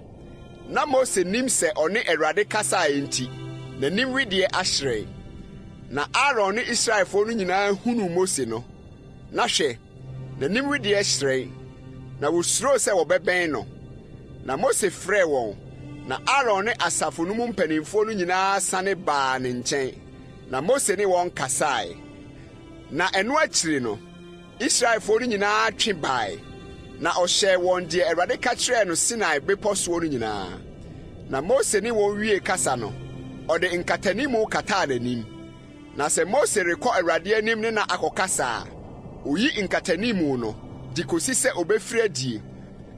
Na Mose nim sɛ ɔne Awurade kasaeɛ nti, n'anim wedeɛ ahyerɛn. Na Aaron ne Israelfoɔ no nyinaa hunuu Mose no, na hwɛ, n'anim wedeɛ hyerɛn, na wɔsuroo sɛ wɔbɛbɛn no. Na Mose frɛɛ wɔn, na Aaron ne asafo no mu mpanimfoɔ no nyinaa sane baa ne nkyɛn, na Mose ne wɔn kasae. Na ɛno akyiri no, Israelfoɔ no nyinaa twe bae, na ɔhyɛɛ wɔn deɛ Awurade ka kyerɛɛ no Sinai bepɔ soɔ no nyinaa. Na Mose ne wɔn wiee kasa no, ɔde nkatanimu kataa n'anim. Na sɛ Mose rekɔ Awurade anim ne no akɔkasa a, Oyi nkatanimu no, de kosi sɛ obefiri adie.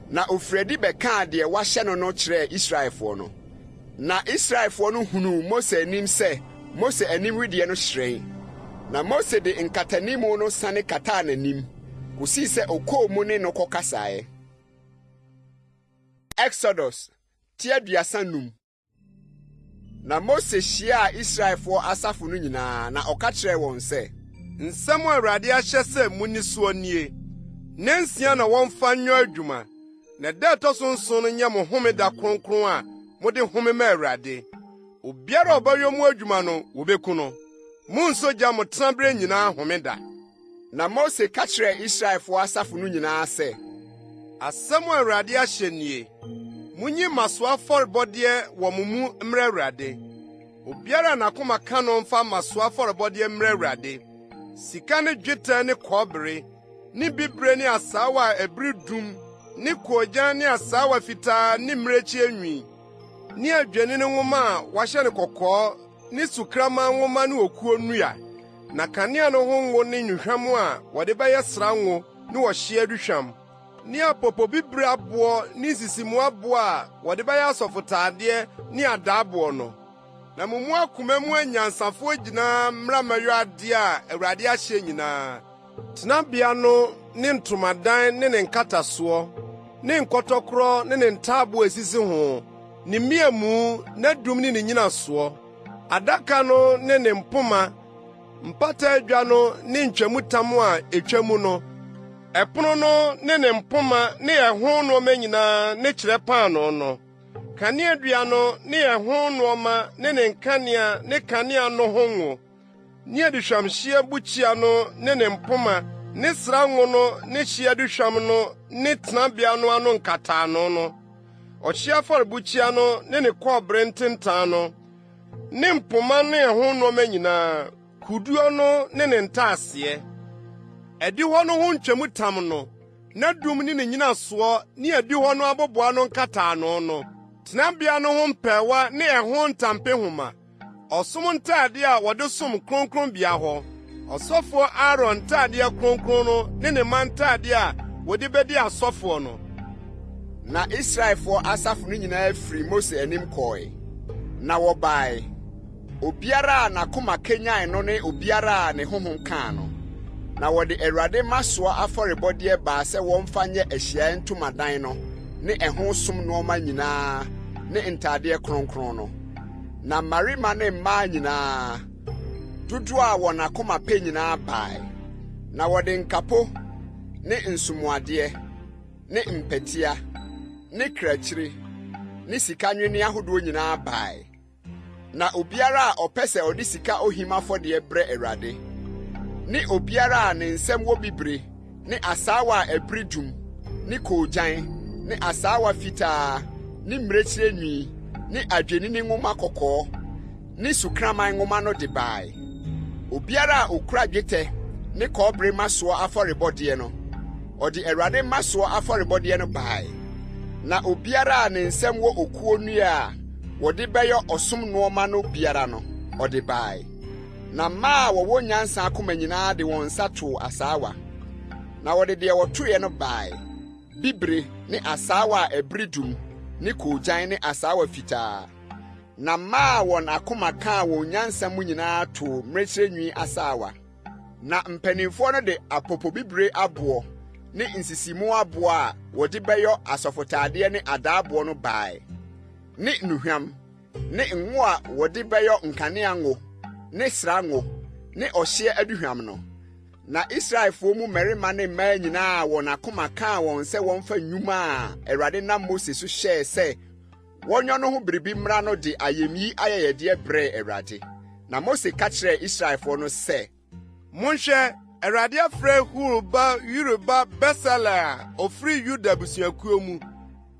Na ofiri adi bɛkaa deɛ wɔahyɛ no no kyerɛɛ Israelfoɔ no. Na Israelfoɔ no hunuu Mose anim sɛ Mose anim wedeɛ no hyerɛn. Na Mose de nkatanimu no sane kataa n'anim, kosii sɛ ɔkɔɔ mu ne no kɔkasaeɛ. Exodus ti 35. Na Mose hyiaa Israelfoɔ asafo no nyinaa, na ɔka kyerɛɛ wɔn sɛ. Nsɛm a Awurade ahyɛ sɛ munni soɔ nie, Nnansia na wɔmfa nyɔ adwuma, na da a ɛtɔ so nson no nyɛ mo homeda kronkron a mode home ma Awurade. Obiara a ɔbɛyɔ mu adwuma no, wobeku no. Monnsɔ gya mo tenaberɛ nyinaa homeda. Na Mose ka kyerɛɛ Israelfoɔ asafo no nyinaa sɛ. Asɛm a Awurade ahyɛ nie, Munyi mmasoɔ afɔrebɔdeɛ wɔ mo mu mmrɛ Awurade. Obiara a n'akoma ka no mfa mmasoɔ afɔrebɔdeɛ mmrɛ Awurade, sika ne dwetɛ ne kɔbere, ne bibire ne asaawa a ɛbere dum ne koogyan ne asaawa fitaa ne mmirekyie nwi, ne adwennini nwoma a wɔahyɛ no kɔkɔɔ ne sukraman nwoma ne okuo nnua, na kanea no ho ngo ne nnuhwam a wɔde bɛyɛ sra ngo ne ɔhyeɛ aduhwam, ne apopobibiri aboɔ ne nsisimu aboɔ a wɔde bɛyɛ asɔfotadeɛ ne adaaboɔ no. Na mo mu akoma mu anyansafoɔ nyinaa mmra mmɛyɔ adeɛ a Awurade ahyɛ nyinaa, tenabea no ne ntomadan ne ne nkatasoɔ, ne nkɔtɔkorɔ ne ne ntaaboo a esisi ho, ne mmeamu, n'adum ne ne nnyinasoɔ, adaka no ne ne mpoma, mpata adwa no ne ntwamutam a etwa mu no, ɛpono no ne ne mpoma ne ɛho nneɛma nyinaa ne kyerɛ paanoo no, kaneadua no ne ɛho nneɛma ne ne nkanea ne kanea no ho ngo, ne aduhwamhyeɛ bukyia no ne ne mpoma ne sra ngo no ne hyeɛ aduhwam no ne tenabea no ano nkataano no, ɔhyeɛ afɔrebukyia no ne ne kɔbere ntentan no, ne mpoma ne ɛho nneɛma nyinaa, kuduo no ne ne ntaaseɛ, adihɔ no ho ntwamutam no, n'adum ne ne nnyinasoɔ ne adihɔ no aboboano nkataano no, tenabea no ho mpɛɛwa ne ɛho ntampehoma, ɔsom ntade a wɔde som kronkronbea hɔ, ɔsɔfoɔ Aaron ntadeɛ kronkron no ne ne mma ntade a wɔde bedi asɔfoɔ no. Na Israelfoɔ asafo no nyinaa firii Mose anim kɔe, na wɔbae, obiara a n'akoma kanyan no ne obiara a ne honhom kaa no. Na wɔde Awurade mmasoɔ afɔrebɔdeɛ baa sɛ wɔmfa nyɛ ahyiaeɛ ntomadan no ne ɛho som nnoɔma nyinaa ne ntadeɛ kronkron no. Na mmarima ne mmaa nyinaa, dodoɔ a wɔn akoma pɛ nyinaa bae, na wɔde nkapo ne nsomuadeɛ ne mpɛtea ne krakyire ne sika nnwinneɛ ahodoɔ nyinaa bae. Na obiara a ɔpɛ sɛ ɔde sika ohim afɔdeɛ brɛ Awurade, ne obiara a ne nsam wɔ bibire ne asaawa a ɛbere dum ne koogyan ne asaawa fitaa ne mmirekyie nwi ne adwennini nwoma kɔkɔɔ ne sukraman nwoma no de bae. Obiara a okura dwetɛ ne kɔbere mmasoɔ afɔrebɔdeɛ no, ɔde Awurade mmasoɔ afɔrebɔdeɛ no bae. Na obiara a ne nsam wɔ okuo nnua a wɔde bɛyɛ ɔsom nnoɔma no biara no, ɔde bae. Na mmaa a wɔwɔ nyansa akoma nyinaa de wɔn nsa too asaawa, na wɔde deɛ wɔtoeɛ no bae, bibire ne asaawa a ɛbere dum ne koogyan ne asaawa fitaa. Na mmaa a wɔn akoma kaa wɔn nyansa mu nyinaa too mmirekyerɛ nwi asaawa. Na mpanimfoɔ no de apopobibire aboɔ ne nsisimu aboɔ a wɔde bɛyɔ asɔfotadeɛ ne adaaboɔ no bae, ne nnuhwam, ne ngo a wɔde bɛyɔ nkanea ngo ne sra ngo ne ɔhyeɛ aduhwam no. Na Israelfoɔ mu mmarima ne mmaa nyinaa a wɔn akoma kaa wɔn sɛ wɔmfa nnwuma a Awurade nam Mose so hyɛɛ sɛ wɔnyɔ no ho biribi mmra no de ayamyi ayɛyɛdeɛ brɛɛ Awurade. Na Mose ka kyerɛɛ Israelfoɔ no sɛ, Monhwɛ, Awurade afrɛ Hur ba Uri ba Besaleel a ofiri Yuda abusuakuo mu,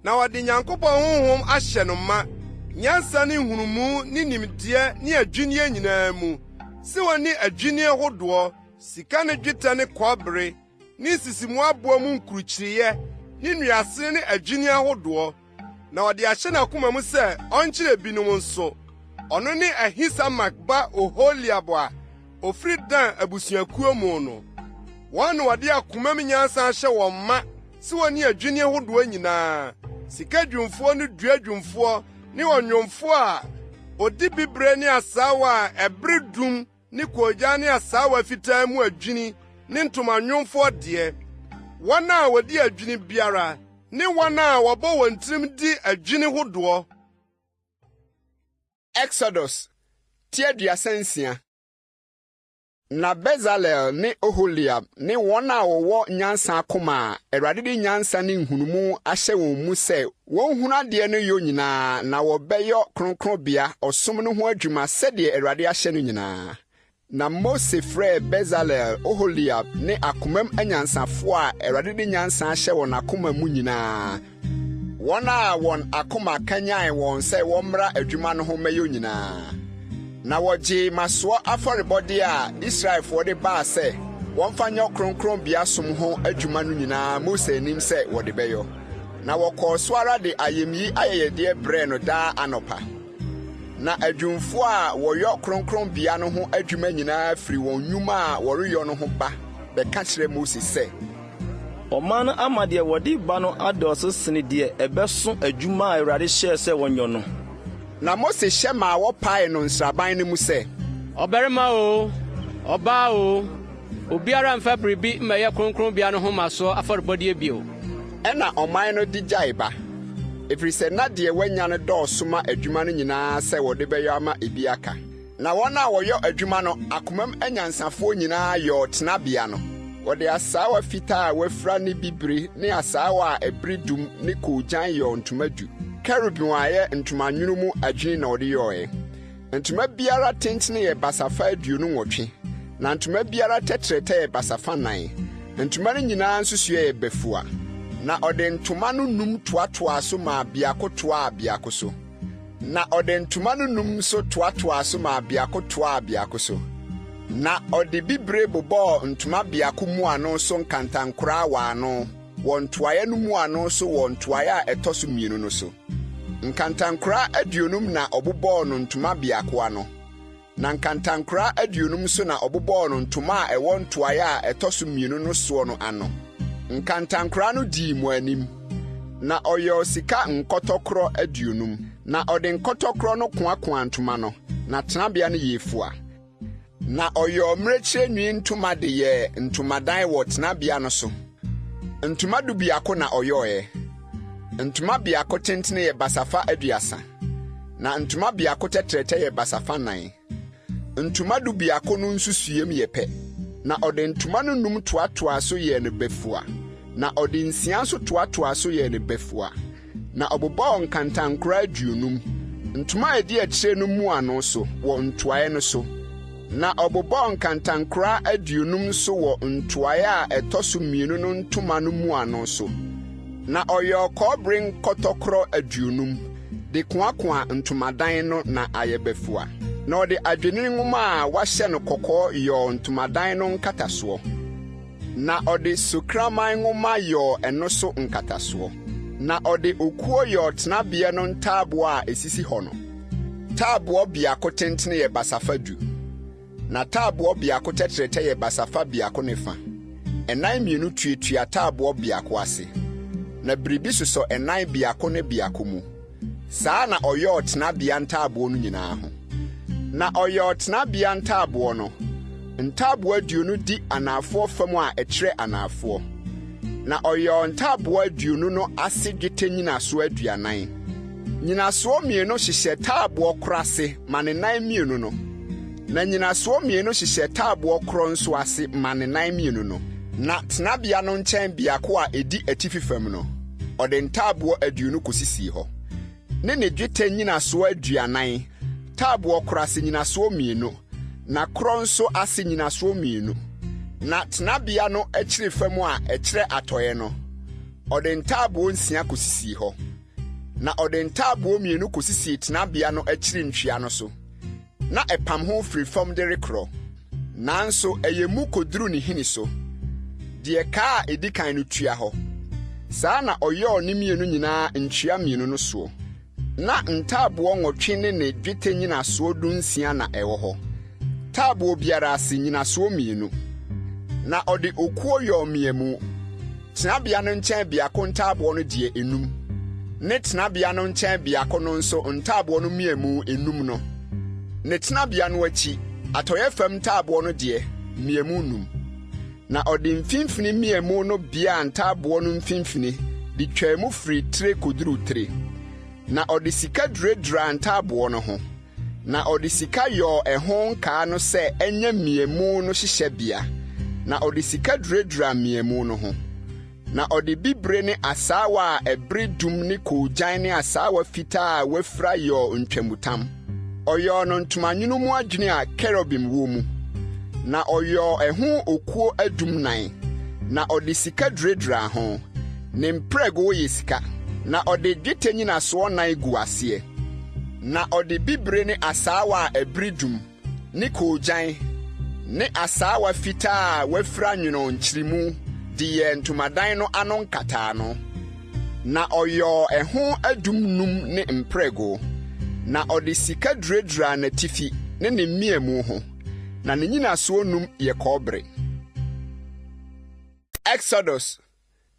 na ɔde Nyankopɔn honhom ahyɛ no ma, nyansa ne nhunumu ne nimdeɛ ne adwinnie nyinaa mu, sɛ onni adwinnie hodoɔ, sika ne dwetɛ ne kɔbere, ne nsisimu aboɔ mu nkurukyireeɛ, ne nnuasene ne adwinnie ahodoɔ. Na ɔde ahyɛ n'akoma mu sɛ ɔnkyerɛ binom nso. Ɔno ne Ahisamak ba Oholiab a ofiri Dan abusuakuo mu no. Wɔn na wɔde akomam nyansa ahyɛ wɔn ma sɛ wɔne adwinni hodoɔ nyinaa, sika dwumfoɔ ne dua dwumfoɔ ne ɔnwomfoɔ a odi bibire ne asaawa a ɛbere dum ne koogyan ne asaawa fitaa mu adwini ne ntomanwomfoɔ deɛ, wɔn a wɔdi adwini biara ne wɔn a wɔbɔ wɔn tirim di adwini hodoɔ. Exodus ti 36. Na Besaleel ne Oholiab ne wɔn a wɔwɔ nyansa akoma a Awurade de nyansa ne nhunumu ahyɛ wɔn mu sɛ wɔnhunu adeɛ no yɔ nyinaa na wɔbɛyɔ kronkronbea ɔsom no ho adwuma sɛdeɛ Awurade ahyɛ no nyinaa. Na Mose frɛɛ Besaleel, Oholiab ne akomam anyansafoɔ a Awurade de nyansa ahyɛ wɔn akoma mu nyinaa, wɔn a wɔn akoma kanyan wɔn sɛ wɔmmra adwuma no ho mmɛyɔ nyinaa. Na wɔgyee mmasoɔ afɔrebɔdeɛ a Israelfoɔ de baa sɛ wɔmfa nyɛ kronkronbea som ho adwuma no nyinaa Mose anim sɛ wɔde bɛyɔ. Na wɔkɔɔ so ara de ayamyi ayɛyɛdeɛ brɛɛ no daa anɔpa. Na adwumfoɔ a wɔyɔ kronkronbea no ho adwuma nyinaa firi wɔn nnwuma a wɔreyɔ no ho ba bɛka kyerɛ Mose sɛ, Ɔman no ama deɛ wɔde reba no adɔɔso sene deɛ ɛbɛso adwuma a Awurade hyɛɛ sɛ wɔnyɔ no. Na Mose hyɛ maa wɔpaee no nsraban no mu sɛ. Ɔbarima oo, ɔbaa oo, obiara mmfa biribi mmɛyɛ kronkronbea no ho mmasoɔ afɔrebɔdeɛ bio. Ɛnna ɔman no de gyaee ba, ɛfiri sɛ na deɛ wɔanya no dɔɔso ma adwuma no nyinaa sɛ wɔde bɛyɔ ama ebi aka. Na wɔn a wɔyɔ adwuma no akomam anyansafoɔ nyinaa yɔɔ tenabea no. Wɔde asaawa fitaa a wɔafira ne bibire ne asaawa a ɛbere dum ne koogyan yɔɔ ntoma du. Kerubim a ɛyɛ ntoma nwono mu adwini na wɔde yɔeɛ. Ntoma biara tentene yɛ basafa 28, na ntoma biara tɛtrɛtɛ yɛ basafa nan. Ntoma no nyinaa nsusuiɛ yɛ bafua. Na ɔde ntoma no num toatoaa so maa biako toaa biako so. Na ɔde ntoma no num nso toatoaa so maa biako toaa biako so. Na ɔde bibire bobɔɔ ntoma biako mmuano so nkantankoraa wɔ ano wɔ ntoaeɛ no mmuano so wɔ ntoaeɛ a ɛtɔ so mmienu no so. Nkantankoraa 50 na ɔbobɔɔ no ntoma biako ano. Na nkantankoraa 50 nso na ɔbobɔɔ no ntoma a ɛwɔ ntoaeɛ a ɛtɔ so mmienu no soɔ no ano. Nkantankoraa no dii mo anim. Na ɔyɔɔ sika nkɔtɔkorɔ 50, na ɔde nkɔtɔkorɔ no koakoaa ntoma no, na tenabea no yɛɛ fua. Na ɔyɔɔ mmirekyie nwi ntoma de yɛɛ ntomadan wɔ tenabea no so. Ntoma 11 na ɔyɔeɛ. Ntoma biako tentene yɛ basafa 30, na ntoma biako tɛtrɛtɛ yɛ basafa nan. Ntoma 11 no nsusuiɛm yɛ pɛ. Na ɔde ntoma no num toatoaa so yɛɛ no bafua, na ɔde nsia nso toatoaa so yɛɛ no bafua. Na ɔbobɔɔ nkantankoraa 50, ntoma a ɛdi akyire no mmuano so wɔ ntoaeɛ no so. Na ɔbobɔɔ nkantankoraa 50 nso wɔ ntoaeɛ a ɛtɔ so mmienu no ntoma no mmuano so. Na ɔyɔɔ kɔbere nkɔtɔkorɔ 50 de koakoaa ntomadan no na ayɛ bafua. Na ɔde adwennini nwoma a wɔahyɛ no kɔkɔɔ yɔɔ ntomadan no nkatasoɔ. Na ɔde sukraman nwoma yɔɔ ɛno so nkatasoɔ. Na ɔde okuo yɔɔ tenabea no ntaaboɔ a ɛsisi hɔ no. Taaboɔ biako tentene yɛ basafa 10, na taaboɔ biako tɛtrɛtɛ yɛ basafa biako ne fa. Ɛnan mmienu tuatua taaboɔ biako ase, na biribi sosɔ ɛnan biako ne biako mu. Saa na ɔyɔɔ tenabea ntaaboɔ no nyinaa ho. Na ɔyɔɔ tenabea ntaaboɔ no, ntaaboɔ 20 di anaafoɔ fam a ɛkyerɛ anaafoɔ. Na ɔyɔɔ ntaaboɔ 20 no ase dwetɛ nnyinasoɔ 40. Nnyinasoɔ mmienu hyehyɛ taaboɔ korɔ ase ma ne nan mmienu no, na nnyinasoɔ mmienu hyehyɛ taaboɔ korɔ nso ase ma ne nan mmienu no. Na tenabea no nkyɛn biako a ɛdi atifi fam no, ɔde ntaaboɔ 20 kɔsisii hɔ, ne ne dwetɛ nnyinasoɔ 40, taaboɔ korɔ ase nnyinasoɔ mmienu, na korɔ nso ase nnyinasoɔ mmienu. Na tenabea no akyiri fam a ɛkyerɛ atɔeɛ no, ɔde ntaaboɔ nsia kɔsisii hɔ. Na ɔde ntaaboɔ mmienu kɔsisii tenabea no akyiri ntwea no so, na ɛpam ho firi fam de rekorɔ, nanso ɛyɛ mu kɔduru ne hini so, deɛ kaa a ɛdi kan no tua hɔ. Saa na ɔyɔɔ ne mmienu nyinaa ntwea mmienu no soɔ. Na ntaaboɔ nwɔtwe ne ne dwetɛ nnyinasoɔ 16 na ɛwɔ hɔ, taaboɔ biara ase nnyinasoɔ mmienu. Na ɔde okuo yɔɔ mmeamu, tenabea no nkyɛn biako ntaaboɔ no deɛ enum, ne tenabea no nkyɛn biako no nso ntaaboɔ no mmeamu enum no. Ne tenabea no akyi, atɔeɛ fam ntaaboɔ no deɛ, mmeamu num. Na ɔde mfimfini mmeamu no beaa ntaaboɔ no mfimfini de twaa mu firii tire kɔduruu tire. Na ɔde sika duraduraa ntaaboɔ no ho, na ɔde sika yɔɔ ɛho nkaa no sɛ ɛnyɛ mmeamu no hyehyɛbea, na ɔde sika duraduraa mmeamu no ho. Na ɔde bibire ne asaawa a ɛbere dum ne koogyan ne asaawa fitaa a wɔafira yɔɔ ntwamutam. Ɔyɔɔ no ntomanwono mu adwini a kerubim wɔ mu. Na ɔyɔɔ ɛho okuo adum nan, na ɔde sika duraduraa ho. Ne mprɛgow yɛ sika. Na ɔde dwetɛ nnyinasoɔ nan guu aseɛ. Na ɔde bibire ne asaawa a ɛbere dum, ne koogyan, ne asaawa fitaa a wɔafira nwonoo nkyeremu de yɛɛ ntomadan no ano nkataano. Na ɔyɔɔ ɛho adum num ne mprɛgow, na ɔde sika duraduraa n'atifi ne ne mmeamu ho, na ne nnyinasoɔ num yɛ kɔbere. Exodus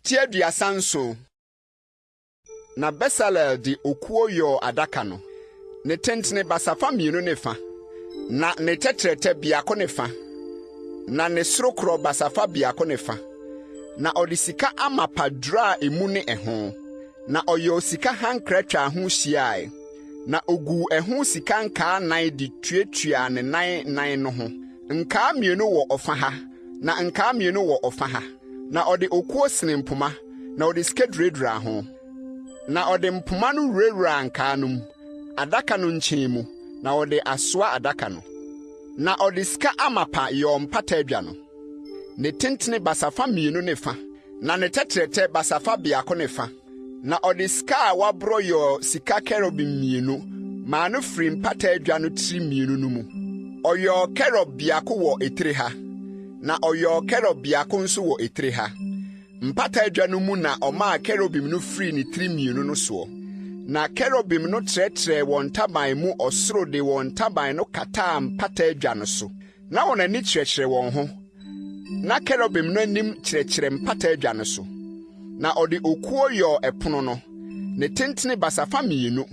ti 37. Na Besaleel de okuo yɔɔ adaka no, ne tentene basafa mmienu ne fa, na ne tɛtrɛtɛ biako ne fa, na ne sorokorɔ basafa biako ne fa. Na ɔde sika amapa duraa emu ne ɛho, na ɔyɔɔ sika hankra twaa ho hyiae, na oguu ɛho sika nkaa nan de tuatuaa ne nan nan no ho, nkaa mmienu wɔ ɔfa ha, na nkaa mmienu wɔ ɔfa ha. Na ɔde okuo senee mpoma, na ɔde sika duraduraa ho. Na ɔde mpoma no wurawuraa nkaa no mu, adaka no nkyɛn mu, na ɔde asoa adaka no. Na ɔde sika amapa yɔɔ mpata adwa no. Ne tentene basafa mmienu ne fa, na ne tɛtrɛtɛ basafa biako ne fa. Na ɔde sika a wɔaborɔ yɔɔ sika kerubim mmienu maa no firii mpata adwa no tiri mmienu no mu. Ɔyɔɔ kerub biako wɔ etire ha, na ɔyɔɔ kerub biako nso wɔ etire ha. Mpata adwa no mu na ɔmaa kerubim no firii ne tiri mmienu no soɔ. Na kerubim no trɛtrɛɛ wɔn ntaban mu ɔsoro de wɔn ntaban no kataa mpata adwa no so. Na wɔn ani kyerɛkyerɛ wɔn ho, na kerubim no anim kyerɛkyerɛ mpata adwa no so. Na ɔde okuo yɔɔ ɛpono no, ne tentene basafa mmienu,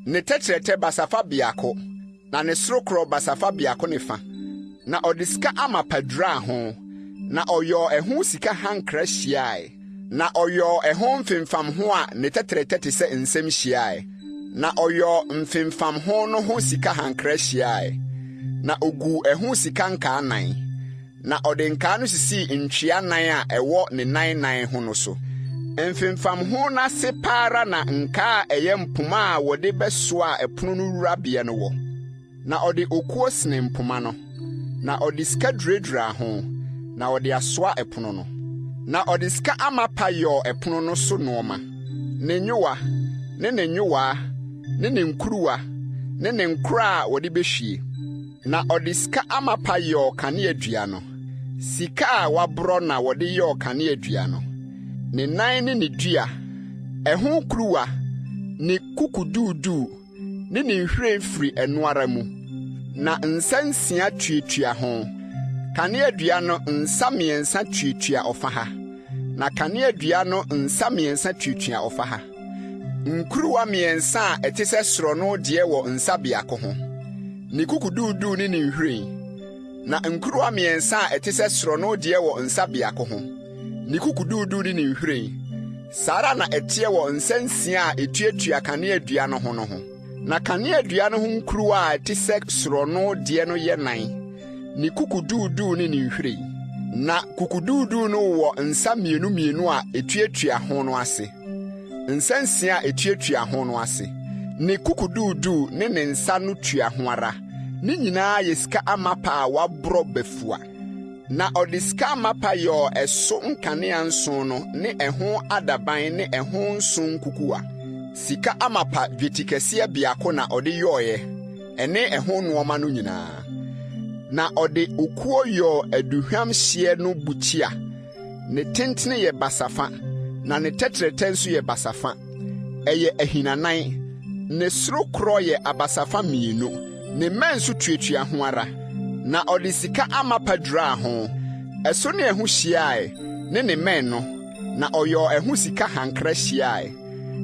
ne tɛtrɛtɛ basafa biako, na ne sorokorɔ basafa biako ne fa. Na ɔde sika amapa duraa ho, na ɔyɔɔ ɛho sika hankra hyiae. Na ɔyɔɔ ɛho mfemfamho a ne tɛtrɛtɛ te sɛ nsam hyiae. Na ɔyɔɔ mfemfamho no ho sika hankra hyiae, na oguu ɛho sika nkaa nan. Na ɔde nkaa no sisii ntwea nan a ɛwɔ ne nan nan ho no so. Mfemfamho no ase pa ara na nkaa a ɛyɛ mpoma a wɔde bɛsoa ɛpono no wurabea no wɔ. Na ɔde okuo senee mpoma no, na ɔde sika duraduraa ho, na ɔde asoa ɛpono no. Na ɔde sika amapa yɔɔ ɛpono no so nnoɔma, ne nyowa, ne ne nyowaa, ne ne nkuruwa, ne ne nkora a wɔde behwie. Na ɔde sika amapa yɔɔ kaneadua no, sika a wɔaborɔ na wɔde yɔɔ kaneadua no, ne nan ne ne dua, ɛho kuruwa, ne kukuduuduu, ne ne nhwiren firi ɛno ara mu, na nsa nsia tuatua ho. Kaneadua no nsa mmiɛnsa tuatua ɔfa ha, na kaneadua no nsa mmiɛnsa tuatua ɔfa ha. Nkuruwa mmiɛnsa a ɛte sɛ sorɔno deɛ wɔ nsa biako ho, ne kukuduuduu ne ne nhwiren. Na nkuruwa mmiɛnsa a ɛte sɛ sorɔno deɛ wɔ nsa biako ho, ne kukuduuduu ne ne nhwiren. Saa ara na ɛteɛ wɔ nsa nsia a etuatua kaneadua no ho no ho. Na kaneadua no ho nkuruwa a ɛte sɛ sorɔno deɛ no yɛ nan, ne kukuduuduu ne ne nhwiren. Na kukuduuduu no wowɔ nsa mmienu mmienu a etuatua ho no ase, nsa nsia a etuatua ho no ase. Ne kukuduuduu ne ne nsa no tua ho ara, ne nyinaa yɛ sika amapa a wɔaborɔ bafua. Na ɔde sika amapa yɔɔ ɛso nkanea nson no ne ɛho adaban ne ɛho nso nkukuwa. Sika amapa dwetikɛseɛ biako na ɔde yɔeɛ, ɛne ɛho nnoɔma no nyinaa. Na ɔde okuo yɔɔ aduhwamhyeɛ no bukyia. Ne tentene yɛ basafa, na ne tɛtrɛtɛ nso yɛ basafa. Ɛyɛ ahinanan. Ne sorokorɔ yɛ abasafa mmienu, ne mmɛn nso tuatua ho ara. Na ɔde sika amapa duraa ho. Ɛso ne ɛho hyiae ne ne mmɛn no, na ɔyɔɔ ɛho sika hankra hyiae.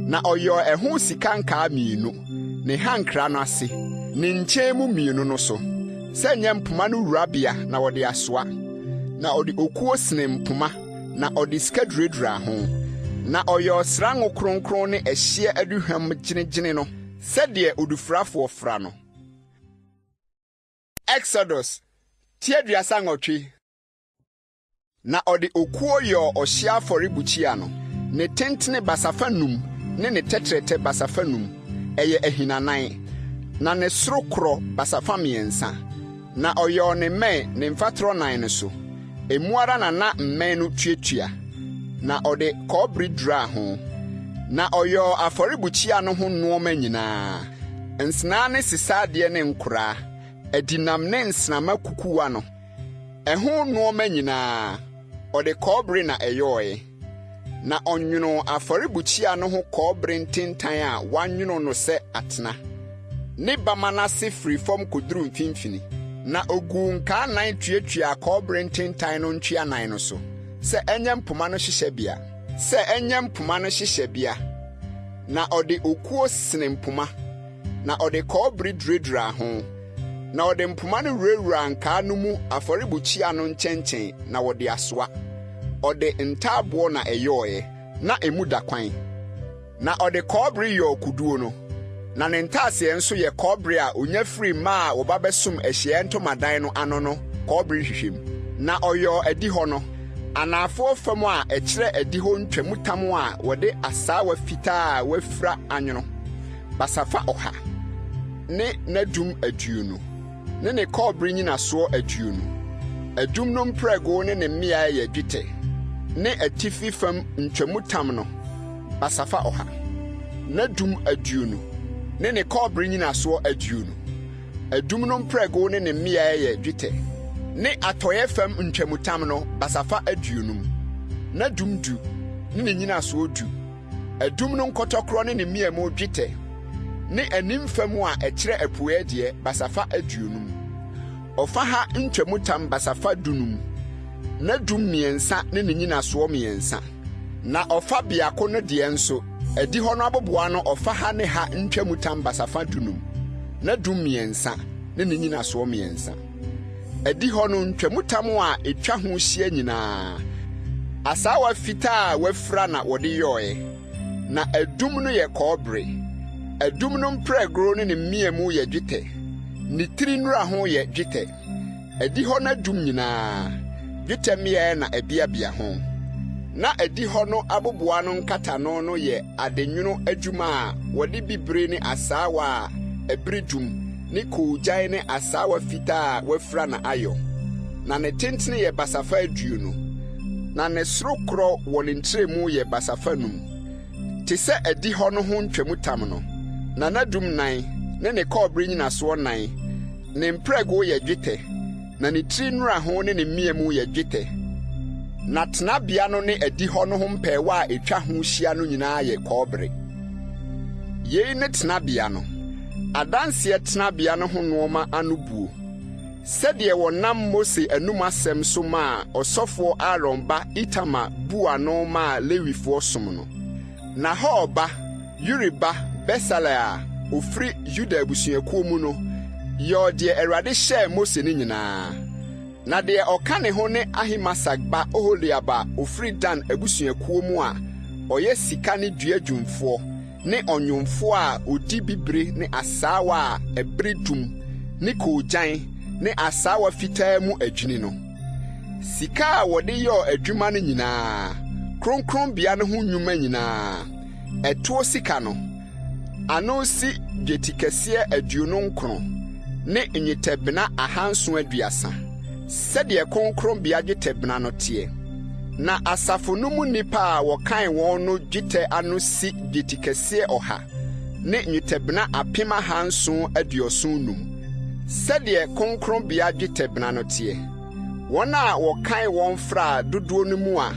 Na ɔyɔɔ ɛho sika nkaa mmienu, ne hankra no ase, ne nkyɛn mu mmienu no so, sɛ ɛnyɛ mpoma no wurabea na wɔde asoa. Na ɔde okuo senee mpoma, na ɔde sika duraduraa ho. Na ɔyɔɔ sra ngo kronkron ne ɛhyeɛ aduhwam gyenegyene no sɛdeɛ odufrafoɔ fra no. Exodus ti 38. Na ɔde okuo yɔɔ ɔhyeɛ afɔrebukyia no, ne tentene basafa num ne ne tɛtrɛtɛ basafa num, ɛyɛ ahinanan, na ne soro korɔ basafa mmiɛnsa. Na ɔyɔɔ ne mmɛn ne mfatorɔ nan no so, emu ara na na mmɛn no tuatua, na ɔde kɔbere duraa ho. Na ɔyɔɔ afɔrebukyia no ho nnoɔma nyinaa, nsenaa ne sesa adeɛ ne nkoraa, adinam ne nsramma kukuwa no. Ɛho nnoɔma nyinaa, ɔde kɔbere na ɛyɔeɛ. Na ɔnwonoo afɔrebukyia no ho kɔbere ntentan a wɔanwono no sɛ atena, ne bamma no ase firi fam kɔduru mfimfini. Na ɔguu nkaa nnan tuatuaa kɔbere ntentan no ntwea nan no so, sɛ ɛnyɛ mpoma no hyehyɛbea, sɛ ɛnyɛ mpoma no hyehyɛbea. Na ɔde okuo sene mpoma, na ɔde kɔbere duraduraa ho. Na ɔde mpoma no wurawuraa nkaa no mu afɔrebukyia no nkyɛnkyɛn na wɔde asoa. Ɔde ntaaboɔ na ɛyɔeɛ, na emu da kwan. Na ɔde kɔbere yɔɔ kuduo no, na ne ntaaseɛ nso yɛ kɔbere a ɔnya firii mmaa a wɔba bɛsom ahyiaeɛ ntomadan no ano no kɔbere nhwehwɛmu. Na ɔyɔɔ adihɔ no, anafoɔ fam a ɛkyerɛ adihɔ ntwamutam a wɔde asaawa fitaa a wɔafira anwono, basafa ɔha, ne n'adum 20, ne ne kɔbere nnyinasoɔ 20. Adum no mprɛgow ne ne mmeae yɛ dwetɛ, ne atifi fam ntwamutam no, basafa ɔha, n'adum 20, ne ne kɔbere nnyinasoɔ 20. Adum no mprɛgow ne ne mmeae yɛ dwetɛ, ne atɔeɛ fam ntwamutam no, basafa 50, n'adum 10, ne ne nnyinasoɔ 10. Adum no nkɔtɔkorɔ ne ne mmeamu dwetɛ, ne anim fam a ɛkyerɛ apueɛ deɛ, basafa 50. Ɔfa ha ntwamutam basafa 15, n'adum mmiɛnsa ne ne nnyinasoɔ mmiɛnsa. Na ɔfa biako no deɛ nso, adihɔ no aboboano ɔfa ha ne ha ntwamutam basafa 15, n'adum mmiɛnsa ne ne nnyinasoɔ mmiɛnsa. Adihɔ no ntwamutam a etwa ho hyia nyinaa, asaawa fitaa a wɔafira na wɔde yɔe, na adum no yɛ kɔbere. Adum no mprɛgoro ne ne mmeamu yɛ dwetɛ, ne tiri nnuraho yɛ dwetɛ. Adihɔ no adum nyinaa, dwetɛ mmeae na ɛbeabea ho. Na adihɔ no aboboano nkatano no yɛ adenwono adwuma a wɔde bibire ne asaawa a ɛbere dum ne koogyan ne asaawa fitaa a wɔafira na ayɔ. Na ne tentene yɛ basafa 20, na ne sorokorɔ wɔ ne ntrɛmu yɛ basafa 5, te sɛ adihɔ no ho ntwamutam no. Na n'adum nan ne ne kɔbere nnyinasoɔ nan, ne mprɛgow yɛ dwetɛ, na ne tiri nnuraho ne ne mmeamu yɛ dwetɛ. Na tenabea no ne adihɔ no ho mpɛɛwa a etwa ho hyia no nyinaa yɛ kɔbere. Yei ne tenabea no, adanseɛ tenabea no ho nnoɔma ano buo, sɛdeɛ wɔnam Mose anom asɛm so maa ɔsɔfoɔ Aaron ba Itamar buu ano maa Lewifoɔ som no. Na Hur ba, Uri ba Besaleel a ɔfiri Yuda abusuakuo mu no yɔɔ deɛ Awurade hyɛɛ Mose no nyinaa. Na deɛ ɔka ne ho ne Ahimasak ba Oholiab a ɔfiri Dan abusuakuo mu a ɔyɛ sika ne dua dwumfoɔ ne ɔnwomfoɔ a ɔdi bibire ne asaawa a ɛbere dum ne koogyan ne asaawa fitaa mu adwini no. Sika a wɔde yɔɔ adwuma no nyinaa, kronkronbea no ho nnwuma nyinaa, ɛtoɔ sika no, ano si dwetikɛseɛ 29 ne nnwetɛbena 730, sɛdeɛ kronkronbea dwetɛbena no teɛ. Na asafo no mu nnipa a wɔkan wɔn no dwetɛ ano si dwetikɛseɛ 100 ne nnwetɛbena 7,775, sɛdeɛ kronkronbea dwetɛbena no teɛ. Wɔn a wɔkan wɔn fraa dodoɔ no mu a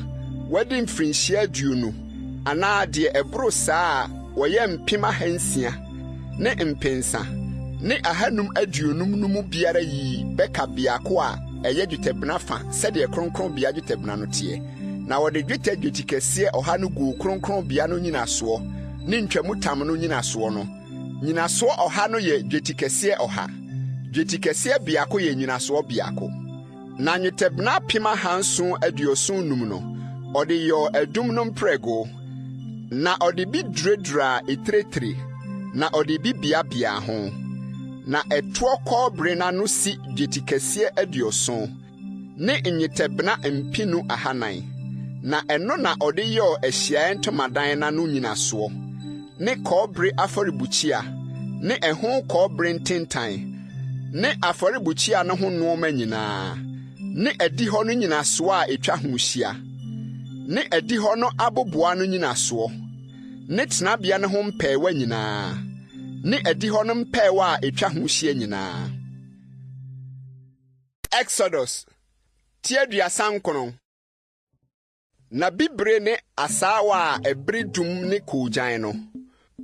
wɔadi mfirinhyia 20 anaa deɛ ɛboro saa a wɔyɛ 6,550 no mu biara yii bɛka biako a ɛyɛ dwetɛbena fa sɛdeɛ kronkronbea dwetɛbena no teɛ. Na wɔde dwetɛ dwetikɛseɛ ɔha no guu kronkronbea no nnyinasoɔ ne ntwamutam no nnyinasoɔ no. Nnyinasoɔ ɔha no yɛ dwetikɛseɛ ɔha. Dwetikɛseɛ biako yɛ nnyinasoɔ biako. Na nnwetɛbena 7075 no, ɔde yɔɔ adum no mprɛgow, na ɔde bi duraduraa etire tire, na ɔde bi beabeaa ho. Na ɛtoɔ kɔbere no ano si dwetikɛseɛ 70 ne nnwetɛbena 2400, na ɛno na ɔde yɔɔ ahyiaeɛ ntomadan no ano nnyinasoɔ, ne kɔbere afɔrebukyia, ne ɛho kɔbere ntentan, ne afɔrebukyia no ho nnoɔma nyinaa, ne adihɔ no nnyinasoɔ a ɛtwa ho hyia, ne adihɔ no aboboano nnyinasoɔ, ne tenabea no ho mpɛɛwa nyinaa, ne adihɔ no mpɛɛwa a ɛtwa ho hyia nyinaa. Exodus ti 39. Na bibire ne asaawa a ɛbere dum ne koogyan no,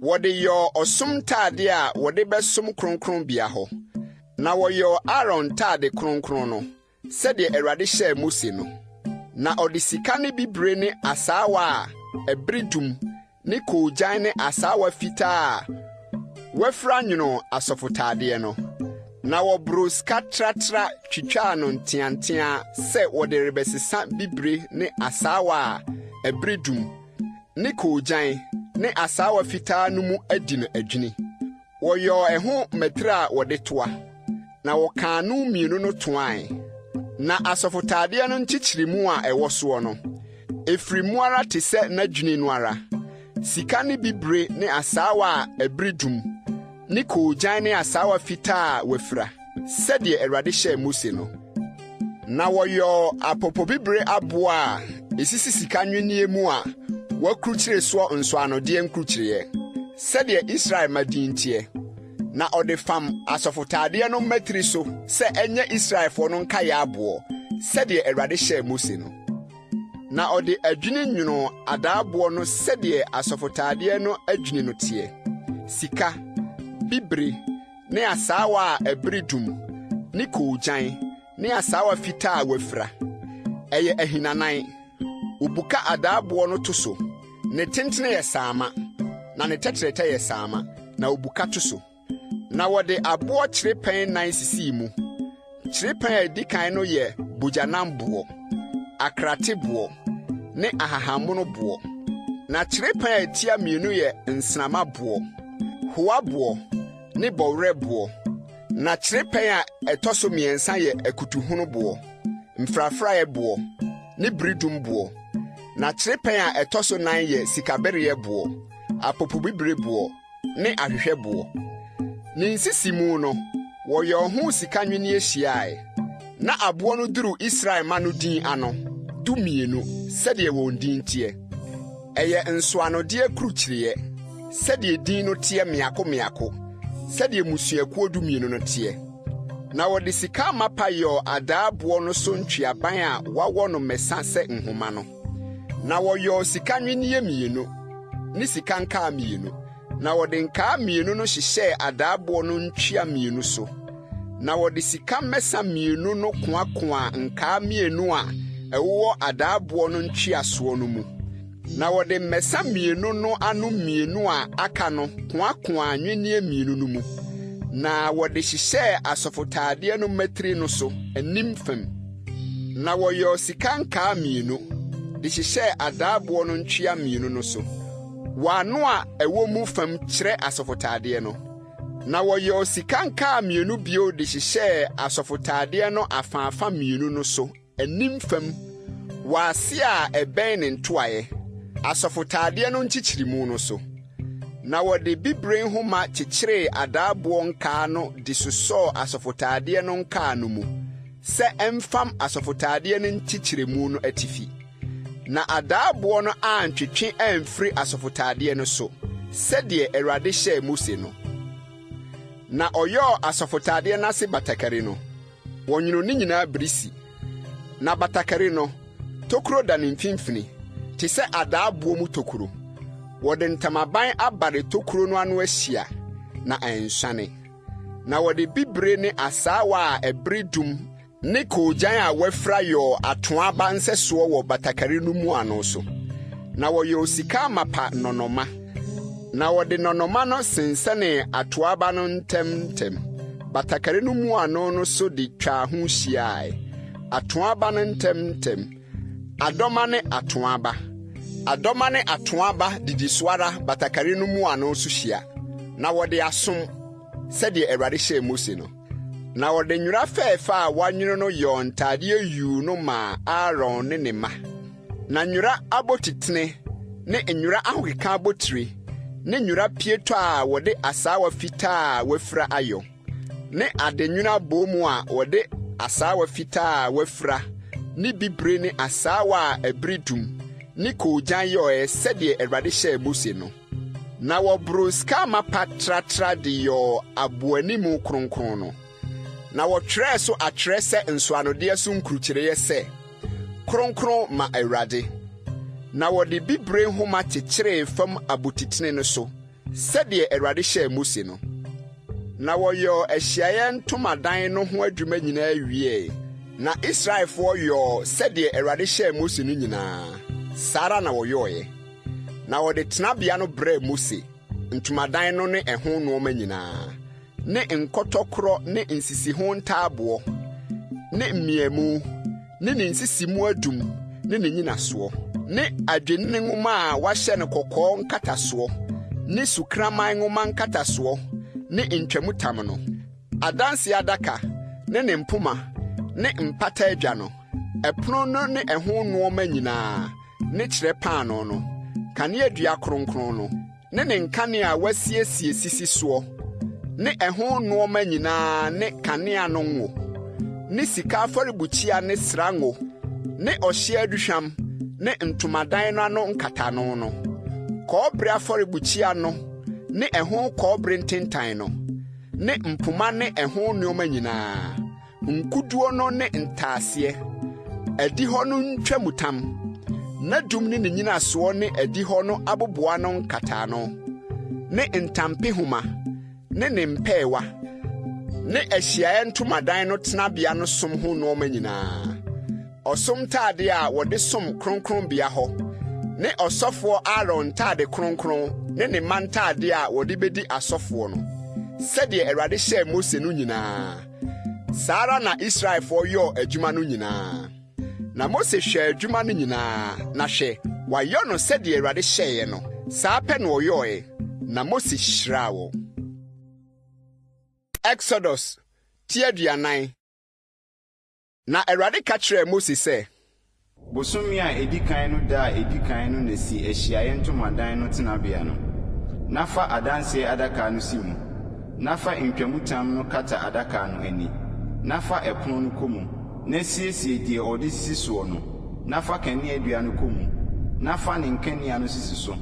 wɔde yɔɔ ɔsom ntade a wɔde bɛsom kronkronbea hɔ. Na wɔyɔɔ Aaron ntade kronkron no, sɛdeɛ Awurade hyɛɛ Mose no. Na ɔde sika ne bibire ne asaawa a ɛbere dum ne koogyan ne asaawa fitaa a wɔafira nwonoo asɔfotadeɛ no, na wɔboroo sika tratra twitwaa no nteanteaa sɛ wɔde rebɛsesa bibire ne asaawa a ɛbere dum ne koogyan ne asaawa fitaa no mu adi no adwini. Wɔyɔɔ ɛho mmatiri a wɔde toa, na wɔkaa no mmienu no toae. Na asɔfotadeɛ no nkyekyeremu a ɛwɔ soɔ no, ɛfiri mu ara te sɛ n'adwini no ara, sika ne bibire ne asaawa a ɛbere dum, ne koogyan ne asaawa fitaa a wɔafira, sɛdeɛ Awurade hyɛɛ Mose no. Na wɔyɔɔ apopobibire aboɔ a esisi sika nnwinneɛ mu a wɔakurukyire soɔ nsɔanodeɛ nkurukyireeɛ, sɛdeɛ Israel mma din teɛ. Na ɔde fam asɔfotadeɛ no mmatiri so sɛ ɛnyɛ Israelfoɔ no nkaeɛ aboɔ, sɛdeɛ Awurade hyɛɛ Mose no. Na ɔde adwini nwonoo adaaboɔ no sɛdeɛ asɔfotadeɛ no adwini no teɛ, sika, bibire, ne asaawa a ɛbere dum, ne koogyan, ne asaawa fitaa a wɔafira. Ɛyɛ ahinanan. Wobuka adaaboɔ no to so. Ne tentene yɛ saama, na ne tɛtrɛtɛ yɛ saama, na wobuka to so. Na wɔde aboɔ kyerɛpɛn nan sisii mu. Kyerɛpɛn a edi kan no yɛ bogyanamboɔ, akrateboɔ, ne ahahammonoboɔ. Na kyerɛpɛn a etia mmienu yɛ nsrammaboɔ, hoaboɔ, ne bɔwerɛboɔ. Na kyerɛpɛn a ɛtɔ so mmiɛnsa yɛ akutuhonoboɔ, mfrafraeɛboɔ, ne beredumboɔ. Na kyerɛpɛn a ɛtɔ so nan yɛ sikabereɛboɔ, apopobibireboɔ, ne ahwehwɛboɔ. Ne nsisimu no, wɔyɔɔ ho sika nnwinneɛ hyiae. Na aboɔ no duru Israel mma no din ano, 12, sɛdeɛ wɔn din teɛ. Ɛyɛ nsɔanodeɛ kurukyireeɛ, sɛdeɛ din no teɛ mmeako mmeako, sɛdeɛ mmusuakuo 12 no teɛ. Na wɔde sika amapa yɔɔ adaaboɔ no so ntweaban a wɔawɔ no mmɛsa sɛ nhoma no. Na wɔyɔɔ sika nnwinneɛ mmienu ne sika nkaa mmienu, na wɔde nkaa mmienu no hyehyɛɛ adaaboɔ no ntwea mmienu so. Na wɔde sika mmɛsa mmienu no koakoaa nkaa mmienu a ɛwowɔ adaaboɔ no ntweasoɔ no mu. Na wɔde mmɛsa mmienu no ano mmienu a aka no koakoaa nnwinneɛ mmienu no mu, na wɔde hyehyɛɛ asɔfotaadeɛ no mmatiri no so, anim fam. Na wɔyɔɔ sika nkaa mmienu de hyehyɛɛ adaaboɔ no ntwea mmienu no so, wɔ ano a ɛwɔ mu fam kyerɛ asɔfotaadeɛ no. Na wɔyɔɔ sika nkaa mmienu bio de hyehyɛɛ asɔfotaadeɛ no afaafa mmienu no so anim fam wɔ ase a ɛbɛn ne ntoaeɛ, asɔfotaadeɛ no nkyekyeremu no so. Na wɔde bibire nhoma kyekyeree adaaboɔ nkaa no de sosɔɔ asɔfotaadeɛ no nkaa no mu sɛ ɛmfam asɔfotaadeɛ no nkyekyeremu no atifi. Na adaaboɔ no antwetwe amfiri asɔfotaadeɛ no so, sɛdeɛ Awurade hyɛɛ Mose no. Na ɔyɔɔ asɔfotaadeɛ no ase batakari no, wɔnwonoo ne nyinaa birisi. Na batakari no, tokuro da ne mfimfini, te sɛ adaaboɔ mu tokuro. Wɔde ntamaban abare tokuro no ano ahyia, na ansuane. Na wɔde bibire ne asaawa a ɛbere dum ne koogyan a wɔafira yɔɔ atoaa aba nsɛsoɔ wɔ batakari no mmuano so. Na wɔyɔɔ sika amapa nnɔnnɔmma, na wɔde nnɔnnɔmma no sensɛnee atoaa aba no ntam ntam, batakari no mmuano no so de twaa ho hyiae, atoaa aba no ntam ntam, adɔmma ne atoaa aba. Adɔmma ne atoaa aba didi so ara batakari no mmuano so hyia, na wɔde asom, sɛdeɛ Awurade hyɛɛ Mose no. Na wɔde nwera fɛɛfɛ a wɔanwono no yɔɔ ntadeɛ yuu no maa Aaron ne ne mma. Na nwera abotitene ne nwera ahokeka abotire ne nwera pieto a wɔde asaawa fitaa a wɔafira ayɔ, ne adenwono aboomu a wɔde asaawa fitaa a wɔafira ne bibire ne asaawa a ɛbere dum ne koogyan yɔeɛ sɛdeɛ Awurade hyɛɛ Mose no. Na wɔboroo sika amapa tratra de yɔɔ aboanimu kronkron no. Na wɔtwerɛɛ so atwerɛ sɛ nsɔanodeɛ so nkurukyireeɛ sɛ, Kronkron ma Awurade. Na wɔde bibire nhoma kyekyeree fam abotitene no so, sɛdeɛ Awurade hyɛɛ Mose no. Na wɔyɔɔ ahyiaeɛ ntomadan no ho adwuma nyinaa wiee, na Israelfoɔ yɔɔ sɛdeɛ Awurade hyɛɛ Mose no nyinaa, saa ara na wɔyɔeɛ. Na wɔde tenabea no brɛɛ Mose, ntomadan no ne ɛho nnoɔma nyinaa, ne nkɔtɔkorɔ ne nsisiho ntaaboɔ, ne mmeamu, ne ne nsisimu adum ne ne nnyinasoɔ, ne adwennini nwoma a wɔahyɛ no kɔkɔɔ nkatasoɔ, ne sukraman nwoma nkatasoɔ, ne ntwamutam no, Adanseɛ adaka ne ne mpoma ne mpata adwa no, ɛpono no ne ɛho nnoɔma nyinaa, ne kyerɛ paanoo no, kaneadua kronkron no, ne ne nkanea a wɔasiesie sisi soɔ, ne ɛho nnoɔma nyinaa ne kanea no ngo, ne sika afɔrebukyia ne sra ngo, ne ɔhyeɛ aduhwam ne ntomadan no ano nkatano no, kɔbere afɔrebukyia no ne ɛho kɔbere ntentan no, ne mpoma ne ɛho nnoɔma nyinaa, nkuduo no ne ntaaseɛ, adihɔ no ntwamutam, n'adum ne ne nnyinasoɔ ne adihɔ no aboboano nkataano, ne ntampehoma ne ne mpɛɛwa, ne ahyiaeɛ ntomadan no tenabea no som ho nnoɔma nyinaa, ɔsom ntadeɛ a wɔde som kronkronbea hɔ, ne ɔsɔfoɔ Aaron ntade kronkron ne ne mma ntadeɛ a wɔde bɛdi asɔfoɔ no, sɛdeɛ Awurade hyɛɛ Mose no nyinaa. Saa ara na Israelfoɔ yɔɔ adwuma no nyinaa. Na Mose hwɛɛ adwuma no nyinaa, na hwɛ, wɔayɔ no sɛdeɛ Awurade hyɛeɛ no, saa pɛ na wɔyɔeɛ, na Mose hyiraa wɔn. Exodus ti 40. Na Awurade ka kyerɛɛ Mose sɛ. Bosome a edi kan no da a edi kan no na si Ahyiaeɛ Ntomadan no tenabea no, na fa Adanseɛ Adaka no si mu, na fa ntwamutam no kata adaka no ani, na fa ɛpono no kɔ mu, na siesie deɛ wɔde sisi soɔ no, na fa kaneadua no kɔ mu, na fa ne nkanea no sisi so,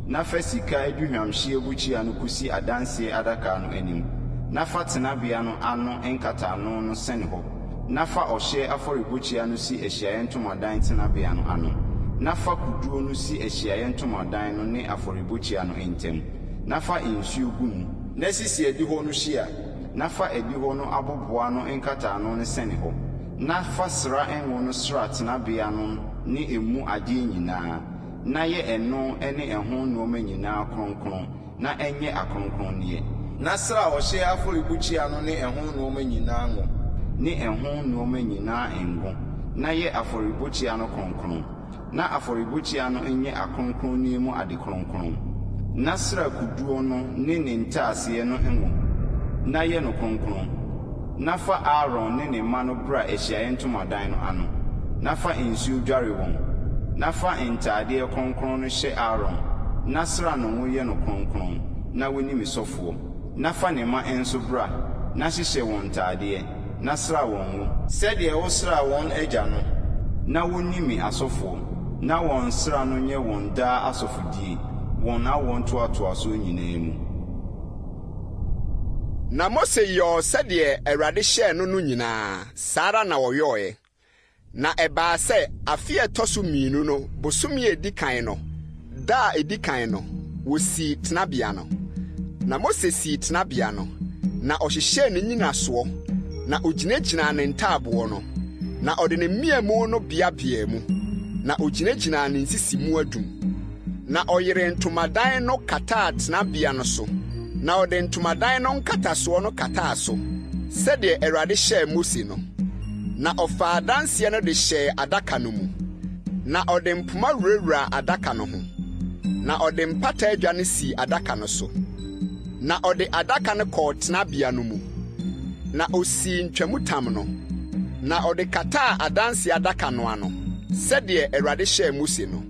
na fa sika aduhwamhyeɛ bukyia no kɔsi Adanseɛ Adaka no anim, na fa tenabea no ano nkataano no sɛne hɔ. Na fa ɔhyeɛ afɔrebukyia no si ahyiaeɛ ntomadan tenabea no ano, na fa kuduo no si ahyiaeɛ ntomadan no ne afɔrebukyia no ntam, na fa nsuo gu mu. Na sisi adihɔ no hyia, na fa adihɔ no aboboano nkataano no sɛne hɔ, na fa sra ngo no sra tenabea no ne emu adeɛ nyinaa, na yɛ ɛno ne ɛho nnoɔma nyinaa kronkron. na ɛnyɛ akronkronneɛ. Na sra ɔhyeɛ afɔrebukyia no ne ɛho nnoɔma nyinaa ngo. Ne ɛho nnoɔma nyinaa ngo, na yɛ afɔrebukyia no kronkron, na afɔrebukyia no nyɛ akronkronneɛ mu ade kronkron. Na sra kuduo no ne ne ntaaseɛ no ngo, na yɛ no kronkron. Na fa Aaron ne ne mma no bra ahyiaeɛ ntomadan no ano, na fa nsuo dware wɔn. Na fa ntadeɛ kronkron no hyɛ Aaron, na sra no ngo yɛ no kronkron, na wɔnni me sɔfoɔ. Na fa ne mma nso bra, na hyehyɛ wɔn ntadeɛ, na sra wɔn ngo. Sɛdeɛ wosraa wɔn agya no, na wɔnni me asɔfoɔ, na wɔn sra no nyɛ wɔn daa asɔfodie, wɔn awoɔ ntoatoasoɔ nyinaa mu. Na Mose yɔɔ sɛdeɛ Awurade hyɛɛ no no nyinaa, saa ara na ɔyɔeɛ. Na ɛbaa sɛ afe a ɛtɔ so mmienu no bosome a ɛdi kan no da a ɛdi kan no, wɔsii tenabea no. Na Mose sii tenabea no, na ɔhyehyɛɛ ne nnyinasoɔ, na ɔgyinagyinaa ne ntaaboɔ no. Na ɔde ne mmeamu no beabeaa mu, na ogyinagyinaa ne nsisimu adum. Na ɔyeree ntomadan no kataa tenabea no so, na ɔde ntomadan no nkatasoɔ no kataa so, sɛdeɛ Awurade hyɛɛ Mose no. Na ɔfaa Adanseɛ no de hyɛɛ adaka no mu, na ɔde mpoma wurawuraa adaka no ho, na ɔde mpata adwa no sii adaka no so. Na ɔde adaka no kɔɔ tenabea no mu, na osii ntwamutam no, na ɔde kataa Adanseɛ adaka no ano, sɛdeɛ Awurade hyɛɛ Mose no.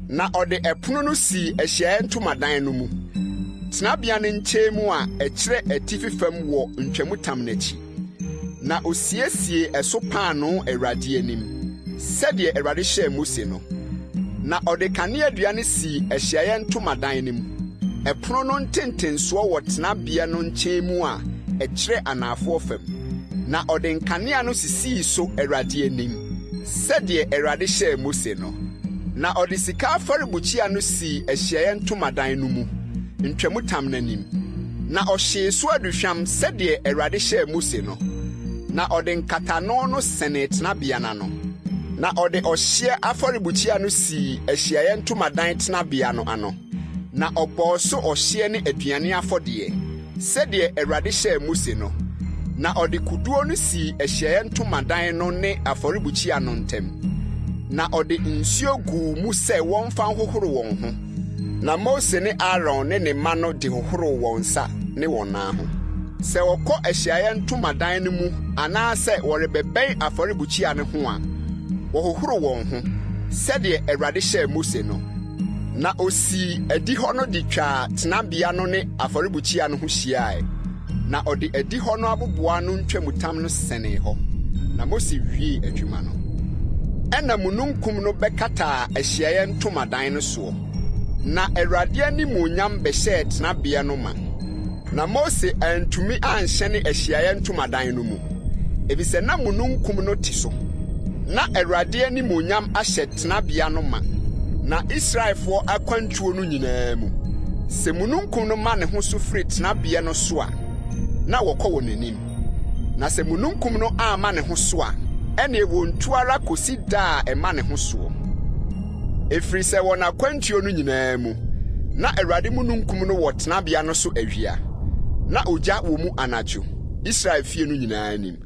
Na ɔde ɛpono no sii ahyiaeɛ ntomadan no mu, tenabea no nkyɛn mu a ɛkyerɛ atifi fam wɔ ntwamutam no akyi. Na osiesiee ɛso paanoo Awurade anim, sɛdeɛ Awurade hyɛɛ Mose no. Na ɔde kaneadua no sii ahyiaeɛ ntomadan no mu, ɛpono no ntentensoɔ wɔ tenabea no nkyɛn mu a ɛkyerɛ anafoɔ fam. Na ɔde nkanea no sisii so Awurade anim, sɛdeɛ Awurade hyɛɛ Mose no. Na ɔde sika afɔrebukyia no sii ahyiaeɛ ntomadan no mu, ntwamutam no anim. Na ɔhyee so aduhwam sɛdeɛ Awurade hyɛɛ Mose no. Na ɔde nkatano no sɛnee tenabea no ano. Na ɔde ɔhyeɛ afɔrebukyia no sii ahyiaeɛ ntomadan tenabea no ano, na ɔbɔɔ so ɔhyeɛ ne aduane afɔdeɛ, sɛdeɛ Awurade hyɛɛ Mose no. Na ɔde kuduo no sii ahyiaeɛ ntomadan no ne afɔrebukyia no ntam, na ɔde nsuo guu mu sɛ wɔmfa nhohoro wɔn ho. Na Mose ne Aaron ne ne mma no de hohoroo wɔn nsa ne wɔn nan ho. Sɛ wɔkɔ ahyiaeɛ ntomadan no mu anaasɛ wɔrebɛbɛn afɔrebukyia no ho a, wɔhohoro wɔn ho, sɛdeɛ Awurade hyɛɛ Mose no. Na osii adihɔ no de twaa tenabea no ne afɔrebukyia no ho hyiae, na ɔde adihɔ no aboboano ntwamutam no sɛnee hɔ. Na Mose wiee adwuma no. Ɛnna mununkum no bɛkataa ahyiaeɛ ntomadan no soɔ, na Awurade animuonyam bɛhyɛɛ tenabea no ma. Na Mose antumi anhyɛne ahyiaeɛ ntomadan no mu, efisɛ na mununkum no te so, na Awurade animuonyam ahyɛ tenabea no ma. Na Israelfoɔ akwantuo no nyinaa mu, sɛ mununkum no ma ne ho so firi tenabea no so a, na wɔkɔ wɔn anim. Na sɛ mununkum no amma ne ho so a, ɛnneɛ wɔntu ara kɔsi da a ɛma ne ho soɔ. Ɛfiri sɛ wɔn akwantuo no nyinaa mu, na Awurade mununkum no wɔ tenabea no so awia, na ogya wɔ mu anadwo, Israel fie no nyinaa anim.